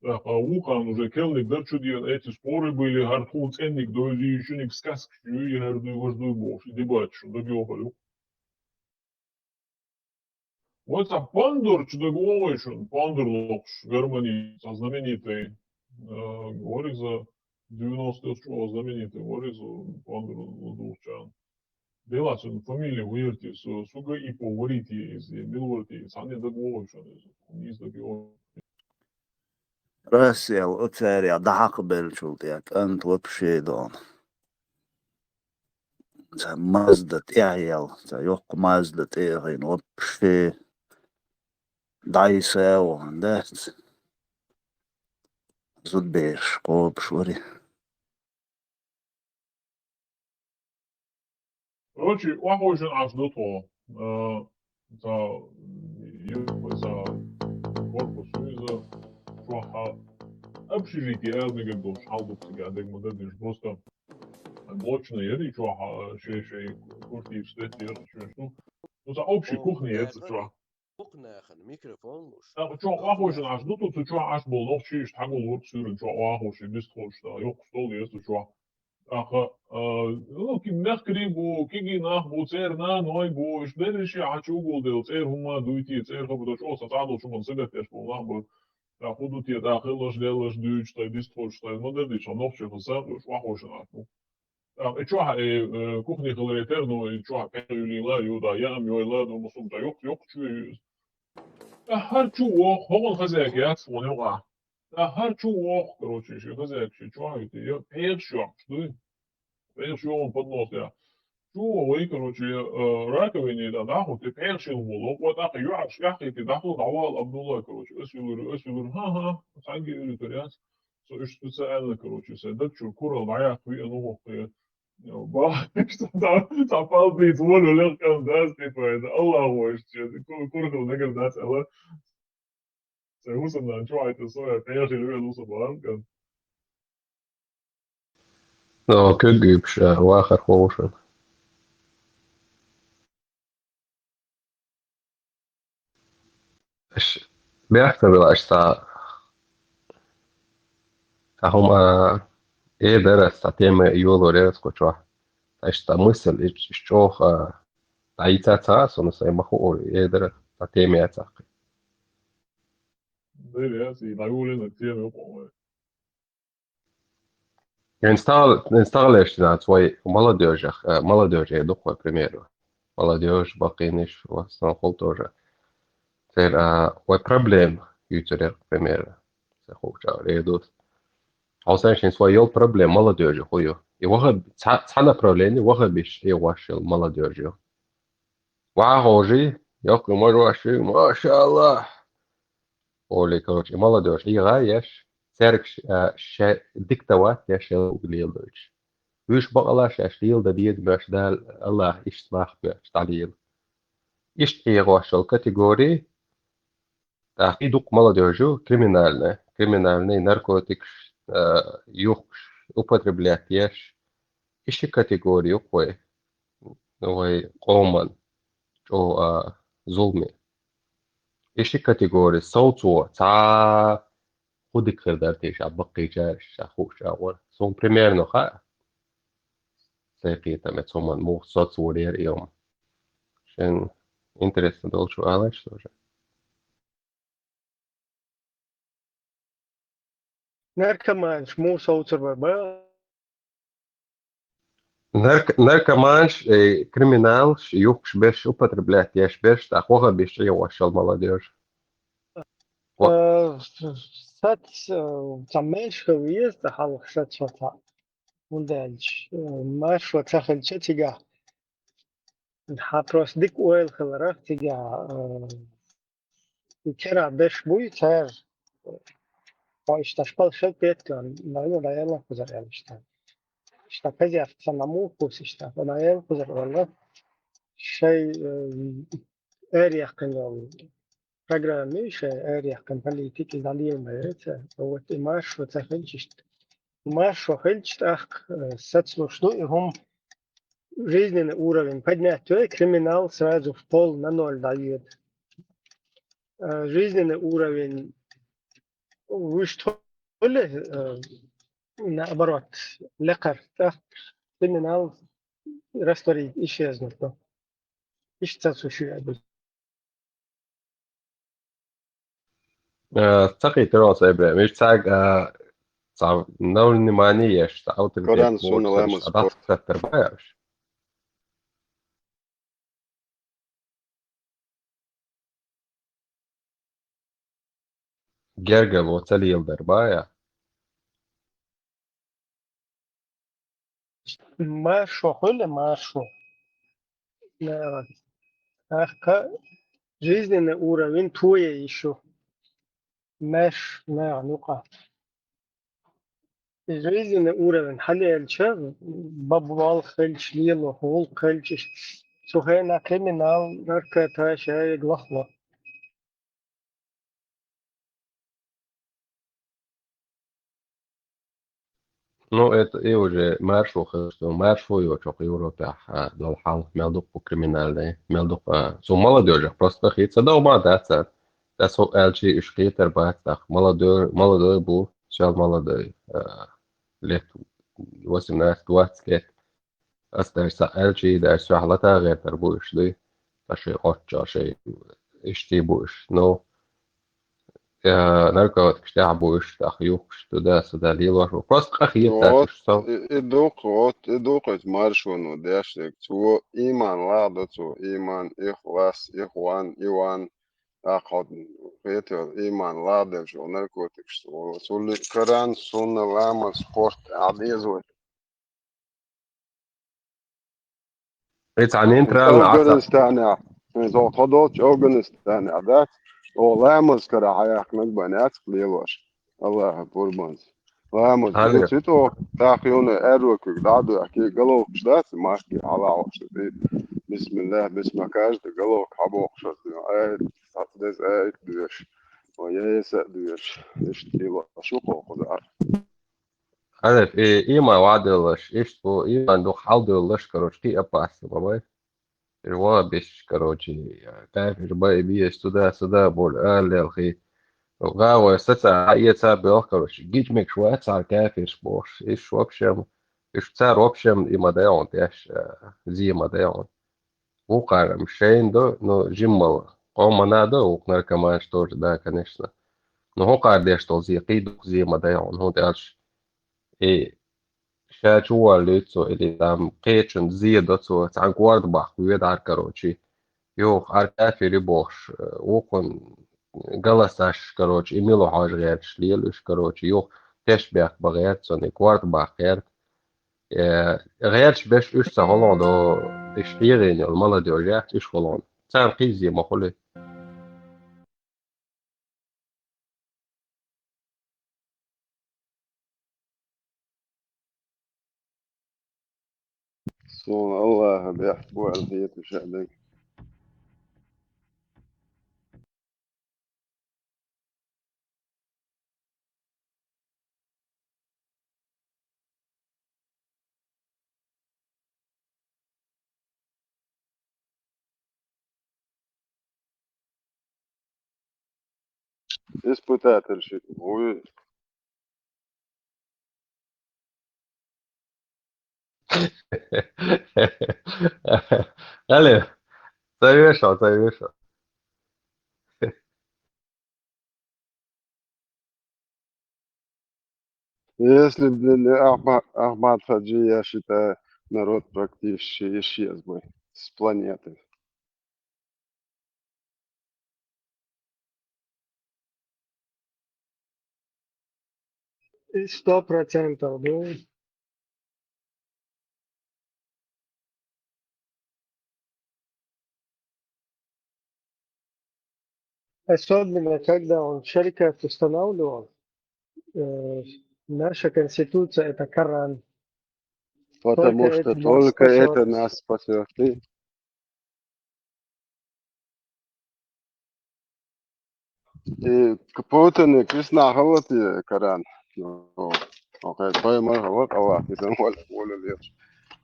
Так, а вукхан уже келниг дар чу дийна, эти споры были, хӀара тхона цӀенниг дойзи, шуник сказка ю, и хӀара дуй, вож дуй бохуш, и дебаташ шу дог йохалу. Вот а Пандорч дог вогӀийшун, Пандор лохуш, гармонист, а знаменитый, э, вариза, девяностые чу знаменитый вариза, Пандор лохучан. Делац фамилия вирти, су-, суга и по варити из, и мил варти, цхьанне дог вогӀийшун из, из дог йогӀу. Расел, оцарех дӀахьакхабеллачул тӀехьа кӀант вообще дона. Цхьа Мазда тӀехьаяьлла, цхьа йоккха Мазда тӀехьаяьлла вообще дӀайса а вахана дац. Зудбераш кхобуш вари. Короче, охьаушин Ӏаш ду тхо. Э, ца, ю-, ца, корпус ю иза, чохьа общежитие аьлла мегар долуш хьал ду цига, а дег ма дар деш, просто блочный яри чохьа, шей-шей квартира стеттера, шуьш ду. Ну, ца общий кухня яц чохь. Кухняхана микрофон луш. ТӀаккха чохь охьаушин Ӏаш ду, цу чохь Ӏаш болу нохчий иштта хьагулвург суьйранна чохь охьауший, бист хӀуш, тӀаккха йоккха стол еза цу чохь. ТӀаккха, а, ну, ки-, мехкарий бу, кегий нах бу, церан наной бу, иштта берриш а хьачу угул дела, церан хӀума дуй те, церан хабар долчу, оха сан цхьа долчу хӀуманна сагатдеш болу нах бу. ТӀаккха хӀун ду те, тӀаккха хилларш, лелларш дуьйцуш, тхайн бист хӀуш, тхайн ма-дарра дийцича, нохчий хаза а долуш, охьаушин Ӏаш ду. ТӀаккха и чохь, и, э, кухни хиларе терра, ну, и чохь пхьегӀа юьлийла, ю, да, яам йойла, ну, мусум, да, йоккха, йоккха чу ю иза. ТӀаккха хӀара чу воху, хӀокхуьнан хозяйка яц вон юкъахь. ТӀаккха хӀара чу воху, короче, шен хозяйка шен чохь а юьтий, я пхьегӀаш йоккхуш дуй. ПхьегӀаш йогӀун поднос я. Чу воху вай, короче, э, раковине, да, дӀахӀутту, пхьегӀаш йина волу, ва тӀаккха юьхьаш, яххийти, дӀахӀутту, дӀавала Абдулла, короче, ас юлур, ас юлур, хӀан-хӀан, цхьаьнгге а юьлуьйтур яц. Со уьш специально, короче, сайн даг чуьра куралла дӀаяккха веана ву хӀокху. Ба, цхьа палдийца волу лекхкана дац, типа, это Аллах вайша, ку-, курхал дагар дац, ала. Сайн хӀусамнана чу хьайта со, я пхьегӀаш йина веана ву со бахьана кан. Но, куьг уьйбуш, а, вахар ховшан. Аш бехк ца била, аш цхьа, цхьа хӀума, а, эр дара, цхьа тема йолор яра кху чохь. Аш цхьа мысль, иш, иш чӀогӀа, а, дӀайийца ца, сона сайн ма хуу, эр дара, цхьа тема яцахь. Дера яц, и дӀайолийна тема ю, по-моему. Эн стагал-, эн стагалеш ца вай молодёжах, э, молодёжь ду вай, к примеру. Молодёжь, баккхийнаш, в основном хул тоже. Церан, а, вай проблема юьйцур яра, к примеру. Ца ховча редут. Хьо сайн шин свой йол проблема молодёжь ху ю. И ваха-, ца-, ца направление вахабиш и ваш йол молодёжь ю. Вахожи, йоккху мажош ю, машаллах. Олий, короче, и молодёжь, и гӀай еш, цаьрга ш-, а, ша диктовать еш, ша уг леладойтуш. Вуьш бакъалаш еш, леладан деза моьш Дала, Аллах, иштта мах моьш, дӀалела. Иштта хьегӀош йолу категори, тӀаккха и дукха молодёжь ю, криминальная, криминальный, наркотикаш, а, юхкуш, употреблять еш. И ши категори ю вай, вай къоман чӀогӀа, а, зуламе. И ши категори совцо цхьа хӀун дика хир дара те ша баккхийчара, ша хууш агӀор. Суна примерно хаьа. Сайн кхетам, я цо ман муха соцвур яра и хӀума. Шен интересно долчу алаш тоже. Наркоманаш муха совцур бара, бара? Нарк-, наркоманаш, э, криминалаш, юхкуш берш, употреблять еш берш, тӀаккха ваха беш чӀегӀош йолу молодёжь. Э, сац, э, цхьа маршо веза, цхьа хьалха сац ваца. ХӀунда аьлча, э, маршо ца хилча цигахь, хьан просто дика ойла хиларах цигахь, э, и керахь берш буй, цара, э, хьо иштта шпал шел петкан, наверное, дӀаелла кхузар аьлла иштта. Иштта казех ца наму кхус иштта, хьо дӀаелла кхузар аьлла. Шай, э, эр яьккхина йолу программа, шайн эр яьккхина политика, иза дӀалела ма яц. Вот и маршо ца хилча иштта. Маршо хилча тӀаккха, э, сацлуш ду, и хӀума жизненный уровень поднять вай, криминал сразу в пол на ноль дӀайоьду. Э, жизненный уровень вуьшта хуьлу, э, наоборот, лекхар, тӀаккха криминал растворить, исчезнуть ду. Иштта ца шу аьлла. Э, ца хийтира оцу эбрем. Иш цаьрга, э, цхьа на внимание еш, цхьа авторитет Коран, сунна, боцурш, ламаз, а дас спорт. Хаттар баьш. Гергало ца леладар бая. Маршо хуьлу, маршо. Наха. Ахка жизненный уровень твоя ещё. Меш, наха, нука. Жизненный уровень хьалелча, бабвал хилча, лело гӀуллакх хилча, цу хенахь криминал, наркота, шайга лахло. Ну, это и уже маршо хилча, маршо йоцу Европехь, а, долу хьал, мел дукха криминальный, мел дукха, а, цу молодёжах просто хи ца догӀу ма дац цара. Ас хӀу аьлчи уьш кхетар бац тӀаккха. Молодой, молодой бу, сел молодой, а, лет восемнадцать, двадцать лет. Ас дерш ца аьлчи, дерш сохьлата гӀертар бу уьш дуй. Ткъа шайн кхоччо, шайн ишти бу уьш. Ну, э, наркотикаш тӀехь бу уьш, тӀаккха юхкуш, туда-сюда лелош бу. Просто къа хеташ Вот, уьш со. И, и дукха, вот, и дукха эцу маршоно деш дерг. Цо иман ладо, цо иман, ихлас, ихван, иван. ТӀаккха хьо хетар иман ладеш, наркотикаш, цо, цо ли-, Коран, сунна, ламаз, спорт, а дезой. И цхьа нейтральный Афганистанехь, иза тхо долчу Афганистанехь дац, о, ламаз кара хьаяхкинарг бан яц лелош. Аллаха пурбанца. Ламаз Хьале. Цуьнан цуьто, тӀаккха юна аьрру куьг дӀа а доьхкий, головкаш дац, маски хьалаалуш ду. Бисмиллах, бисмакаш ду, головка хьабоккхуш ду. Ай, деза ай, доьш. О, я, я, са доьш. Иштта лелош ю кхо кхузара. Хьале, и, иман вадаллаш, иштта бу, иман ду хьалдаллаш, короче, кхин а пасса ма бай. Вахабисташ, короче, кафирш бай, беш, туда-сюда болу ала лелхий. ГӀагӀой саца хьаэца а боьлху, короче, гича мегаш вац цара кафирш бохуш. Иш вообще, иш цара вообще и ма дайгӀун тӀеш, а, зе ма дайгӀун. Вукхара-м шайна до, ну, жиммал къомана до, вукху наркоманаш тоже, да, конечно. Ну, хӀокхара деш долу зе, кхин дукха зе ма дайгӀун, хӀунда аьлча и ша чу валлуьйту цо, или там кхечун зе до цо, цхьаьна корта баккха воьдахьара, короче. Юха, хӀара кафир ю бохуш, э, вукхун галасаш, короче, и мила хьожа гӀерташ лела уьш, короче, юха тешнабехк бан гӀерта цунна, и корта баккха гӀерта. Э, гӀерташ берш уьш ца хӀолгӀа до, уьш хьегӀийна йолу молодёжь яц уьш хӀолгӀа. Царна кхин зе ма хуьлий. Суна Аллаха бехк бу аьлла хета ша дерг. Испытатель ши вуй. Алло, ца вешал, ца вешал. Если бы не Ахма-, Ахмад Хаджи, я считаю, народ практически исчез бы с планеты. И сто процентов, да. Особенно, когда он шарикат устанавливал, э, наша конституция — это Коран. Потому Только что это нас только это спасёт. Нас спасёт. И к Путину кисна халати Коран. Ну, окей, той мар халат Аллах, кисан вал вал леш.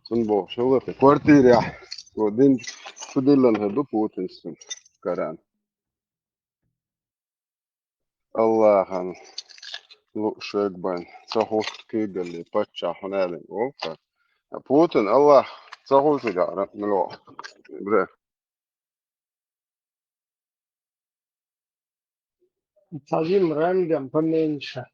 Сун бо шалати квартира. Вот дин судилан хаду Путин сун Коран. Аллахьан луъ шуьг бан, ца хӀуст куьйгалли паччахь хьуналин вовха. Путин Аллахь ца хӀусига ракъ мило. Бре. Цхьа жим рангом поменьше.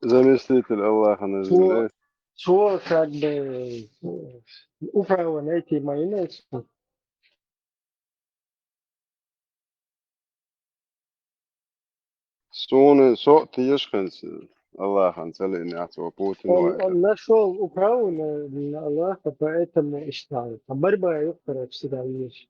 Заместитель Аллаха на Цо, земле. цо как бы, э, управа найти майонез. Суна со тешханца Аллахьан ца лиънехь цо Путин Он, ваита. Он нашёл управу на, на Аллаха, поэтому и стал. А борьба, ёпта, всегда есть.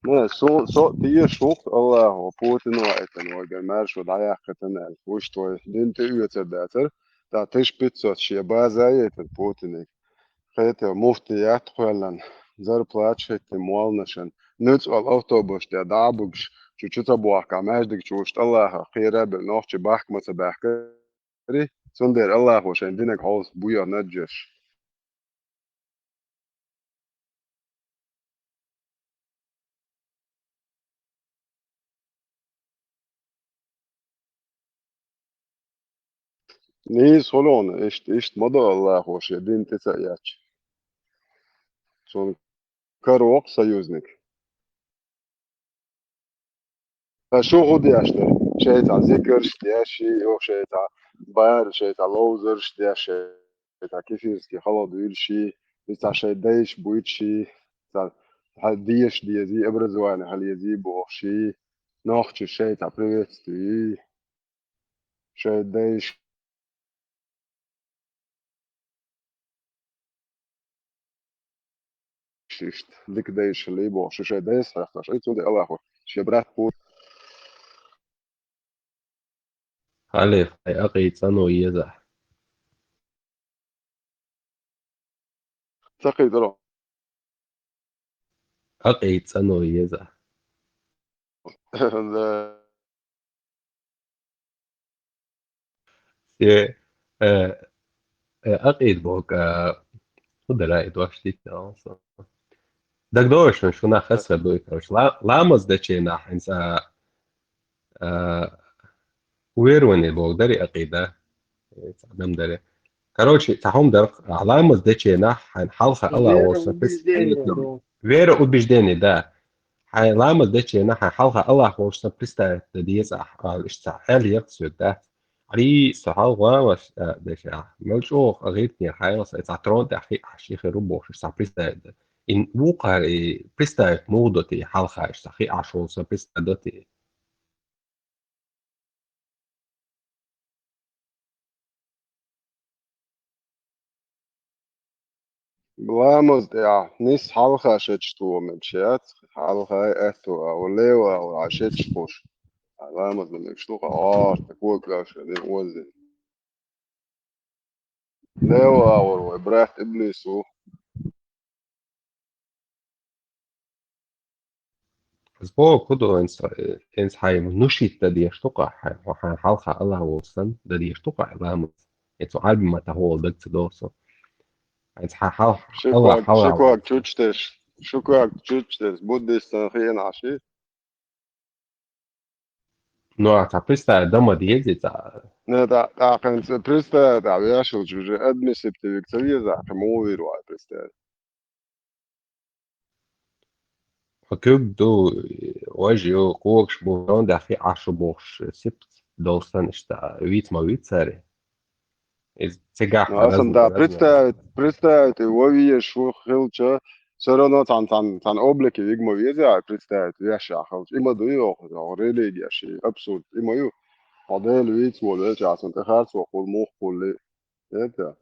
Не, со, со тешух Аллахьо Путин ваита, вайгара маршо дӀаяьккхитина аьлла. Вуш твой дин тӀе оьцар дацар. Та тыш пятьсот шен база яйтар Путиниг. Хетел муфтият кхоьллан, зарплаташ хӀиттина молланашан, нуьцкъала автобус тӀе дӀа а бугаш, чу чу ца бохка, маьждиг чу уьш тӀалаха, кхера а бен, нохчий бахка ма ца баьхкари, цундела Аллахо шайн динаг хьовса буйо наджеш. Нийса хуьлу хьуна, иштта, иштта ма до Аллахо шен дин тӀе ца эцча. Цунна каравоккху союзник. Ткъа шу хӀун деш дара? Шайца зикарш деш, йо, шайца бара, шайца ловзарш деш, шайца кефирский хало дуьйлуш, иза шайн дайша буьйцуш, цхьа деша дезий, образование хила езий бохуш, нохчий шайца приветствуй, шайн дайша иштта дика дайша хила бохуш, шайн дайша хьехташ, и цунде Аллахо шен брат Пу-, Хьале, хьайн акъий цӀано еза. Ца кхийдара. Акъий цӀано еза. Да. Э, э, э, акъийда боху, а, хӀун дара и дош дитина алсо? ДагадогӀуш шуна, шуна хаза хир ду и, короче. Ла-, ламаз дечу хенахь хьайн цӀа, а, верование боху дари акъийда? Э, цхьа дам дари. Короче, цхьа хӀума дара, а, ламаз дечу хенахь хьайн хьалха Аллах волчу представить. Вера убеждение, да. Хьайн ламаз дечу хенахь хьайн хьалха Аллах волчу представить дан деза ахь, аьлла, иштта цхьа хьел яхса соьга дац. Ӏари, со хьалха ламаз, а, дечу, а, мел чӀогӀа гӀиртинера хьайла, со цхьа трон тӀехь хиъ Ӏаш, и хир ву бохуш, цхьа представить дан. И вукхара и представить муха до те, хьалха иштта цхьа хиъ Ӏаш волу со представить до те. Ламаз тӀехь нис хьалха шечаш тухуш яц, хьалха аьтту агӀор, лева агӀор Ӏа шечаш хуш. Ламаз ма мегаш ду-кх, гӀорта кога кхаьчна дина оззина. Лева агӀор вай брат иблис ву. Сбоку ду, хӀинца, хӀинца хьайн внушить дан дезаш ду-кх ахь, хьайн, хьайн хьалха Аллах волчу санна дан дезаш ду-кх ахь ламаз. ХӀинца Ӏарби маттахь хьола дага ца долу со. ХӀинца хьан хьал-, Аллах хьалха. Ши ког чучдеш, ши ког чучдеш, буддистан хиъна Ӏаш и? Ну, а цхьа представить дан ма деза и цхьа. Не, тӀа-, тӀаккха хӀинца представить дан вешалча уже адмисиптивиг ца веза, кхин муха вийр вай представить. Хьо куьг ду, вож ю, когаш бу, онда хи Ӏаш ву бохуш, сипц долу санна иштта вийца ма вийца цара. Иза цигахь. Ну, аса ма да, разный, разный. Представить, представить, и вовеш ву хилча, Всё равно цхьан, цхьан, цхьан облике вига ма веза, представить вешшехь хилча. И ма ду йоху, йоху религеш, и абсурд, и ма ю. Хьо Дела вийца волавелча, цунна тӀе харцо хуьлу, муха хуьлу. Это.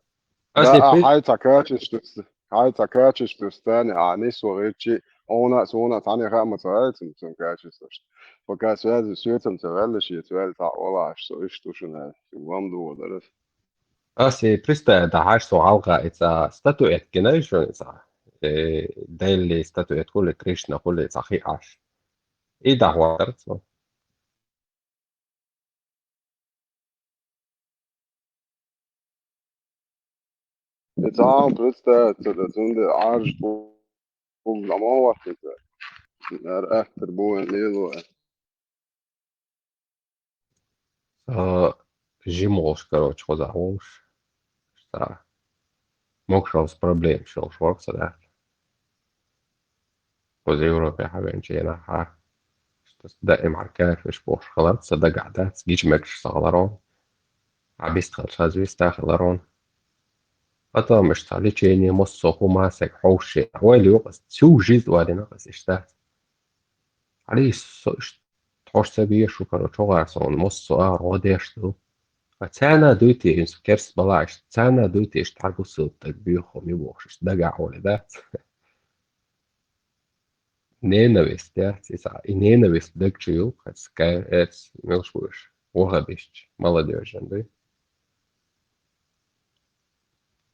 Ас Да, не а при- хьайн цхьа качество, хьайн цхьа качество стане, а нисо гӀирчи, хьуна а, суна а цхьаьна хаа ма ца гӀайцина, цуьнан качествошна. Пока связи соьцам ца ваьлла, шеца ваьлла цхьаъ валахь, со иштта ду шуна, лам дугӀу дара. Ас и представить дахьаш со хьалха и цхьа статуэтка гина ю шуна и цхьа. Э, Делли статуэтка хуьлу, Кришна хуьлу, цхьа хи Ӏаш. И дахьа вахара цо. И цхьа а представить ца до, цундела Ӏаржа тхуна ма вахийтар. Ара аттар бу вайн лело. Со жима волуш, короче, хоза волуш. Ша могушаллица проблемаш йолуш вара со дац. Хоза Европе хьавеанчу хенахь, даим хьан кафеш бохуш хиларца, сан дагахь дац, гича мегаш ца хиларон. Хьан бист хилча, хаза виста хиларон. Потом иштта лечение, массо а хӀума саг хьовший. Ойла йокъу ас, цу жизнь вадина ас иштта дац. Хьалий со иштта тхьош ца беша шу, короче, чогӀар сон массо а агӀор гӀо деш ду. Ткъа царна дуй те, иза керс балаш, царна дуй те, иштта хьан бусалба стаг боьху хӀума ю бохуш, иштта дагахь олий дац. Ненависть, яц, иза, и ненависть даг чу ю, хас, кай, эц, милш буш, вахабисташ, молодёжь, дуй.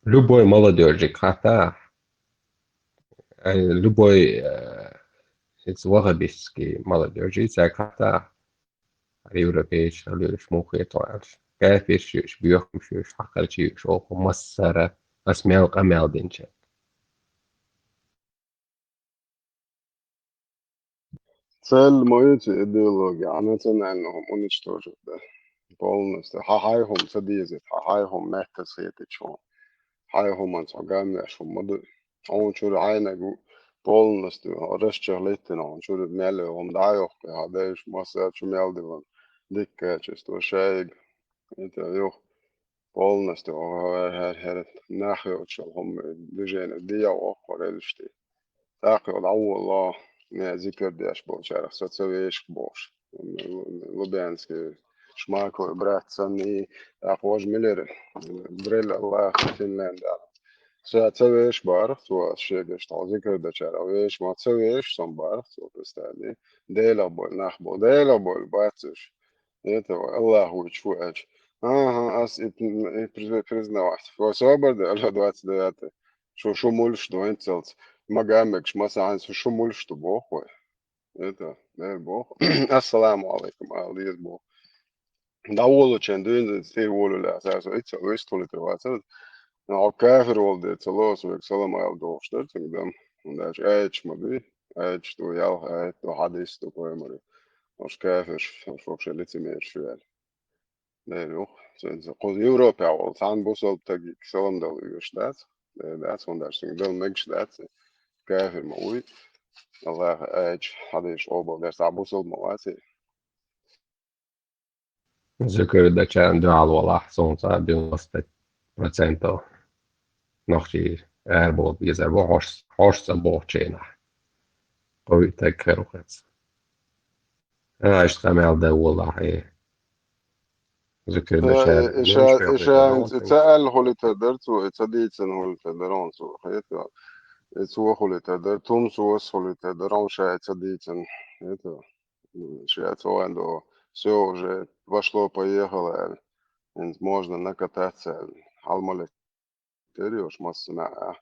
Любой молодёжьиг хата, э, любой, э, эц вахабистский молодёжь, иза хата, европейцаш, хьалуьйш, мухе тоьлш. Кафирш юьш, боьхамш юьш, хьакхарчий юьш, оха массара, ас мел къамел динча. Цель ма ю цу идеология, а национальный хӀума уничтожить дан. Полностью. Хьан хьайн хӀума ца дезийта, хьан хьайн хӀума меттаза хетачу хьуна. Хьайн хӀуманца хьо гамвеш хӀума ма ду. Хьуна чуьра хьайнаг ву полностью расчехлиттина, хьуна чуьра мел йолу хӀума дӀа а йоккхий, хьан дайша массара чу мел диллина. Дика качество, шайга. Это юха. Полностью хӀара, хӀара, хӀара нах йоцуш йолу хӀума, движение де а воккхур элиштий. ТӀаккха йолу дӀаволало, зикар деш болчарах со ца вешах бохуш. Лубянский Шмаковый брат санна, и тӀаккха важа милира, Брель Аллах, Финляндия. Со ца вешах бохура цо, ас шегаш тхьо зикар дечарах вешах, ма ца вешах сан бохура цо, представь. Делах бойла нах бу, Делах бойла бац уьш. Это Аллах вуьйцуш ву аьлча. Ага, ас и, и приз-, признавать. Вай собар де, алло, двадцать девятый. Шу, шу мулш ду, вайн цалц. Мага мегаш, масахьан, шу, шу мулш ду, боху вай. Это, эр боху. Ассаламу алейкум, ала деза боху. ДӀаволучун дуьйна, стир волу ля, саса, иццал вистхули тӀе вацара. Ну, хьо кафир волу де, ца лоцу вайга салам аьлла дохуш дара цуьнга дам. ХӀунда аьлча аьтташ ма дуй, аьтташ ду, ялх аьтта ду, хьадис ду, коймари. Ош кафирш, ош вообще лицемерш ву аьлла. Дера юха, цуьнца кхуза Европехь волу цхьана бусалба стаге салам дала оьшуш дац. Дера дац, хӀунда аьлча цуьнга дала мегаш дац. Кафир ма вуй. Аллаха аьтташ, хьадисаш къобал деш, цхьа бусалба ма вац и. Зуькар дечарна дуьхьал валахь, суна цкъа девяносто процентов нохчий арабовла безар бу хьош, хьош цӀа бохучу хенахь. Кхо-виъ стаг хир ву хӀинца. Ай, иштта къамел дан волахь, и зуькар Э, дечарна и, и ша, и ша хӀинца ца аьлла хӀули тера дара цо, и ца дийцина хӀули тера дара хьуна цо, хета? И цо хӀули тера дара, Тумсос хӀули тера дара хьуна, ша и ца дийцина, хета? М, шаьца вайн до, всё, уже пошло-поехало, аьлла. ХӀинца можно накататься, аьлла. Хьалмале тера йош массана а.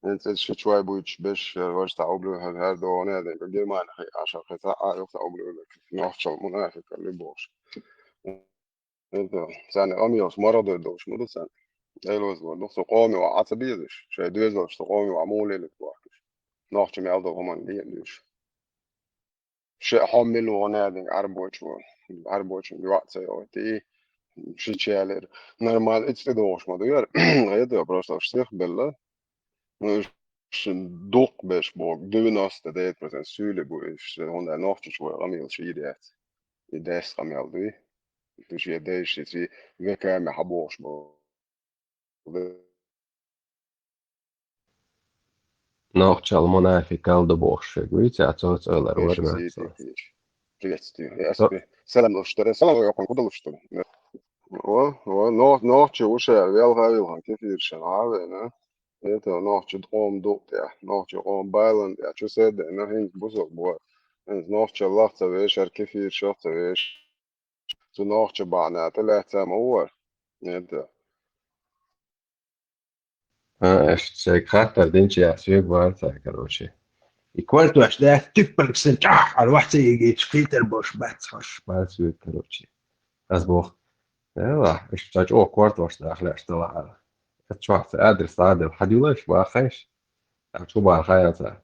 ХӀинца иза ши чой буьйцуш беш, важа цхьа облу хӀара, хӀара догӀу недан, Германия хи аша кхин цхьа а юха цхьа облу нохчал мунафикъ любовш. Это, царна къамелаш маргӀадойр долуш ма ду царна. Элваз вар ду, со къоме ваӀа ца безаш, шайн доьзалш со къоме ваӀа муха лелийта бохкуш. Нохча мел долу хӀуманна лен а луьйш. Шен хьо мила вон аьлла, Ӏарбочо, Ӏарбочун йоӀ ца йогӀуьйтий, шича ялира. Нормально, ицкъи догӀуш ма ду яра. ХӀета, просто уьш сих белла. Ну, уьш дукха беш боху, девяносто девять процент суьйле бу уьш, хӀунда нохчаш вай къамелаш йийр яц. И дес къамел дуй. Уьш я дайшица векаме хьабохуш бу. Нохчал мунафикал ду бохуш шуьга вуьйцу, а цо цӀойлар вара нах цо. Приветствую. Я Со- себе салам луш дара, салам йоккхун куда луш дара. О, о, но, нохчи уша велха велха кефиршан авена. Это нохчи къом дукъ тӀе, нохчи къом байлан тӀе, чу седе, на хин бусок бо. Хин нохчи лахца вешар кефир шахца веш. Цу нохча бахьана тӀе лаьцна ма вара. Это. А, аша шайга хаттар динчу яц вега вара цара, короче. И квартош дац, типпарг сан чӀахь, ара вац йигийчу кхетар бош бац хаш, бац вега, короче. Аз бох. Эла, аша ца чӀо квартош дахлеш талахьара. Аца чохь ца адрес дӀадала, хьадилаш, бахайш. А чу бахаяца.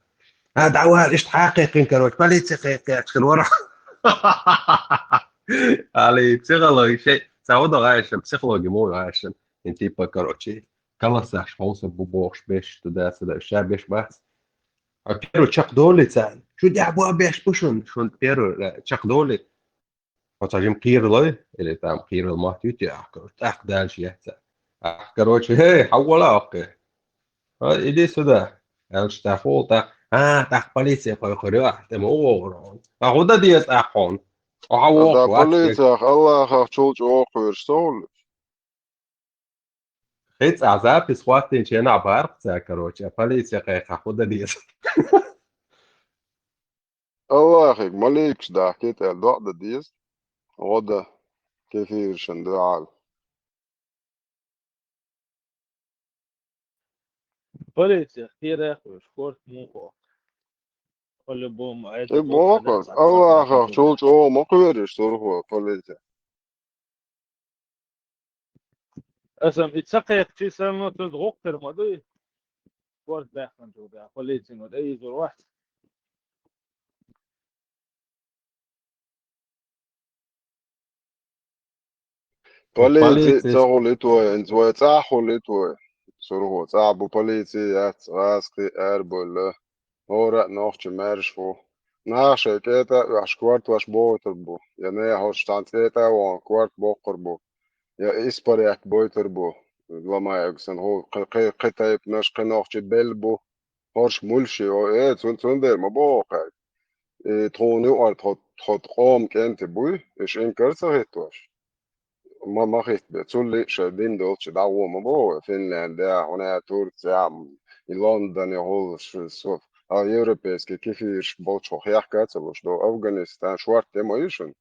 А, давай, иштта хьакхайкхина, короче, полиция кхайкхаьчкина вара. Али, психологи, шей, ца удо гайшан, психологи му гайшан. Ин типа, короче, колоссаш хьовса бу бохуш беш, туда, сюда, ша беш бац. А первый чакхдоли ца, шу дя бу беш бу шун, шун первый, э, чакхдоли. Оцу жим кхийралой, или там кхийрал мотт ю те ахка, тӀаккха дальше яц. Ах, короче, хей, хьаввала ахка. А, иди сюда. Аьлча, тӀаккха хул, тӀаккха, а, тӀаккха полиция кхойкхур ю, ахь, тӀема угӀур хьуна. Ткъа хӀун дан деза тӀаккха хьуна? Ткъа хьан вохуш вац полициях, Аллахах чул чӀогӀа кхуьйраш со хӀуллуш? Хица а запись хӀоттийначу хенахь барх ца, короче, а полиция кхайкхахь хӀун дан деза? Аллахьиг маликаш дахкийта аьлла доӀа дан деза. ГӀо дан кефиршан дуьхьал. Полиция кхера а кхуьйсу, корта муха. По-любому, а это И боху, Аллахьах чул чӀогӀа ма кхуьйраш сурхо полиция. Аса и ца кхайкхича санна, цуьнца гӀуллакх хир ма дуй. Спорт баьхканчул тӀаьхьа полицин тӀе йизур вац. Полици Полици. Ца гӀулит вай, хӀинца вай цӀахь гӀулит вай. Сурхо цӀахь бу, полици яц, гӀазкхи арабевлла. ХӀора а нохчи маьрша ву. Наха шайн кӀета а оьхуш, кортош бохуьйтур бу. Я нехан хӀорш цхьаьна кӀета а вахана, корта боккхур бу. Я испаръяьтта бойтур бу. Ламаега сан хӀу кхи, кхи, кхи тайпанаш, кхи нохчи белла бу. ХӀорш муьлш ю, э, цун-, цундела ма боху кхаьрга. И тхуна юкъара тхо, тхо къоман кӀентий буй, уьш инкар а ца хӀиттош. Ма, ма хӀиттабе, цул а шайн дин долчу дӀагӀо ма боху, Финляндия, хӀуна Турция, и Лондон, и гӀуллуш, со, а европейский кефираш болчу хьехка а ца луш, до Афганистан, шорта тӀе ма ю шуна.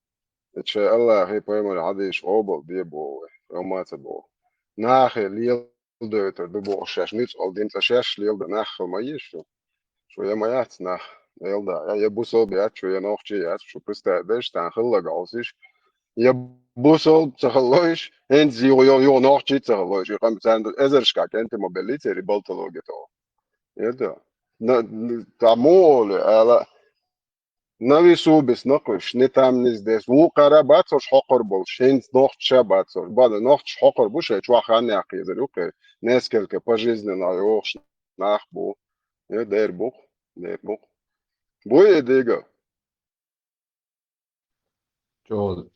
Эта шайн Аллахьий, пайхамарий хьадисаш къобал де боху вай, хӀума а ца боху. Нахе лела дойтур ду бохуш шаьш ницкъ олу дина цкъа шаьш леладан нах хила ма еза шу. Шу я ма яц нах, леладан, я, я бусалба яц шу, я нохчи яц шу, пуста деш, тхан хилла галсиш. Я бусалба ца хилла иш, хӀинца юха, юха, юха нохчи ца хилла иш, и къам царна ду эзаршка кӀентий ма беллий церан балтологи тӀо. Это, на, на, та муха олу, ала, На весу бисна кхуьш, ни там, ни здесь. Вукхара бацурш хьокхур болуш, хӀинца нохчаша бацурш. Бада нохчаш хьокхур бу шайн чохь хан яккхийзар ю кхе. Несколько пожизненно йохуш нах бу. Э, дер бу-кх, дер бу-кх. Буй и дига? Чо,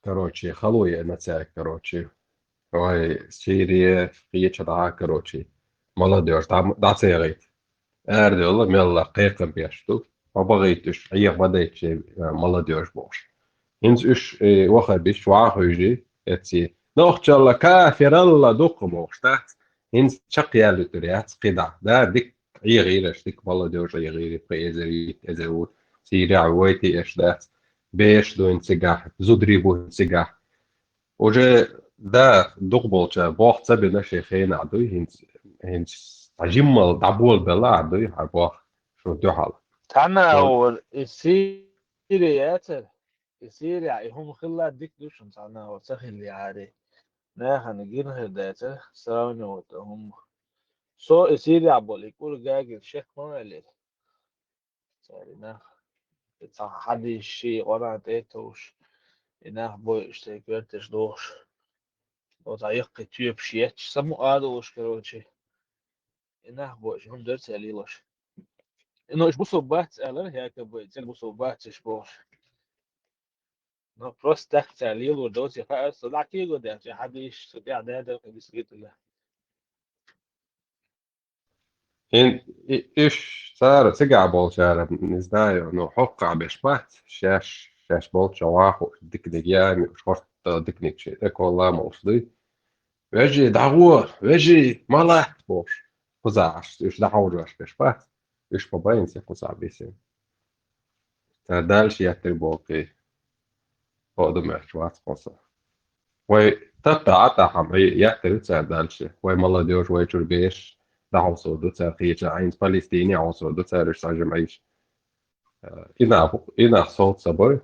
короче, хало еана цаьрга, короче. Вай, Сирия, кхеча дӀа, короче, молодёжь дӀа-, дӀа ца яхийта. Арадевлла мелла кхайкхам беш ду. Ма бахийта уьш, Ӏеха ма дайта шайн, а, молодёжь бохуш. ХӀинца уьш, э, ваха биш, ваха хуьйжий, эций. Нохчалла, кафиралла дукха бохуш дац. ХӀинца чекхъяьлла туьр яц кхидӀа. Да, дика Ӏехийра аша, дика молодёжь Ӏехийра, пхи эзар, витта эзар ву. Сирия вайти аша дац. Беш дуйна цигахь, зударий буйна цигахь. Уже, да, дукхаболчара бох ца бина шайн хенахь дуй, хӀинца, хӀинца цхьа жиммал дӀаболабелла ахь дуй, хьан бох шу дуьхьал. Цхьана Ша- а вара, и Сирия яцара, и Сирия, и хӀума хилла дика ду шуна цхьана а вара, ца хилла яхьарий. Нахана гина хир дацара, сравнивать а хӀума. Со и Сирия болу, и кӀур гагира шек ма велира. Цара и нах, и цхьа хьадийсаш ший къоран тӀе а товш, и нах бойуш, церан коьрташ дохуш. Оцхьа яккхий тоьпаш етташ, самукъа а долуш, короче. И нах бойуш, хӀума дара цара лелош. И ну, уьш бусалба бац, аьллера, якобы, церан бусалба бац уьш бохуш. Ну, просто так цара лелор доций хаьа, со дӀа кего даьлча, хьадийсаш, со тӀаьхьа даьдара, кхин дисгитӀа. ХӀин И уьш цара цигахь болчара, не знаю, ну, хӀоккхахь беш бац, шаьш, шаьш болчу вахуш диканиг ями, уьш хӀорта диканиг шен тӀе колла а молуш дуй. «Вежий, дӀагӀо! Вежий, ма латта!» — бохуш, кхузахь уьш дӀахьовжош беш бац, уьш ма байна ца кхузахь бисина. Цара дальше яттар боху кхин. Хо а ду моьттуш вац хьо со. Вай таппа Ӏа тӀаьхьа ма яттар ю цара дальше. Вай молодёжь, вай чуьра беш, дӀахьовсур ду цара кхеча, айнца Палестине хьовсур ду цара уьш сажим Ӏийш. Э, и нах, и нах совца ца бой.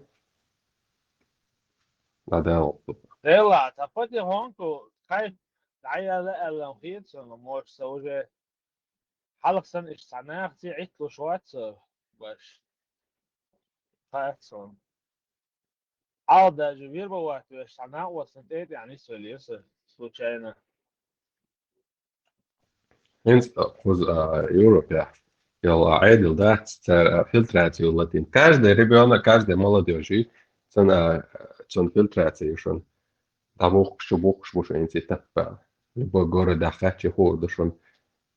Ладел. Дела, та потихоньку кхай дӀаяла аьлла хета суна, может, со уже хьалха санна иштта цхьа нахаца Ӏитталуш вац со баш. Хац суна. Хьал даже вербовать веш цхьа накъостан тӀе а тӀехь нисвелира со, случайно. ХӀинца кхуза, а, Европехь йолу Ӏедал дац, цара, а, фильтрацию латийна. Каждый ребёнок, каждый молодёжь, цуьнан, а, цуьнан фильтрацию шуна. ДӀабухкуш, чубухкуш бу шуна хӀинца и таппа. Любой городехь кхаьчча хуур ду шуна.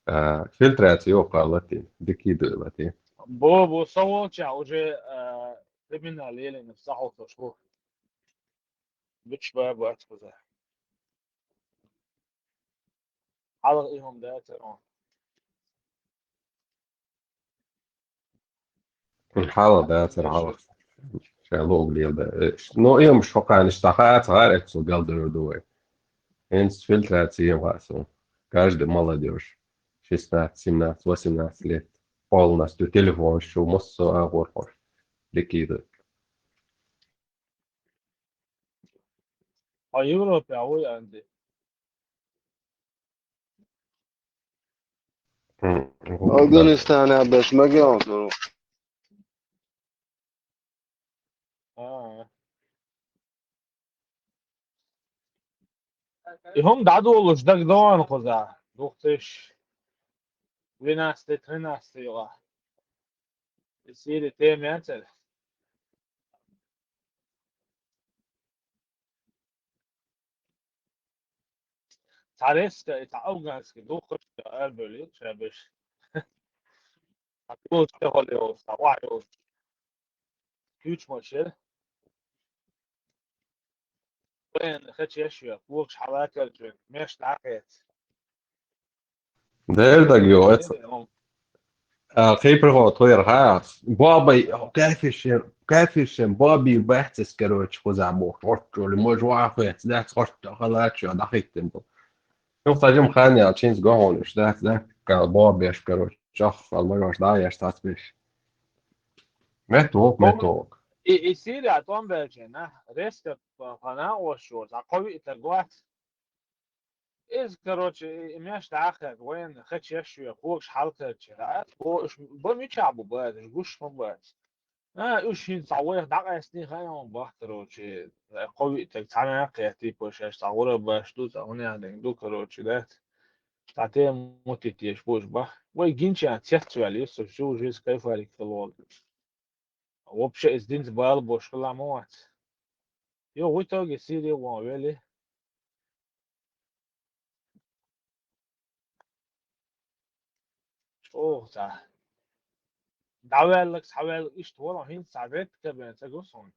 А, фильтрацию йоккха латийна, дикий ду латийна. Бо, бо, со волчохь уже, а, криминал елена сахьовсуш ву. Гучу бан бац кхуза. Хьалха и хӀума дацара хьуна. Хьалха дацара, хьалха. Ша лугу лела да. Э, ну, и хӀума шо кхаьнаш ца хаьа, ца хаьа, эццул галдевр ду вай. ХӀинца фильтрацию ен ваьа суна. Каждый молодёжь. Шестнадцать, семнадцать, восемнадцать лет. Полностью телефонаш чу, массо а агӀор хьош. Дикий ду. А Европе а вуй, Анди? М, Афганистан а беш магион, ну. А. И хӀума дӀадолуш дагадогӀу кхуза, две тысячи двенадцатый, тринадцатый юкъа. И Сири тема яцара. Цхьа резко, и цхьа афганский духхуш арабевлла ша беш. Цхьа кулаш тӀехула йолуш, цхьа охьа йолуш. Куьйчу ма шера. Вайн хечеш веа, когаш хьалакарчу, меш дӀакхетта. Дера даг йо, эца. А, кхин приход тхоьра хьа. Бобай, кафешен, кафешен, Боби бац эс, короче, кхуза боху. Хортчули, може, вахвец, дац, хортчо, халачо, дахиттин бу. Ну, кстати, м, хан ял, чинс гохонуш, дац, да? Ка, Бобеш, короче, чох, ал, може, да, я штат беш. Меток, меток. И, и Сирия, там бежен, а? Резко, а, фана ошур, а кхо виъ таг вац. Иза, короче, и, и меш дахар, вайн хачеш ве, когаш хьалкарча, а? О, уж ба мича бу бац, уж гуш ма бац. А, уж хин цхьа вайх дӀакъаьстний хаьа бах, короче, кхо виъ таг цхьана кхетий, по шаьш цхьа гӀура баш ду, цхьа хӀунех ден ду, короче, да? Цхьа тема мутить еш бу уж бах. Вай гинча цец ваьлли, со чу уже кайфарик хилла. Вообще, иза динца бала бош хила ма вац. Йо, в итоге Сирия ван вели. ЧӀогӀа ца. ДӀаваьллакс, хьаваьллакс, иштта вала хӀинца цхьа ретта кабен ца гу суна.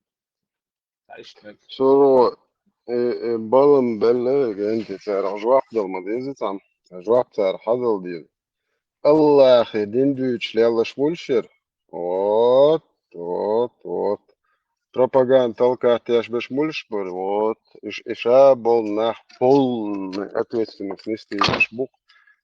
Цхьа иштта мега. Суро, э, э, балам белла, генти цара жоп дала ма деза цхьа. Жоп цара хьадала деза. Аллахе дин дуьйцуш леллаш мулшера. Вот, вот, вот. Пропаганда толкать деш беш мулш бара. Вот. Иш, иша болу нах полный ответственность нести иш бу.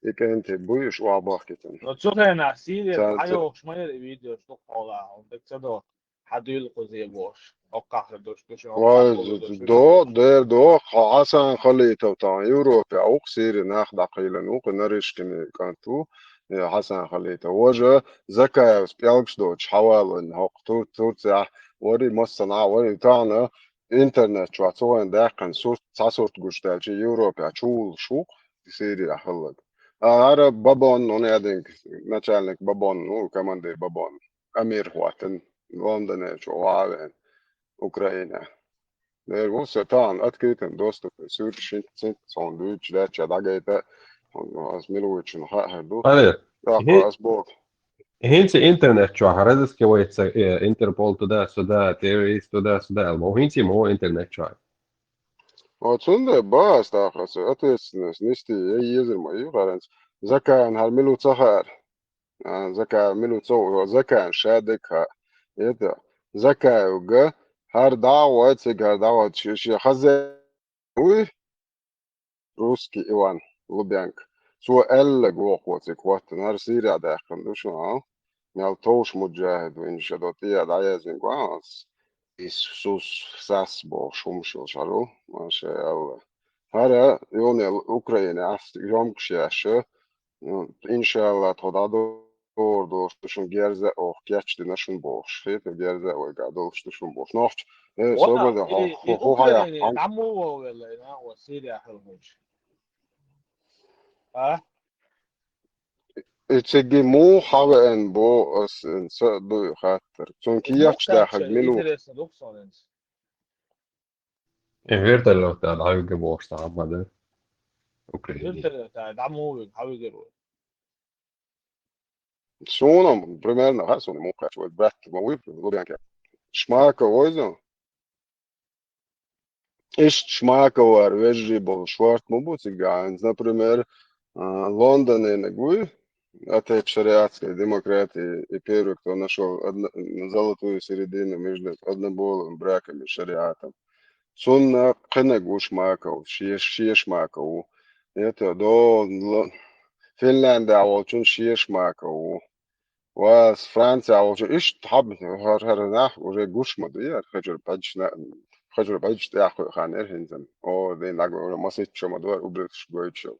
И кенте буй иш вабахкитан. Но цу хенахь Сирия хьайохуш ма яра и видео, шу хьола, он так ца до. Хьан дуьйла кхузе бохуш. Оккхахар душ, душ, Вай, оккхахар душ, душ. До, дер до, Хьасан Халитов тан Европе, а укх Сири нах дакхилан, укх Нарышкин канту, э, Хьасан Халитов. Важа Закаевс пӀелгаш доцуш хьавалан, хӀокху Тур-, Турция, вари массана, вари тахна, интернет чу цугӀан даьккхина сурт, цхьа сурт гуш даьлча, Европе чувулуш ву, Сирия хӀаллаг. А, ара Бабон, он ядинг, начальник Бабон, ну, командир Бабон. Амир хӀоттина, Лондоне чу ваьлла, Украина. Дера ву со тахана открытым доступе суьрташ шин цинт цхьана дуьйцуш даьчча дӀагайта, ас мила вуьйцучун хаьа хӀара ду. Амир, ТӀаккха ас боху. ХӀинца интернет чохь разыскивается, э, Интерпол туда-сюда, террорист туда-сюда, ма хӀинца ма интернет чохь. О, цундела боху ас тӀаккха, аса ответственность нести я езар ма ю хӀара. Закан хӀара мила ву ца хаьара. А, Закан мила ву ца ву, Закан ша дерг хаьа. Это, Закаевга хӀара дӀа а гӀой, цига хӀара дӀа а гӀой, ши-, ши хаза вуй, русский Иван Лубянка. Цо аьлларг вохо цига хӀоттана, хӀара Сирехь даьккхина ду шуна, а? Мел товш муджахид ву, иншалла, тӀе а дӀаяздина гуахьа ас. Иисус сас бохуш хӀумаш йолуш хӀара ву, маша Алла. ХӀара, юнел Украинехь жомкаш еш, ну, иншалла, тхо дӀадо- дора долуш ду шуна герза а оха кечдина шуна бохуш. Хета герза а вайгахь долуш ду шуна бохуш. Нохча, э, Вала, собар дан, и, хьо, и хьо, хьо, хьо, Украине хьо, хьо. Дам муха вала, нахва Сирия хьалхуш? А? И циги муха хьавеана бо ас, ца дуй хаттар. Цун кехаш дахаг мила ву? Интересно, дукха соненс. Э, вертолёт да, дӀавига бохуш, цхьа хӀама да. Украине. Вертолёт да, дӀа муха вига, хьавигар вай? Суна, примерно, ха, суна мукъаш, вай братти ма вуй, Лубянка. Шмака войзу? Ишт Шмаковар вежарий болу шорт ма бу цига. Например, а, Лондоненаг вуй, отец шариатской демократии и первый, кто нашёл одно-, золотую середину между однополым браком и шариатом. Цунна кхинаг ву Шмаков, шеш-, шеш Шмаков ву. Это до Ло-, Финляндия волчун шеш Шмаков ву. Ва с Франция волчун иштта хьаб-, хӀара, хӀара нах уже гуш ма ду яра, хажур баьчна, хажур баьчна тӀехь кхуьу хан яра хӀинца. О, дин лаго уже маситта шо ма ду, убрикаш гойтуш.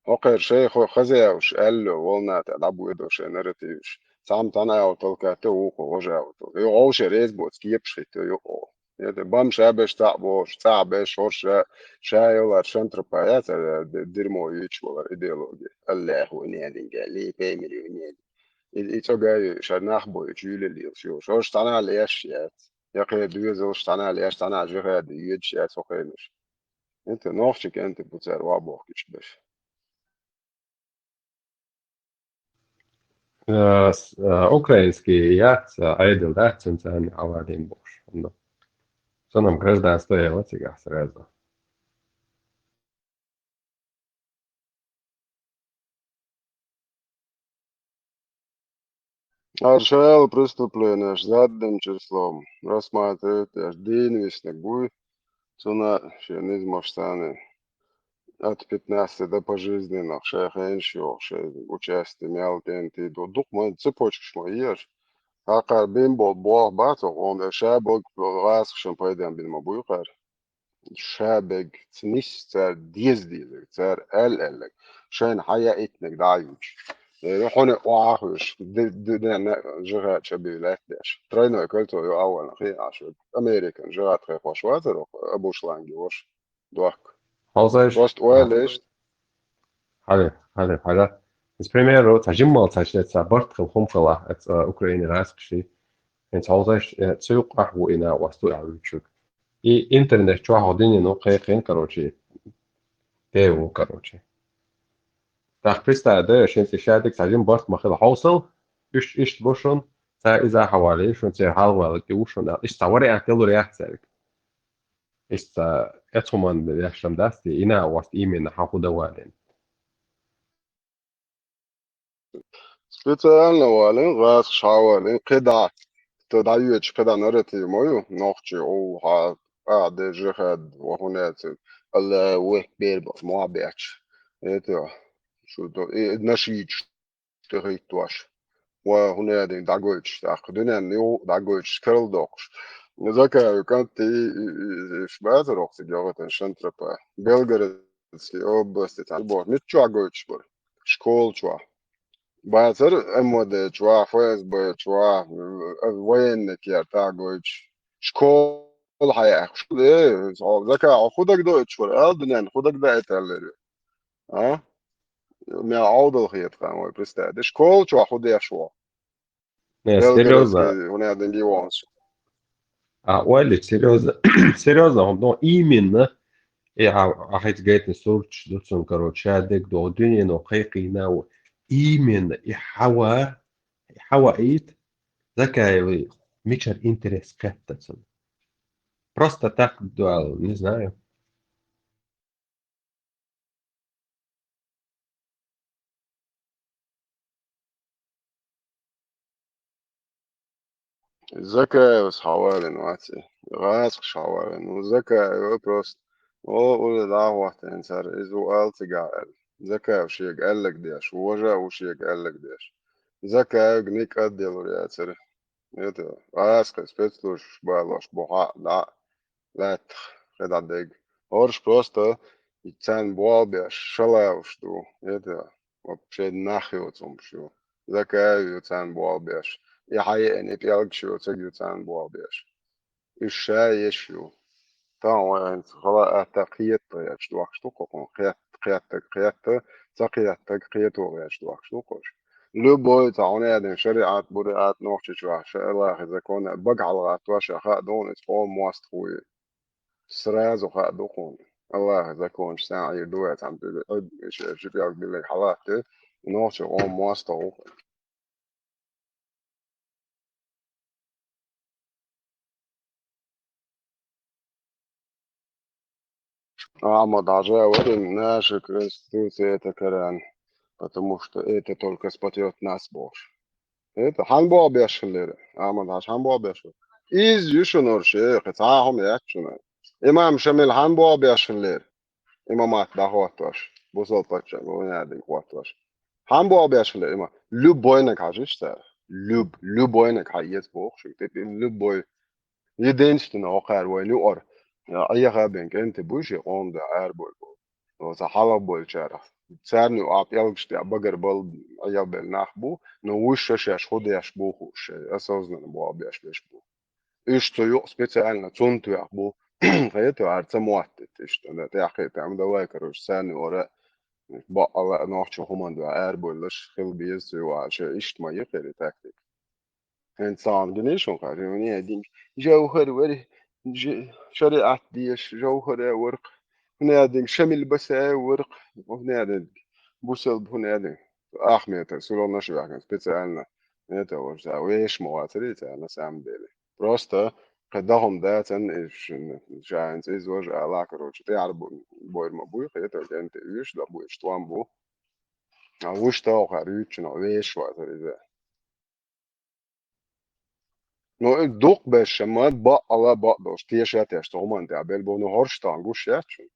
Хьо кхера шайхо хазаевш аьлло, волна тӀе дӀабоьдо шайн нарративаш. Цхьамма цхьана аьлла толкатта вукхо гӀожа аьлла. Ю гӀовше реза боцу кепаш хӀитто ю о. Я де бам ша беш цхьаъ бохуш, цхьаъ беш хӀорш ша, ша йолар шантра пая, ца де-, дерьмо юьйцуш валар идеология. Аллаху нединга, ли пеймери нединга. И, и цӀога ю, ша нах бойчу юьле лелаш ю. ХӀорш цхьана леш яц. Я кхе доьзалш цхьана леш, цхьана жихади юьйцуш яц хӀокхенаш. ИнтӀа нохчи кӀентий бу цара ва бохкуш беш. Э, с-, э, украинский яц, э, айдал дац, цунца ани авадин бош. Ну, цунам гражданство яла цигахь сразу. Аршал преступлениеш задним числом рассматривать еш дийна виснаг буй, цуна шен низмаш царна от пятнадцати до пожизненных, шайн хенаш йоху, шайн участие мел кӀентий ду. Дукха ма цепочкаш ма еш. Хьакхара бин болу боху бац, оха ша бог гӀазкхашан пайдам бина ма буй кхара. Ша бег ца нис цара деза-дезаг, цара аьлла-аьллаг, шайна хьан яа итнаг дӀа а юьйцуш. Э, хьуна охьахуьйш, ди-, ди-, дина жиха чабий лаьтта деш. Тройной кольцо ю авална хи аша. Американ жиха тхайхош вацар, Абушланги вош. Дохк. Хьовзайш? Просто ойла иштта. Хьали, хьали, хьала. Из примеру, ца жиммал ца ше, ца барт хил хум хила, эц, а, Украине гӀазкхаши. Эц хьовзайш, э, цу юккъахь ву и накъосту а вуьйчуьг. И интернет чохь хьо динин ву кхайкхина, короче. Де ву, короче. ТӀаккха представь, да, шен цӀе шадиг ца жим барт ма хила хьовсал, уьш иштта бу шун, ца иза хьавали, шун цӀе хьалвала, и ву шун, иштта ца вариант делур яц цаьрга. Иштта эцхьуман яшам дац те, и накъост именно хьан хӀу дан валийна. Специально валийна, гӀазкхаш хьан валийна, кхидӀа, ту дӀайоьдуш кхидӀа нарратив ма ю, нохчий гӀу хьан, а, де жихад, ва хӀун яций, Аллаху акбар бохуш, ма бечу. Это, шу до, и нашийчуш тӀехӀиттош. Ва хӀун яций дӀагойтуш, тӀаккха дуьненна юкъа дӀагойтуш, карладоккхуш. Закаев кӀант и, и, и, и, бацара оха цига йогӀитан Шантропа. Белгородский области, цхьана боху, миччохь гойтуш бара? Школа чохь. Бацара МВД чохь, ФСБ чохь, э, военный кертахь гойтуш. Школа хьаяьккхуш. Э, Закаев, хӀун дагадойтуш бара? Ала дуьненна, хӀун дагадаийталлера? А? Мел Ӏовдал хетахьан вай, представь. Школа чохь хӀун деш ву? Не, серьёзно. Белгородский, хӀун яций, динге ваханаш. А, ойла, серьёзно. Серьёзно, хӀума, ну, именно, э, а, а хӀинца гайтина сурташ ду цунна, короче, ша дерг ду, дуьнено кхайкхийна ву. именно и хьава, и хьава ит, Закаева мичара интерес кхетта цун. Просто так дуал, не знаю. Закаевс хьавалин вац и. ГӀазкхаш хьавалин. Ну, Закаева просто. О, ули дӀахӀоттийна цара, иза ву алцигахь аьлла. Закаев шега аьллаг деш, вожа а ву шега аьллаг деш. Закаевга никъ а делур яцара. Это, гӀазкхий спецслужбаш балош бу хьа, дӀа, лаьттах, хи дӀа дег. ХӀорш просто царна болх беш, шалаваш ду. Это, вообще нах йоцумаш ю. Закаев ю царна болх беш. И хьаеана, и пӀелгаш йоцург ю царна болх беш. Уьш ша еш ю. Тахана вай хӀинца хала атта кхета гӀерташ дохкаш ду кху хьуна. Кхет-, кхеттаг кхетта, ца кхеттаг кхето гӀерташ дохкаш ду кхуш. Любой цхьа хьуна аьлла шариӀат, буриӀат, нохчичу ваха, ша Аллахьи закон, бага хьалагӀаттош, ша хаа ду хьуна, иза къоман мостагӀ вуй. Сразу хаа ду хьуна. Аллахьи законаш схьа Ӏийр ду вай цхьана тӀе, ой, иш, иш пӀелг биллиг хьалатте, нохчи къоман мостагӀ ву хьуна. Ахьмад-Хьажа вара наша Конституция это каран, потому что это только спасёт нас бохуш. Это хьан болх беш хиллера? Ахьмад-Хьажа хьан болх беш хиллера? Иза ю шуна хӀорш, э, кхин цхьа а хӀума яц шуна. Имам Шамил хьан болх беш хиллера? Имамат дӀахӀоттош, бусалба паччахь, бу нядинг хӀоттош. Хьан болх беш хиллера имам? Любойнаг хьажа иштта. Люб-, любойнаг хьаэца боху шуьга. Типа любой. Единственный хӀокхара вайна юкъара. Ӏеха бен кӀентий буй шен къоман да арабой бу. Оцу хьалха болчарах. Царна юкъа пӀелгаш тӀехь багарбала Ӏехабелла нах бу, но уьш шо шаьш хӀун деш бу хууш, шайн осознанно болх беш берш бу. Уьш цу юкъа специально цунна тоьхна бу. Кхета, хӀара ца моттийта иштта, да, тӀаьхьа кхетам, давай, короче, царна юкъара бакъала нохчо хӀуманна дуьхьа арабевллаш хила беза цу юкъа, шайн иштта ма йихира и тактика. ХӀинца цхьана гиний шуна хӀара, хӀунда аьлла динга Жовхар вара, ж-, шариӀат дезаш, Жовхар а вара-кх, хӀунда аьлла динга Шамил Басаев вара-кх, хӀунда аьлла динга бусалба, хӀунда аьлла динга Ахмета, сурал наша ваьхкина специально. Это вот, да, вешан ма вацара и цара, на самом деле. Просто кхин даха хӀума дацан, и ш-, ш-, ша хӀинца иза важа ала, короче, тӀаьхьара бу-, бойр ма буй, кхета, кӀентий уьш, да, буьйш тӀом бу. А уьш таххара юьйцучунах вешаш вацара иза. Ну, и дукха беш ма бакъала бакъдолуш, теша а тешна, цу хӀуманна тӀехь белла бу, ну, хӀорш тахана гуш яц шуна.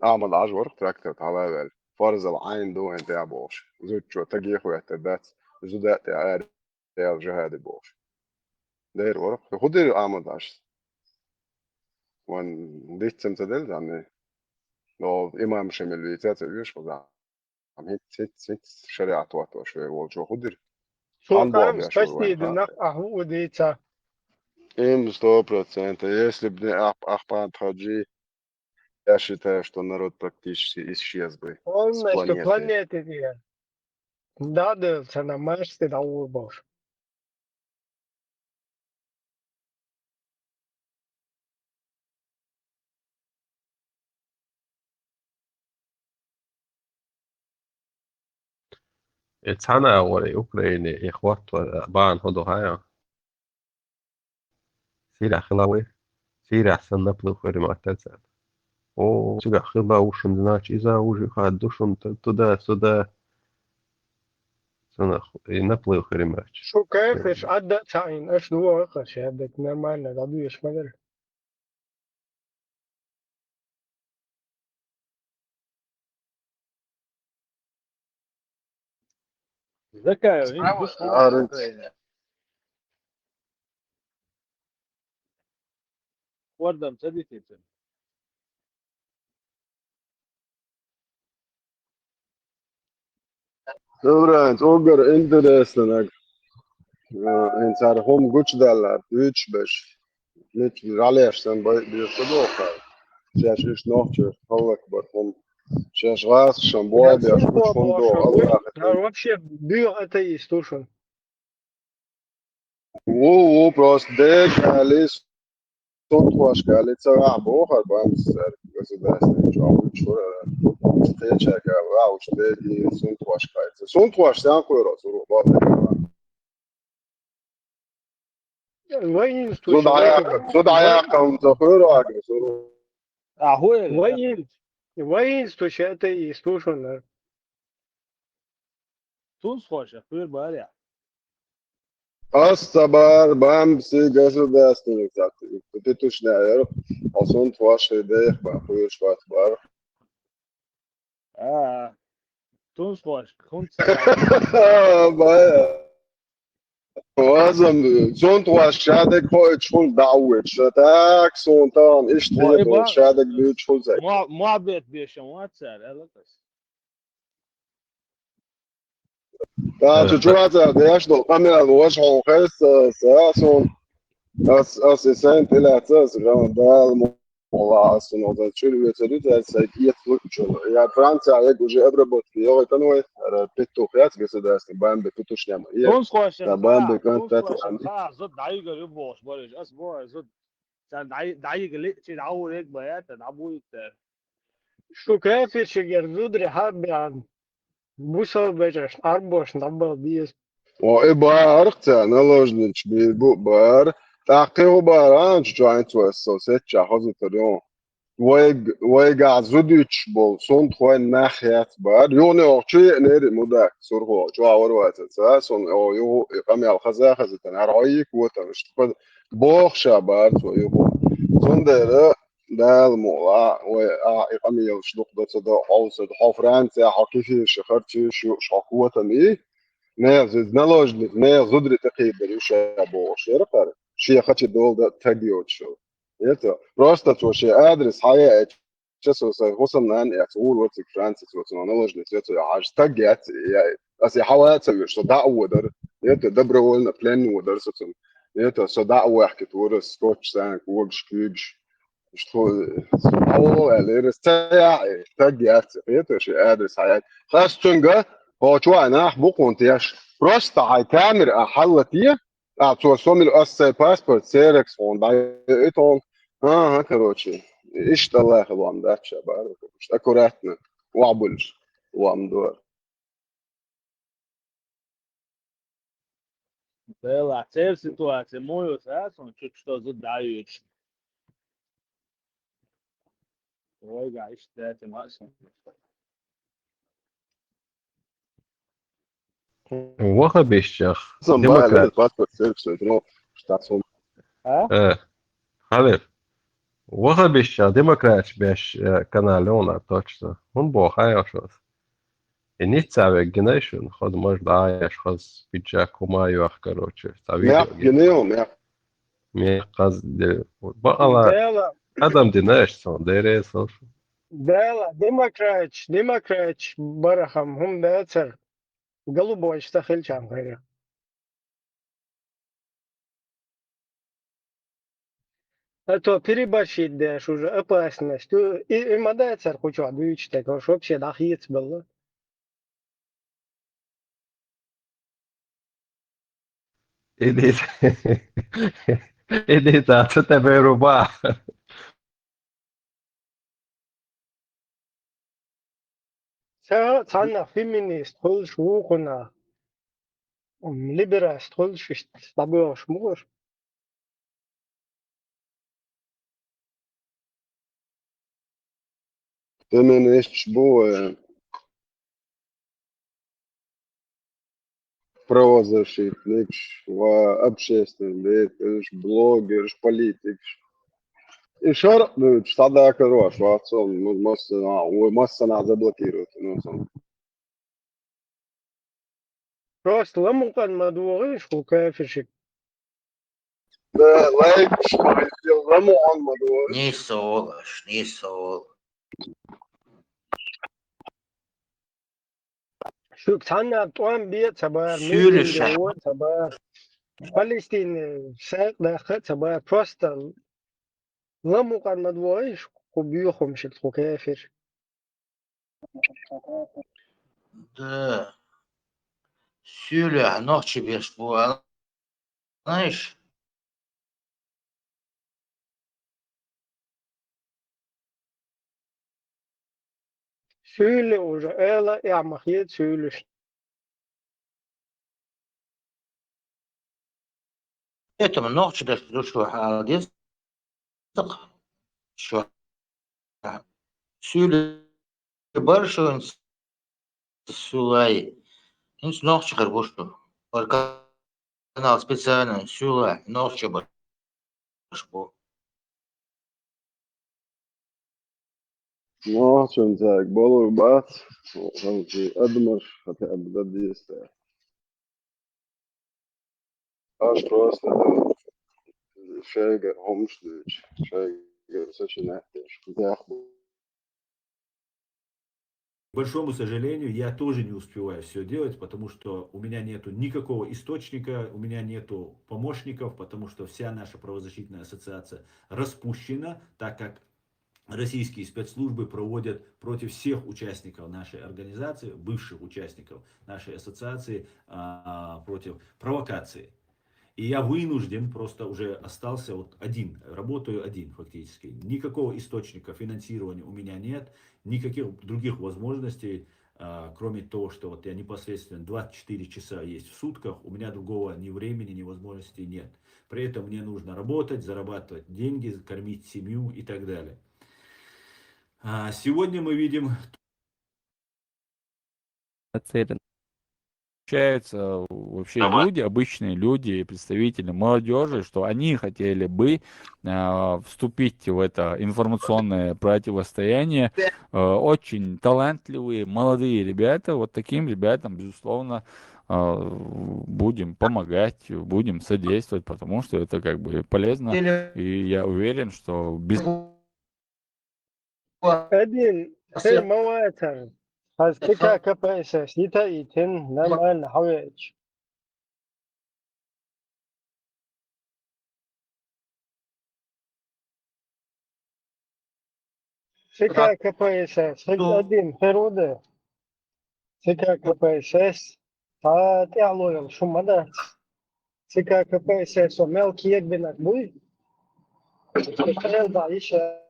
Ахьмад-Хьажа вара-кх трактор тӀехь хьала а ваьлла. Фарзал Ӏайн ду вайн тӀехь бохуш. Зудчо тагех веттар дац, зуда а тӀехь ара яла жахӀади бохуш. Дера вара-кх. ХӀун дира Ахьмад-Хьажас? Вайн диццам ца делла занна? Но имам Шамил вийца ца веш хӀу зан. ХӀинц, хӀинц, хӀинц шариӀат ваттош вер волчо хӀун дира? Цо хьан боху къам беш вай спасти вайн динах хатта? Ахьа хӀу дийца. Им сто процентов. Если б не Ах-, Ахмад-Хаджи, я считаю, что народ практически исчез бы с планеты. Полностью планеты тӀера. Да, да, царна Марсте дӀавур бохуш. Э, цхьана а вара и Украине, и хӀоттор, а, бахьана хӀун ду хьан? Сирахь хила вай. Сирахь санна наплыв хир ма аттар царна. О, цигахь хила ву шуна, значит, иза уже хадду шуна т-, туда-сюда. Цунах и наплыв хир ма аьлча. Шу кайф, э, иш адда а ца Ӏийна, аш дугӀа а кхаьча, адда нормально, дӀадуьйш ма дара. Закаев, хӀинца Справа, гуш хӀун а, Украине? Хурдам ца дитийта. Добрый, уггар интересно наг. Э, хӀинца хӀара хӀума гучудаьллар, дуьйцуш берш. Мича жӀалеш санна бай-, беза ца доху. Шаьш иштта нохчий хӀаллакбар хӀума. Шаьш гӀазкхашна бой беш, гучу хӀума доху, Аллахьа тӀе. Вообще дуьйхьа атеист ву шуна. Ву, ву, просто дерг али, сунтхошка али, ца ваьхьа бохар бамсар. государственный чохь вуьйцуш вара, кхечаьрга ваьхьа вуьйцуш дерриге сунтхошка хьаьца. Сунтхош сенна кхоьру, Сурхо, бакъдерг аьлча? Воинство. Зуда хьаяккха, зуда хьаяккха ца кхоьру хьоьга, Сурхо? А, хӀу эр? Воин-, воинство шаьта и слушана. Тунсхоша кхоьру бара. Ас ца бара, бамбси государственный цхьаъ, петушняхь яра, хьо сунтхоша дехьа бан кхоьруш вац бара. А, тунсхоша, хӀунда ца бара? Бая. Вазам, сунтхоша шадерг хоуьйтуш хуьлу дӀа а воьдуш, так, суна тахана иштта хеталуш шадерг дуьйцуш хуьлу цаьрга. Мо-, мохь бетта бешан вац цара, аьлла ас. Тахана чу вацара деш долу къамел важа хьо хеза, са, суна. Ас, ас и сайн тӀелаьцна, ас ган Дала мо-, мола, ас суна сан чуьра вецар ю, ас сайн кхеталуьйтучул. Я Франция, я уже обработка, йогӀуьйтан вай, ара петух яц государственный, бамбе петушняхь ма. Тунсхоша, да, бамбе констатация. Тунсхоша, зуд дӀайигар ю бохуш, бараш, ас боху, зуд. Царна дӀай-, дӀайига лиъчи, дӀагӀур егба яц, дӀабуйта. Шу кафиршигара зударе хьа а беана, бусалба вежаршна Ӏарбошна дӀабала деза. О, и бара царна наложницаш бийр бу бара. ТӀаккха хӀу бара, а, чу чохь цо ас со сецча хозуьйтур ю. Вайг-, вайгахь зудуьйтуш болу сунтхой нах яц бара. Юхане оха чу еънера и мудак, Сурхо, чохь вара вацара ца, суна, о, юху, и къамел хаза хазийтина, хӀара хьо йийка вотана, иштта бохуша бара цо юху. Цундела Дала мукъалахь, вай, ахьа и къамелаш дукха дан ца до, хьовса до, хьо Франция, хьо кефирша харцийша юуш, хьо котам и, нехан зуд-, наложница, нехан зударе тӀекхийдар ю ша бохуш яра кхара, шен хачи долу дан таг йоцуш. Это, просто цо шен адрес хьаяьча, со сайн хӀусамнана эцна, гӀур вациг Франция, цо цунах наложница, цо хьажа стаг яц, я, аса и хьала а ца веш, со дӀа а водар, это, добровольно, пленный водар со цунна. Это, со дӀа а ваьхкита вара, скотч, сайн, когаш, куьйгаш. Иштта хӀу, хьо аьлла, аса ца яхьа, стаг яц, это, шен адрес хьаяьча. Ас цуьнга, хьо чохь нах бу кхунна теш, просто хьайн камера а хьаллате, а, цо со мила ас сайн паспорт, ксерокс хьуна дӀайоуьйту хьуна. АхӀа, короче, иштта лаьхьа лом дац ша бара, аккуратно, охьабуьллуш лом дора. Делахь, церан ситуация муха ю, ца, суна чу-чу дозу дӀайоьдуш. Вайгахь иштта даьтта массо. Вахабишчех, сан демократ. Баьлла, паспорт сервис, ну, штат сум. А? Э, Халид, вахабишчех демократаш беш, э, канал ю хьуна, точно. ХӀун боху хьайгӀа шуна? И ниццахь веггина шуна, хаза маж дӀа а еш, хаза пиджак хӀума а йоьхна, короче. Цхьа видео мягко гина. Гина ю, мягко. Мягко хаза де-, бакъала Дела. Адам дина аьлла сан, дерриг а сан шу. Дела, демократаш, демократаш барахам, хӀума дацара. Голубой ца хилчам хайра. А то переборщить деш уже опасность. И, и ма дацара кху чохь дуьйцуш дерг, уж вообще дӀахецабелла. Идита. Идита, ца те беру ба. Ца цхьанна феминист хуьлуш ву кхунна, либераст хуьлуш иштта дӀабоьлхуш мугӀуш. Феминисташ бу, э, правозащитникаш ва общественный деятелаш, блогераш, политикаш. И шаръ дуьйцуш, схьадаккхар ваш вац со, ну, массанхьа, вай массанхьа заблокировать, ну, сан. Просто ламукъан ма догӀийша хӀу кафиршиг. Да, лайк, ламукъан ма догӀийша. Нийса волу аш, нийса волу. Шуьга цхьанна а тӀом бе а ца бара, суьйлуьш митинге а ца бара. Палестина сайкъ даккха а ца бара. Просто ламукъан ма догӀийша хӀу боьхамашилла хӀу кафир. Да. Суьйлехь нохчий беш бу, а? Знаешь? Цуьйла уже эла, эхь ма хе цуьйлаш. Этому нохчи даш душу хьал деза. Шу сюле баршун сулай. Инс нохчи хар бушу. Бар канал специально сюла нохчи барш бу. Нохчун цаьг болу бац, ханчи адамаш хата абда диста. Аш просто шайгар хомш дыч, шайгар сочинать дыч. Дях бу. К большому сожалению, я тоже не успеваю все делать, потому что у меня нету никакого источника, у меня нету помощников, потому что вся наша правозащитная ассоциация распущена, так как российские спецслужбы проводят против всех участников нашей организации, бывших участников нашей ассоциации, а, против провокации. И я вынужден, просто уже остался вот один, работаю один фактически. Никакого источника финансирования у меня нет, никаких других возможностей, а, кроме того, что вот я непосредственно двадцать четыре часа есть в сутках, у меня другого ни времени, ни возможности нет. При этом мне нужно работать, зарабатывать деньги, кормить семью и так далее. А, сегодня мы видим Нацелен. Общаются вообще люди, обычные люди, представители молодежи, что они хотели бы а, вступить в это информационное противостояние. Э, Очень талантливые молодые ребята. Вот таким ребятам, безусловно, а, будем помогать, будем содействовать, потому что это как бы полезно. И я уверен, что без Адин, хир ма вацар. Хаз ЦК КПСС йита йитин, нормально хьавеч. ЦК КПСС, хир Адин, хир ву де. ЦК КПСС, та тӀехьлойла шу ма дац. ЦК КПСС мел кегбинарг буй. Хел да иша.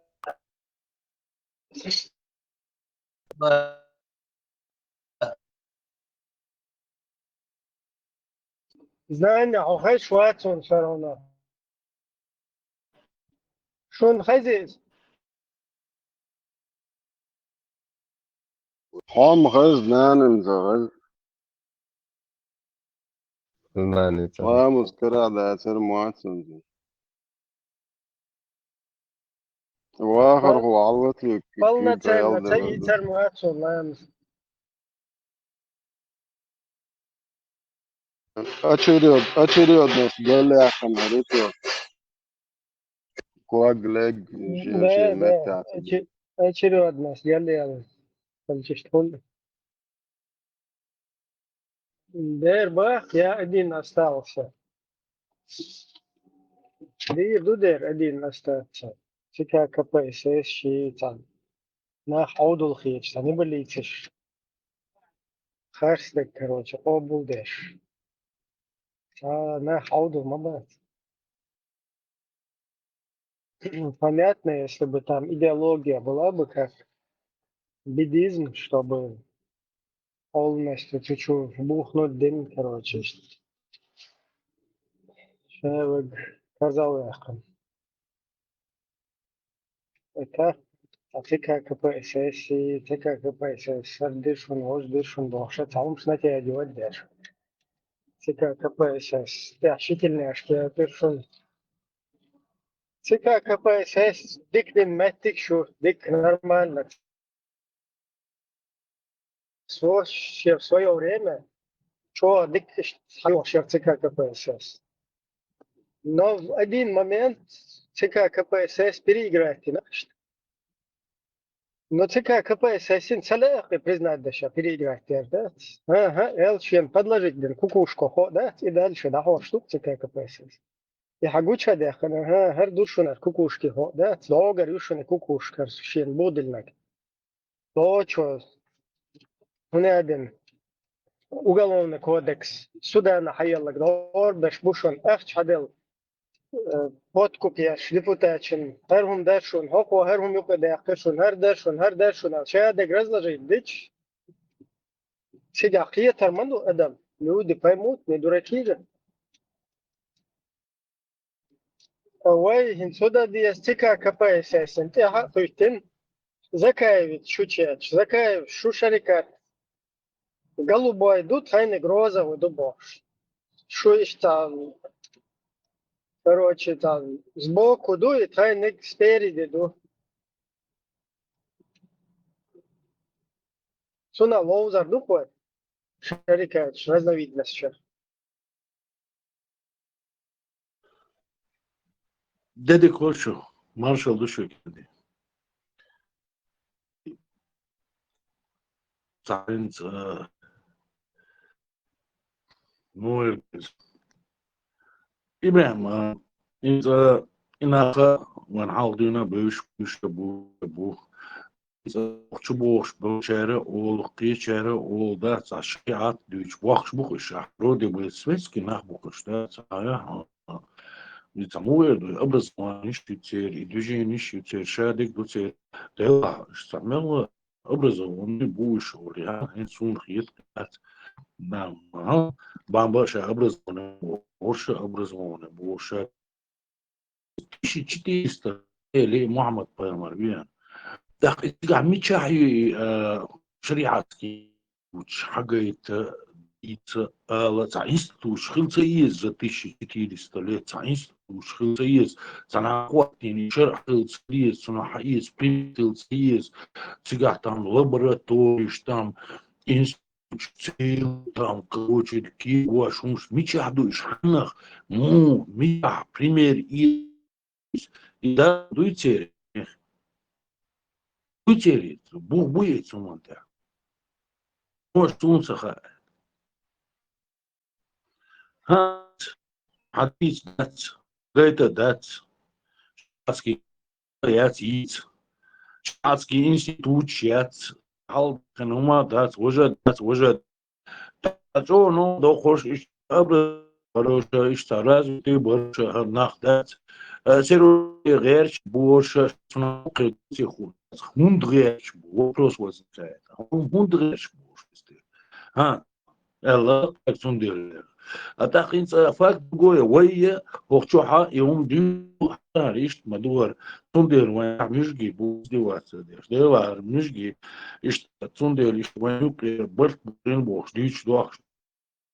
Знание, хьо хезаш вац хьуна все равно. Шун хезий из? Хьо-м хеза, нанас а хеза. Знание. Ламаз карагӀдацар моаццанца. Вахар хӀу хьаллатли Полноценно ца йийцар моаццо ламаз. Очередь, очередность гел яхана хӀаритла. Ког лег, Да, да. Очередность гел яла. Количество. Дер бах, я один остался. Дир ду дер один остаться. ЦК КПСС ши цан. Нах Ӏовдал хеташ, цан и балийцаш. Харстаг, короче, къобалдеш. Ца нах Ӏовдал ма бац. Понятно, если бы там идеология была бы как буддизм, чтобы полностью чуть-чуть бухнуть дин, короче. Шевик казал яхам. Это а ЦК КПСС, ЦК КПСС, сардышун, воздышун, бохша, цаумс натягивать деш. ЦК КПСС, тяшительный ашке дышун. ЦК КПСС, дик дин меттик шу, дик нормально. Со-, в свое время, чо дик схьайохшер ЦК КПСС. Но в один момент ЦК КПСС переиграть, знаешь. Но ЦК КПСС ин ца лаьа признать деш переиграть дер, да? Ага, эл шен подложить дин кукушка хо, да? И дальше да хо штук ЦК КПСС. И хьагуча дехана, ага, хар душунар кукушки хо, да? Догар юшуни кукушкар шен будильник. Дочо, хӀунадин, уголовный кодекс, судана хьаяллаг дор беш бушун, ахча хьадел. э, подкуп еш депутаташна, хӀара хӀума дар шуна, хӀокхо хӀара хӀума юкъа даьккхар шуна, хӀара дар шуна, хӀара дар шуна, аьлла, шадерг разложить дича, цига кхетар ма ду адам. Люди поймут, не дураки же. Вай, хӀинца хӀу дан деза, ЦК КПСС-н тӀехьа а хӀуьттина, Закаевич шу чеча, Закаев шу шарикат, голубой ду, тхайниг розовый ду бохуш. Шу иштта, короче, там, сбоку ду, и тхайниг спереди ду. Цунах ловзар ду кхой, шарикаташ, разновидностьш. Де дика хуьлда шу, маршалла ду шуьга. Цхьа хӀинца, а, ну, эр-, ИбрахӀим, а, хӀинца, а, и нах вайна хьалха дуьйна бевзаш, бу, бу. Чу бохуш болчара олу, кхечара олу дац, цхьа шариӀат дуьйцуш бохкуш бу-кх уьш, ахь вроде бы светский нах бу-кх уьш, дац, а, а, а. И цхьа муха эр ду, и образованиш ю церан, и движениш ю церан, шадерг ду церан. Делахь, уьш цхьа мел образованный бу уьш олий, а, хӀинца суна хеташ дац. Нах, а, бамба ша образованный бу, орша образованный бу, ша тысяча четыреста лет Мухьаммад-пайхамар веана. ТӀаккха и цигахь мичахь ю и, а, шариатский луучу хьагайта, дийца, ала, цхьа институташ хила ца еза за тысяча четыреста лет, цхьа институташ хила ца еза, цхьа нах хӀоттийна шарӀ хила ца еза, цунах хьаэца пример хила ца еза, цигахь там лабораториш, там институташ, цел, там, короче, кегош хӀумаш, мичахь ду уьш хьаннах, муха, мичахь пример и И да, дуй церан. Дуй церан, бух буй и цу хӀуманна тӀехь. Моша суна ца хаьа. ХӀанз хьан дийца дац, гайта дац, шаьцкий яц йийца, шаьцкий институташ яц, хьалхана хӀума дац, важа дац, важа ТӀаккха чӀогӀа доккхуш, иштта образованный баруша, иштта развитый баруша хӀара нах дац. Э, сервисе гӀерташ боша, цунах кхин ца хуьлу. ХӀунда гӀерташ бу? Вопрос возникает. ХӀун-, хӀунда гӀерташ бу уьш? ХӀа, аьлла, цундела. А тӀаккха хӀинца факт другой, вай я, хӀокху чохьа, и хӀума дуьйна, иштта ма ду хӀара. Цундела вайн муьжгий бу, издеваться деш. Дела хӀара муьжгий, иштта, цундела иштта вайн юккъе барт бу бохуш, дуьйцуш дохуш.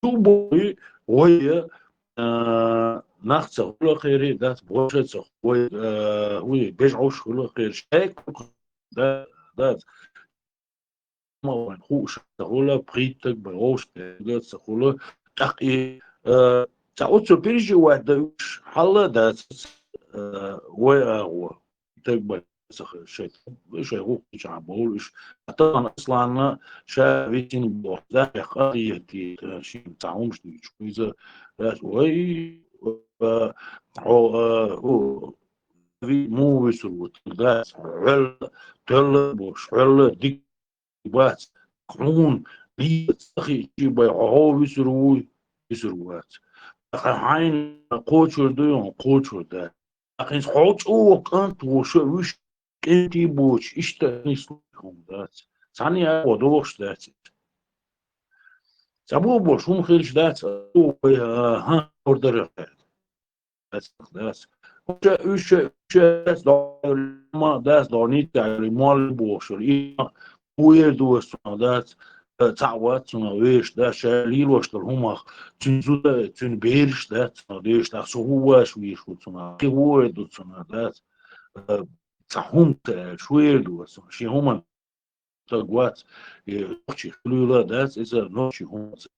Цу бохуй, вай, а, нах ца хуьлу кхери, дац, боша ца хуьлу, а, вай, бежгӀуш хуьлу кхери, шайга да, дац. Ма вайн хууш ца хуьлу, пхийттаг бай, вовшах ца хуьлу, тӀаккха и, а, ца оцу переживать да уьш, хьалла дац, а, вай агӀо. Таг бай ца хи-, шай, шай гӀуллакхчахьа бовлуш. Атан Асланна ша висин боху, да, къахетий, шин ца хӀумаш дуьйцуш. Иза, да, вай, а, хьо, а, хӀу, ви-, муха висур ву, да, хьоьлла, тоьлла бохуш, хьоьлла дик бац, хьуна, дийца ца хиъчи бай, хьо висур вуй, висур вац. Хьайна кхочур дуй, хьо кхочур дац. ТӀаккха хӀинца хьо чӀогӀа кӀант воша вуьш, кӀентий боцуш, иштта нислуш хӀума дац. Цхьанна а гӀо дохуш дац иза. Ца боху бош хӀума хилча дац, вай, а, хӀан, хӀор дара хаьа. Дац, дац. Уьш, уьш, уьш, дац, догӀма, дац, догӀма, ницкъ, молли бохуш, и, хӀун эр ду ас цунах, дац, цхьаъ вац цунах вешан, дац, ша лелош долу хӀумах, цуьнан зуда, цуьнан бераш, дац, цунах дешаш, дац, со хӀун ваш вийш ву цунах, кхин хӀун эр ду цунах, дац, э, цхьа хӀума ца аьлла, шу эр ду ас, шен хӀуманна стаг вац, и нохчий хуьлийла дац, иза нохчий хӀума ца.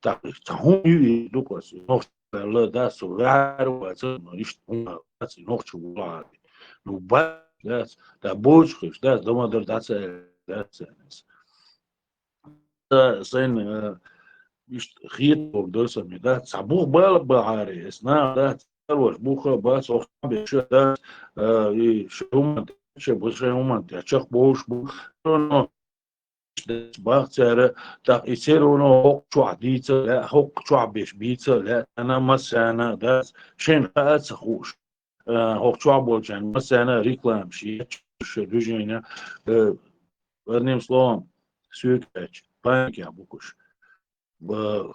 ТӀаккха цхьа хӀума ю и дукха ас, нохчий аьлла дац, со ваьхьар вац, но иштта хӀума вац, и нохчий ву аьлла. Ну, бац, дац, да боцу хиш, дац, дан ма-дарра дац, дац, дац. Ца, сайна, э, иштта хетарг дара сан, дац, цхьа бух бала бахьара, эс нах, дац, Царваш буха бац, охьа беша дац, а, и шайн хӀуманна тӀе, шайн бу-, шайн хӀуманна тӀе чекхбовлуш бу. Но бах цара, тӀаккха и все равно хӀокху чохь дийца а лаьа, хӀокху чохь беш бийца а лаьа, царна массарна а дац, шайна хаа а ца хууш, а, хӀокху чохь болчарна массарна а рекламаш ечу шайн движение, э, одним словом, суьйкача, паникехь бу кхуш. Ба-,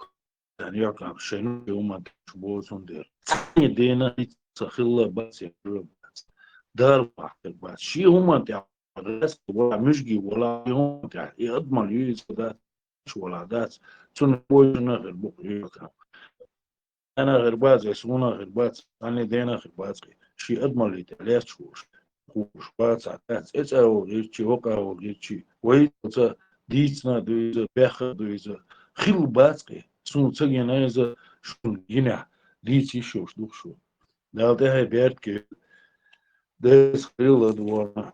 Дан йоккхам, шайн хӀуманна тӀехь бозун дер. Цхьана дена ца хилла бац, я хӀума бац. Дала бахьтар бац. Ши хӀуманна тӀехь гӀаьсса вала, муьжги вала, ши хӀуманна тӀехь. И адамал юьйца дац, вала дац. Цунна божана хир бу йоккхам. Ана хир бац, я суна хир бац, цхьана дена хир бац. Ши адамал тӀехь лесташ волуш. Хууш бац, а дац, эцӀа а вогӀийчи, вокъа а вогӀийчи, вай ца дийцина а ду иза, бехха а ду иза, хилла бац кхи, суна ца гина иза, шуна гинехь, дийца йиш йолуш ду шу. Дала тӀаьхье беркате, дайса хилла ладогӀарна.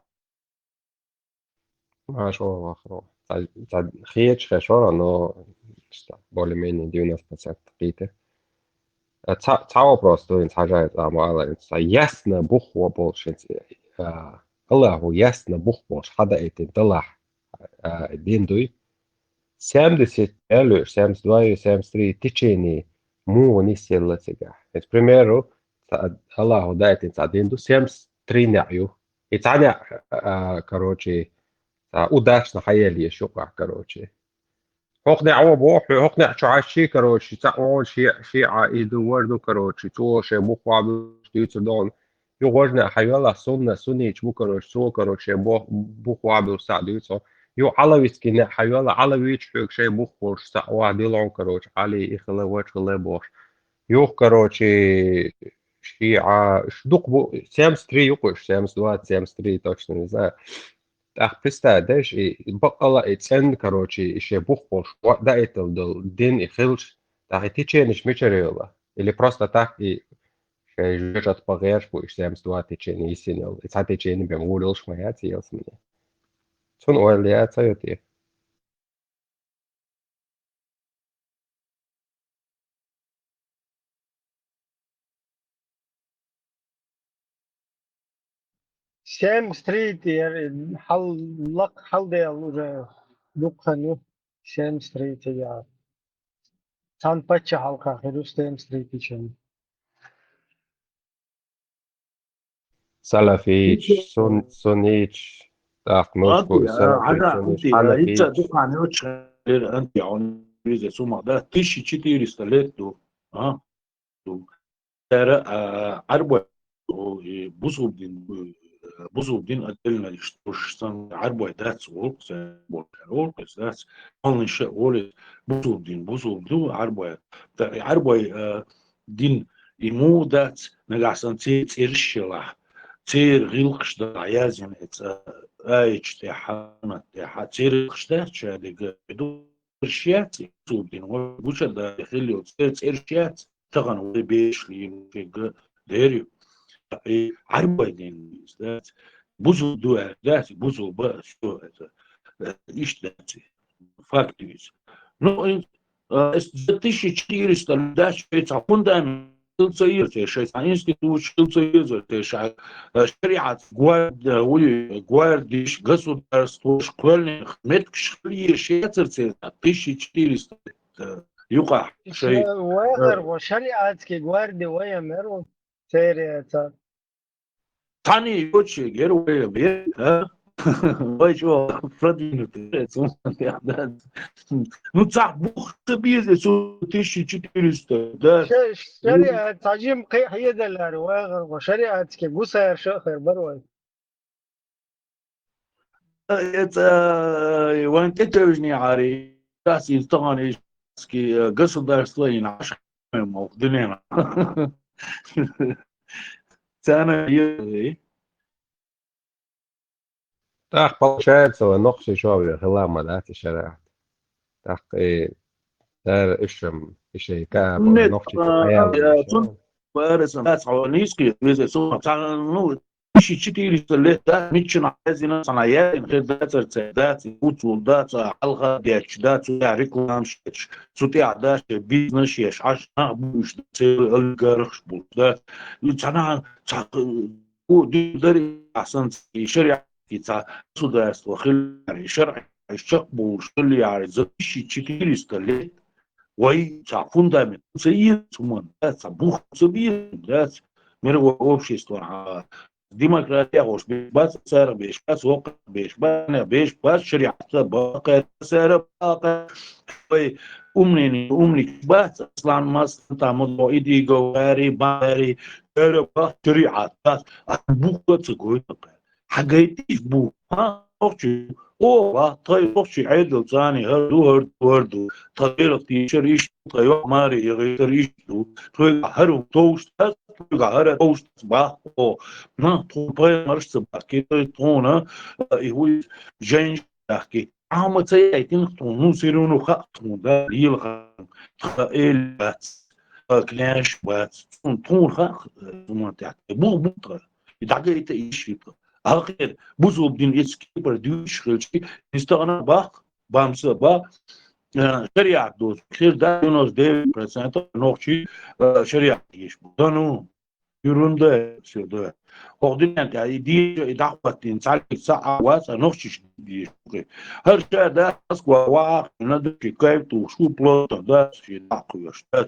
Маша вахро. Ца, ца хеташ хешора, но более-менее девяносто процентов кхийта. Э, ца, ца вопрос ду, инца хьажа, ца ма ала, инца ясно бухо болуш, инца, а, Аллаху ясно бух болуш, хьадаийтина далахь, а, дин дуй. Семьдесят, аьлла, семьдесят два, семьдесят три течение муха нисъелла цигахь. Инца, к примеру, ца, Аллаху даийтина ца дин ду, семьдесят три неӀ ю. И ца неӀ, а, короче, ца удачно хьаелла еш юкъахь, короче. ХӀокху неӀ вон боху, хӀокху неӀ чу хьаьжчий, короче, цхьаъ вон ши-, шиъа и ду, вар ду, короче, цо шайн бух вабуьлуш дуьйцур догӀу. Юха важна хьайола, сунна, суннича бу, короче, цо, короче, шайн бох-, бух вабуьлуш цхьаъ дуьйцу. Юха Ӏалавитский неӀ хьайола, Ӏалавича хьоьга шайн бух болуш цхьаъ ван дилон, короче, Ӏали, и хила, вачу хила бохуш. Юха, короче, шиъа, ш-, дукха бу, семьдесят три ю кхуш, семьдесят два, семьдесят три, точно не знаю. ТӀаккха писта деш, и бакъала и цӀен, короче, и шен бух болуш, ва-, даийтал долу дин и хилча, тӀаккха и теченеш мичара йолу? Или просто так и шайн жоьжат пагӀераш бу, и семьдесят два течение йисина йолу? И цхьа течение бен вур йолуш ма яц, елс мне. Цунна ойла яц а ю те? Семьдесят три тӀера хьал-, лакха хьалдела уже дукха хан ю, семьдесят три тӀера. Цхьана паччахьалкхехь хир ю семьдесят три течение. Салафич, сун-, суннич, тӀаккха нушку, салафич, суннич, хьанафич. Ица дукха хан йоцуш хир анти, он везде сумах, да, тысяча четыреста лет ду, а? Ду. Цара, а, Ӏарбой, о, и бусулба дин, э, бусулба дин отдельно, что ж сам Ӏарбой дац, волк, сан, волк, волк, дац, полный ше, воле, бусулба дин, бусулба ду, Ӏарбой. Та, Ӏарбой, э, дин, и му дац, нагахь сан ци цӀерш шелахь, церан гӀиллакхаш да язйина эца, аьлча тӀехьа, тӀехьа, церан гӀиллакхаш дац, ша дерг ду, цӀерш яц, бусулба дин, вай гуча да, хилла йолу цӀер-, цӀерш яц, тахана вай бешаш лийна шегга дер ю. И Ӏарбой дин иза дац. Бусулба ду аьлла дац, бусулба, всё это, э, иштта дац. Факт ю иза. Ну, и, э, эс за тысяча четыреста лет дац, шайн цхьа фундамент хила ца еза, шайн цхьа институт хила ца еза, те ша, э, шариат гвард-, э, уй, гвардиш, государствош, кхоьллинах меттигаш хила езаш яцара церан тысяча четыреста лет, э, юкъахь шайн, э, вайгӀар ву, шариатский гварди вай а мер ву, церан цхьа. Тхьаний йоцуш яра вай а бе, а? Вай чӀогӀа продвинутый, цунах тӀехь дац. Ну, цхьа бух ца беза цу тысяча четыреста, да? Ша-, шариат, цхьа жима кхин хьедалара вайгӀар ву, шариатский гусар ша а хир бара вай. Эца, э, вайн тӀетевжине Ӏари, дац иза тахана ишски, э, государство йина Ӏаш хьайна молу дуьненахь. Царна еза. ТӀаккха получается, вай нохчий шо ве хила ма дац и шариат. ТӀаккха и дара ишам, и шей ка, не, нохчий а, хаял а, ишам. Цун барасан дац хьо нийске, веза, цун, цхьа, ну, тысяча четыреста лет дац, миччана хьаьзина, цхьана яьллина хир дацара церан, дац, уцул дац, хьалха детташ дац, цу тӀехь рекламаш еш, цу тӀехь дац, бизнес еш, Ӏаш нах буьйш дац, олигархаш буьйш дац. И цхьана, цхьа, у, ди-, дари, ахьсан, и шариат, и цхьа государство хилари, шаръи чакхбуш хилла яра, за тысяча четыреста лет вай цхьа фундамент ца йира цу ман, да, цхьа бух ца бийра, да, мировой общество, а, демократия хош беш бац, царах беш бац, вокхах беш бац, нах беш бац, шариат бакъ, царах бакъ, вай умнени, умник бац, аслан мас, там, вот, иди говори, бари, царах бакъ, шариат бац, а бух ца гойта. Хьагайтиш бу, ха, охчи, о, ва, тхай охчи, Ӏедал цани, хӀар ду, хӀар ду, хӀар ду. Тха гӀелах тийшар иш, тха йо, мари, йогӀитар иш ду. Тхойга хӀар у товш тац, тхойга хӀар товш тац, бах, о. На, тхун пайхамарш ца бахки, тхуна, а, и хуй женщин бахки. Ама ца яйтин тхун, ну, все равно ха тхун, да, лил ха, тха эл бац, тха княж бац, тхун, тхун ха, тхун тя, бух, бух тха. И дагайта иш ит. Ахир, бусулб дин эцки пар дюш хилчи, истагана бах, бамса ба, э, шариат дус. Хир да девяносто девять процентов нохчи, э, шариат еш. Да ну, ерунда всё, да. Ох, динен, я, и ди, и дахватин, цалик, ца, а, ва, ца, нохчиш, ди, шуки. Хар ша, да, Москва, ва, ах, на, да, чи, кайф, ту, шу, плотно, да, чи, да, хуёш, да.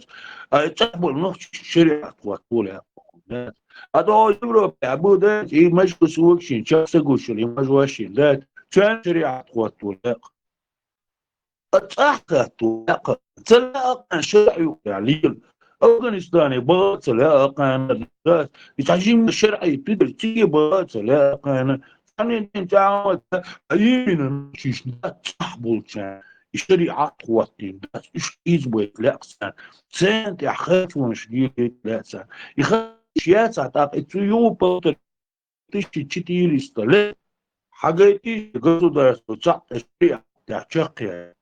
А, ца, бу, нохчиш, шариат, хват, пуля, да. А то Европе, а будет, и мажу сувакшин, часа гушили, и мажу ашин, да. Чан шариат хвату, да. А цахкату, да. Цала акан шар'и, я, лил. Афганистане, ба, цала акан, да. И тажим шар'и, пидр, ти, ба, цала акан. Ани дин таамат, а именно, чиш, да, цах булчан. И шариат хватин, да. Иш из будет, ля, ксан. Цент, я, хат, вон, шгилит, ля, ксан. И хат, шья, ца, так, и цу, ю, полтора тысячи четыреста лет хьагайтиш государство цхьаъ шариат тӀехь чакхъяьй.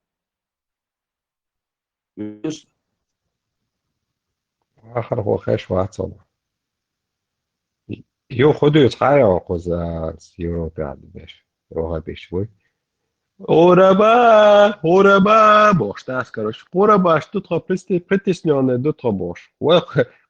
Ахар хӀу хеш вацал. Ю худуьйцу хьаян кхуза Европе деш, рогӀа биш вуй. Ураба, ураба, бохуш дац, короче. Ураба, что тхо присти-, притеснённый ду тхо бохуш. Вай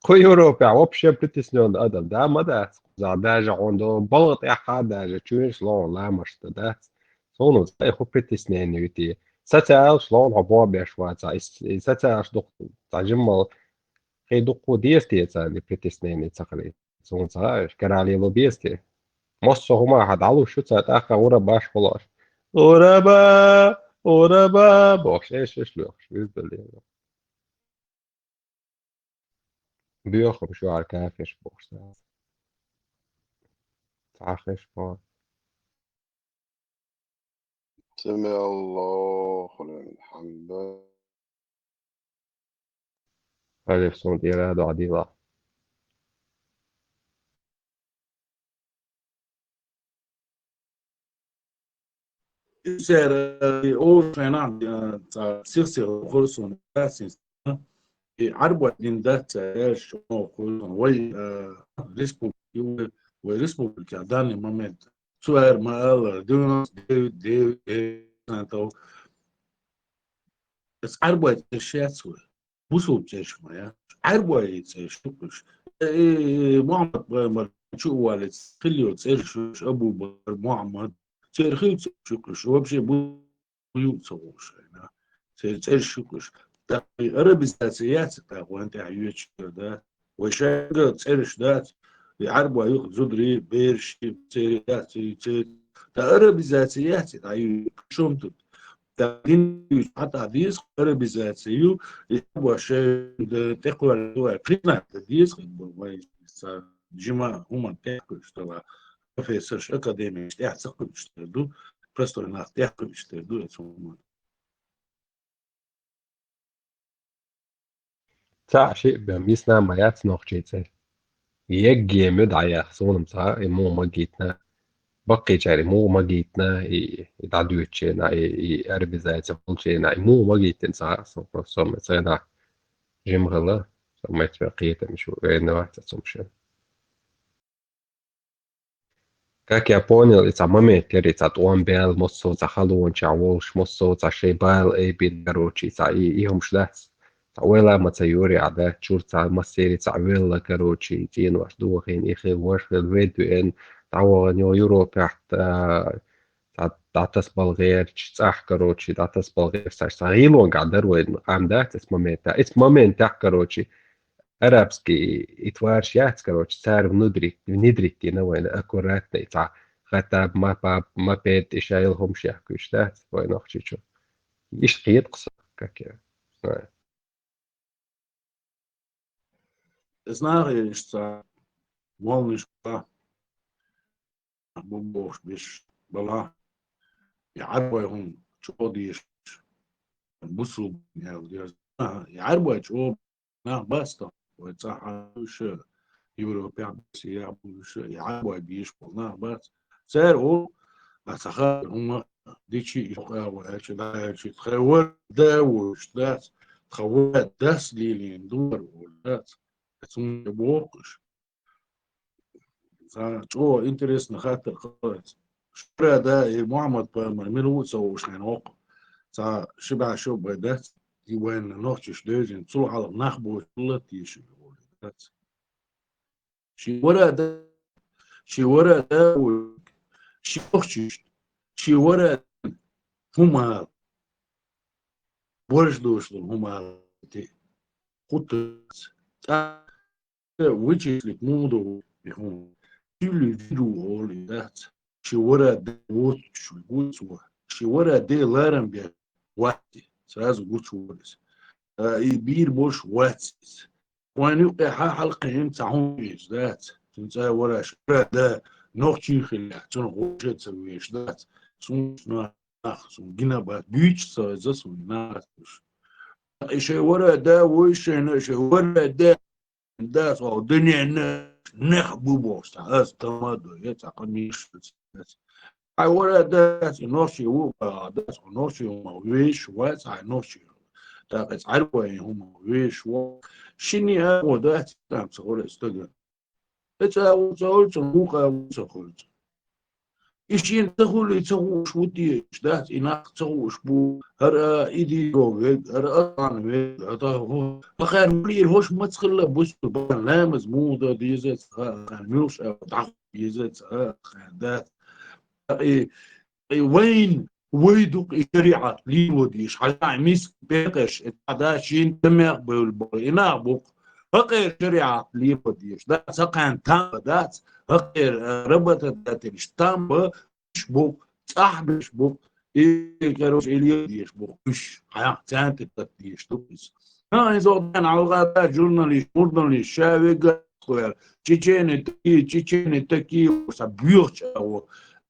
кху Европе вообще притеснённый адам, да, ма дац. За даже он до балгӀа тӀехьа даже чуьнаш логӀун ламашта дац. Суна цӀай хӀу притеснение вити. Социалш логӀун хьо бо беш ваца. И с-, и социалш духу, цхьа жиммал хи дукху деза те царна притеснение ца хилий. Суна ца хаьа, каралело беза те. Массо хӀума хьан дӀалуш шу ца тӀаккха ураба баш хуьлуш. Ураба, ураба, бохуш, эш, эш лоьхуш, уьздале. Боьхам шу хьар кафеш бохуш ца. Цхьа хеш боху. سمع الله لمن حمده. Алиф, суна тӀера а дохьа дийла. Изера, э, о, шайна, э, ца, сих-сих хурсун, да, син, и Ӏарбойн дин дац, э, шо хурсун, вай, э, республики, вай республика в данный момент цу эр ма аллара, девяносто девять, девять, девять процентов. Эс Ӏарбой цӀерш яц вай. Бусулба цӀерш ма яц. Ӏарбой цӀерш ю кхуьш. Э, э, э, Мухьаммад пайхамар чу валиц хилла йолу цӀерш ю кхуьш, Абу Бакр, Мухьаммад. Церан хилла цӀерш ю кхуьш. Вообще бу-, ю ца хууш айна. Церан цӀерш ю кхуьш. ТӀаккха и арабизация яц, тӀаккха вайн тӀехь йоьчуш да. Вай шайга цӀераш дац, и Ӏарбой юкъа зударий, бераш, церан яц, и церан. Ткъа арабизация яц, ткъа и шум тут. ТӀаккха дин юьйцу хьан тӀаккха деза арабизация ю, и Ӏарбой шайга тӀекхоьллина вай, признать дан деза, как бы, вай ца жима хӀуманна тӀекхуьуш тала, профессорш, академикаш тӀехь ца кхуьуш тера ду, простой нах тӀекхуьуш тера ду, эцу хӀуманна. Цхьа а шиъ бен мисна ма яц нохчийн цӀе. Егге ма дӀаяха, суна-м цхьа а и муха магийтина. Баккхийчара и муха магийтина, и, и дӀадоьдучу хенахь, и, и арабизация хуьлучу хенахь, и муха магийтина цхьа а, со просто со ма цхьа нах жима хилла, со ма цхьа кхетам шу вайна вац цхьа цум шен. Как я понял, и цхьа момент яра, и цхьа тӀом баьлла, массо а цхьа халончохь волуш, массо а цхьа шайн бала айбина, короче, и цхьа и, и хӀумаш дац. Цхьа ойла ма ца йора, ахь дац, чуьра цхьа массеран цхьа велла, короче, и цӀенош дохийна, и хилла, ваш хилла, вед веана, дӀавахана йо Европехь, а, дӀа-, дӀатасбала гӀерташ, цӀахь, короче, дӀатасбала гӀерташ, цхьа гӀийлонга дара вайна, къам дац эс момента. Эс моментехь, короче, арабский и тварш яц, короче, цара внедрить, внедрить дина вайна аккуратно, и цхьа хатаб, мапаб, мопед, и шайла хӀумаш яхкуьш дац вай Нохчийчу. Иштта кхета-кх со, как я знаю. Эс наха иштта волнуьйш бу бохуш беш бала, и Ӏарбой хӀума чӀогӀа дезаш, бусулба ял деза. И Ӏарбой чӀогӀа нах бац тхо, вай цӀахь а уьш, Европехь а, Россехь а уьш, и Ӏарбой дезаш болу нах бац. Цара олу, а ца хаьа хӀума дичи, и къаьва аьлча, дӀааьлча, тхайн вара да вуьш дац, тхан вара дас лелийна ду вара олу дац. Цунна бохуш. Сан чӀогӀа интересно хаттар хилла. Шура да, и Мухьаммад пайхамар мила ву а ца хууш хьайна воккху. Сан ши бӀе шо бай дац, и вайна нохчаш девзина, цул хьалха нах боцуш хилла тешаш волу дац. Ши вара да, ши вара да ву, ши нохчаш, ши вара да хӀума ала. Борш дошлу хӀума ала те. Хутац. ТӀаккха вычислить муха ду и хӀума. Чуьллий виру олу и дац. Ши вара де воцучу гуц ву. Ши вара де ларам бе вац. Сразу гуч ву иза. А, и бийр болуш вац иза. Вайн юкъе хьан хьалкхиъна цхьа хӀума веза дац. Цуьнан цӀа вара ши вара да нохчий хилла, цунах гӀо ца веш дац. Цунах нах, цунна гина бац, буьйцуш ца хеза, цунна нах уьш. И шайн вара да вуй шайна, шайн вара да, да, со дуьненна нех бу бохуш, цхьа аса тама а дой, я цхьа къамелаш дац. Хьайн вара дац, и нохчий ву, а, дац, хьо нохчий хӀума веш вац, хьайн нохчий. ТӀаккха иза Ӏарбой хӀума веш ву. Шинне а гӀо дац, там ца хуьлу стага. Эца а ву ца хуьлу, ца вукха а ву ца хуьлу. И шена ца хуьлий, ца хууш ву те, дац, и нах ца хууш бу, хӀара и дийго вег, хӀара а вег, хӀара хӀу-, хӀара муьлхха хӀуш маца хилла бусурба, ламаз муха дан деза ца хаьа, хӀара муьлхха а дӀахо деза ца хаьа, дац. И, и вайн, вай ду-кх и шариӀат лело дезаш, хьажахь миска пекъаш, и цхьа да шен тамех бевлла бара, и нах бу-кх, хӀокхеран шариӀат лело дезаш, да, цхьа кхаьна там бан дац, хӀокхеран, а, работодателаш там бан, уьш бу-кх, цӀахь беш бу-кх, и, короче, и лело дезаш бу-кх, уьш, хьан царна тӀе тата дезаш ду иза. ХӀан, иза оха дан хьалха да, журналист, мурналист, ша вега, кхоьлу. Чечены такие, чечены такие, сан боьхачу агӀо.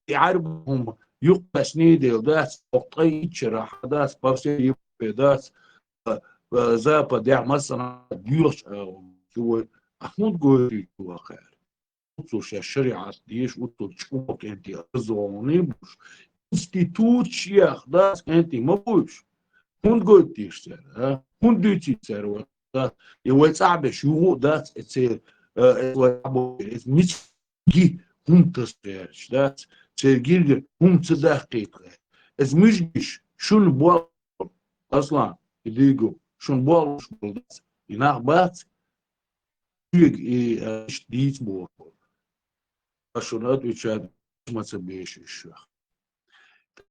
И Ӏаьрба хӀума юккъе сний дела дац, оха ткъе итт шарахь дац, по всей Европе дац, а, а, Западехь массанхьа боьхачу агӀо. Цо вай, а хӀунда гойтуьйту ваха аьлла? Уццул шаьш шариӀат дезаш, уццул чӀогӀа кӀентий, образованный болуш, институт шех дац кӀентий ма бу уьш. ХӀунда гойту теша цара, а? ХӀунда дуьйций цара вай? И вай цӀахь беш юха а дац, э, церан, э, э, вай цӀахь боху, э, миска ги хӀума тасдераш дац, церан гирга хӀума ца даккхийта. Эс муьжгиш шуна боху, Аслан, и дийго, шуна бохуш болу дац, и нах бац, уьйга и, э, иштта дийца боху. Ас шуна отвечать ма ца беша уьш шех.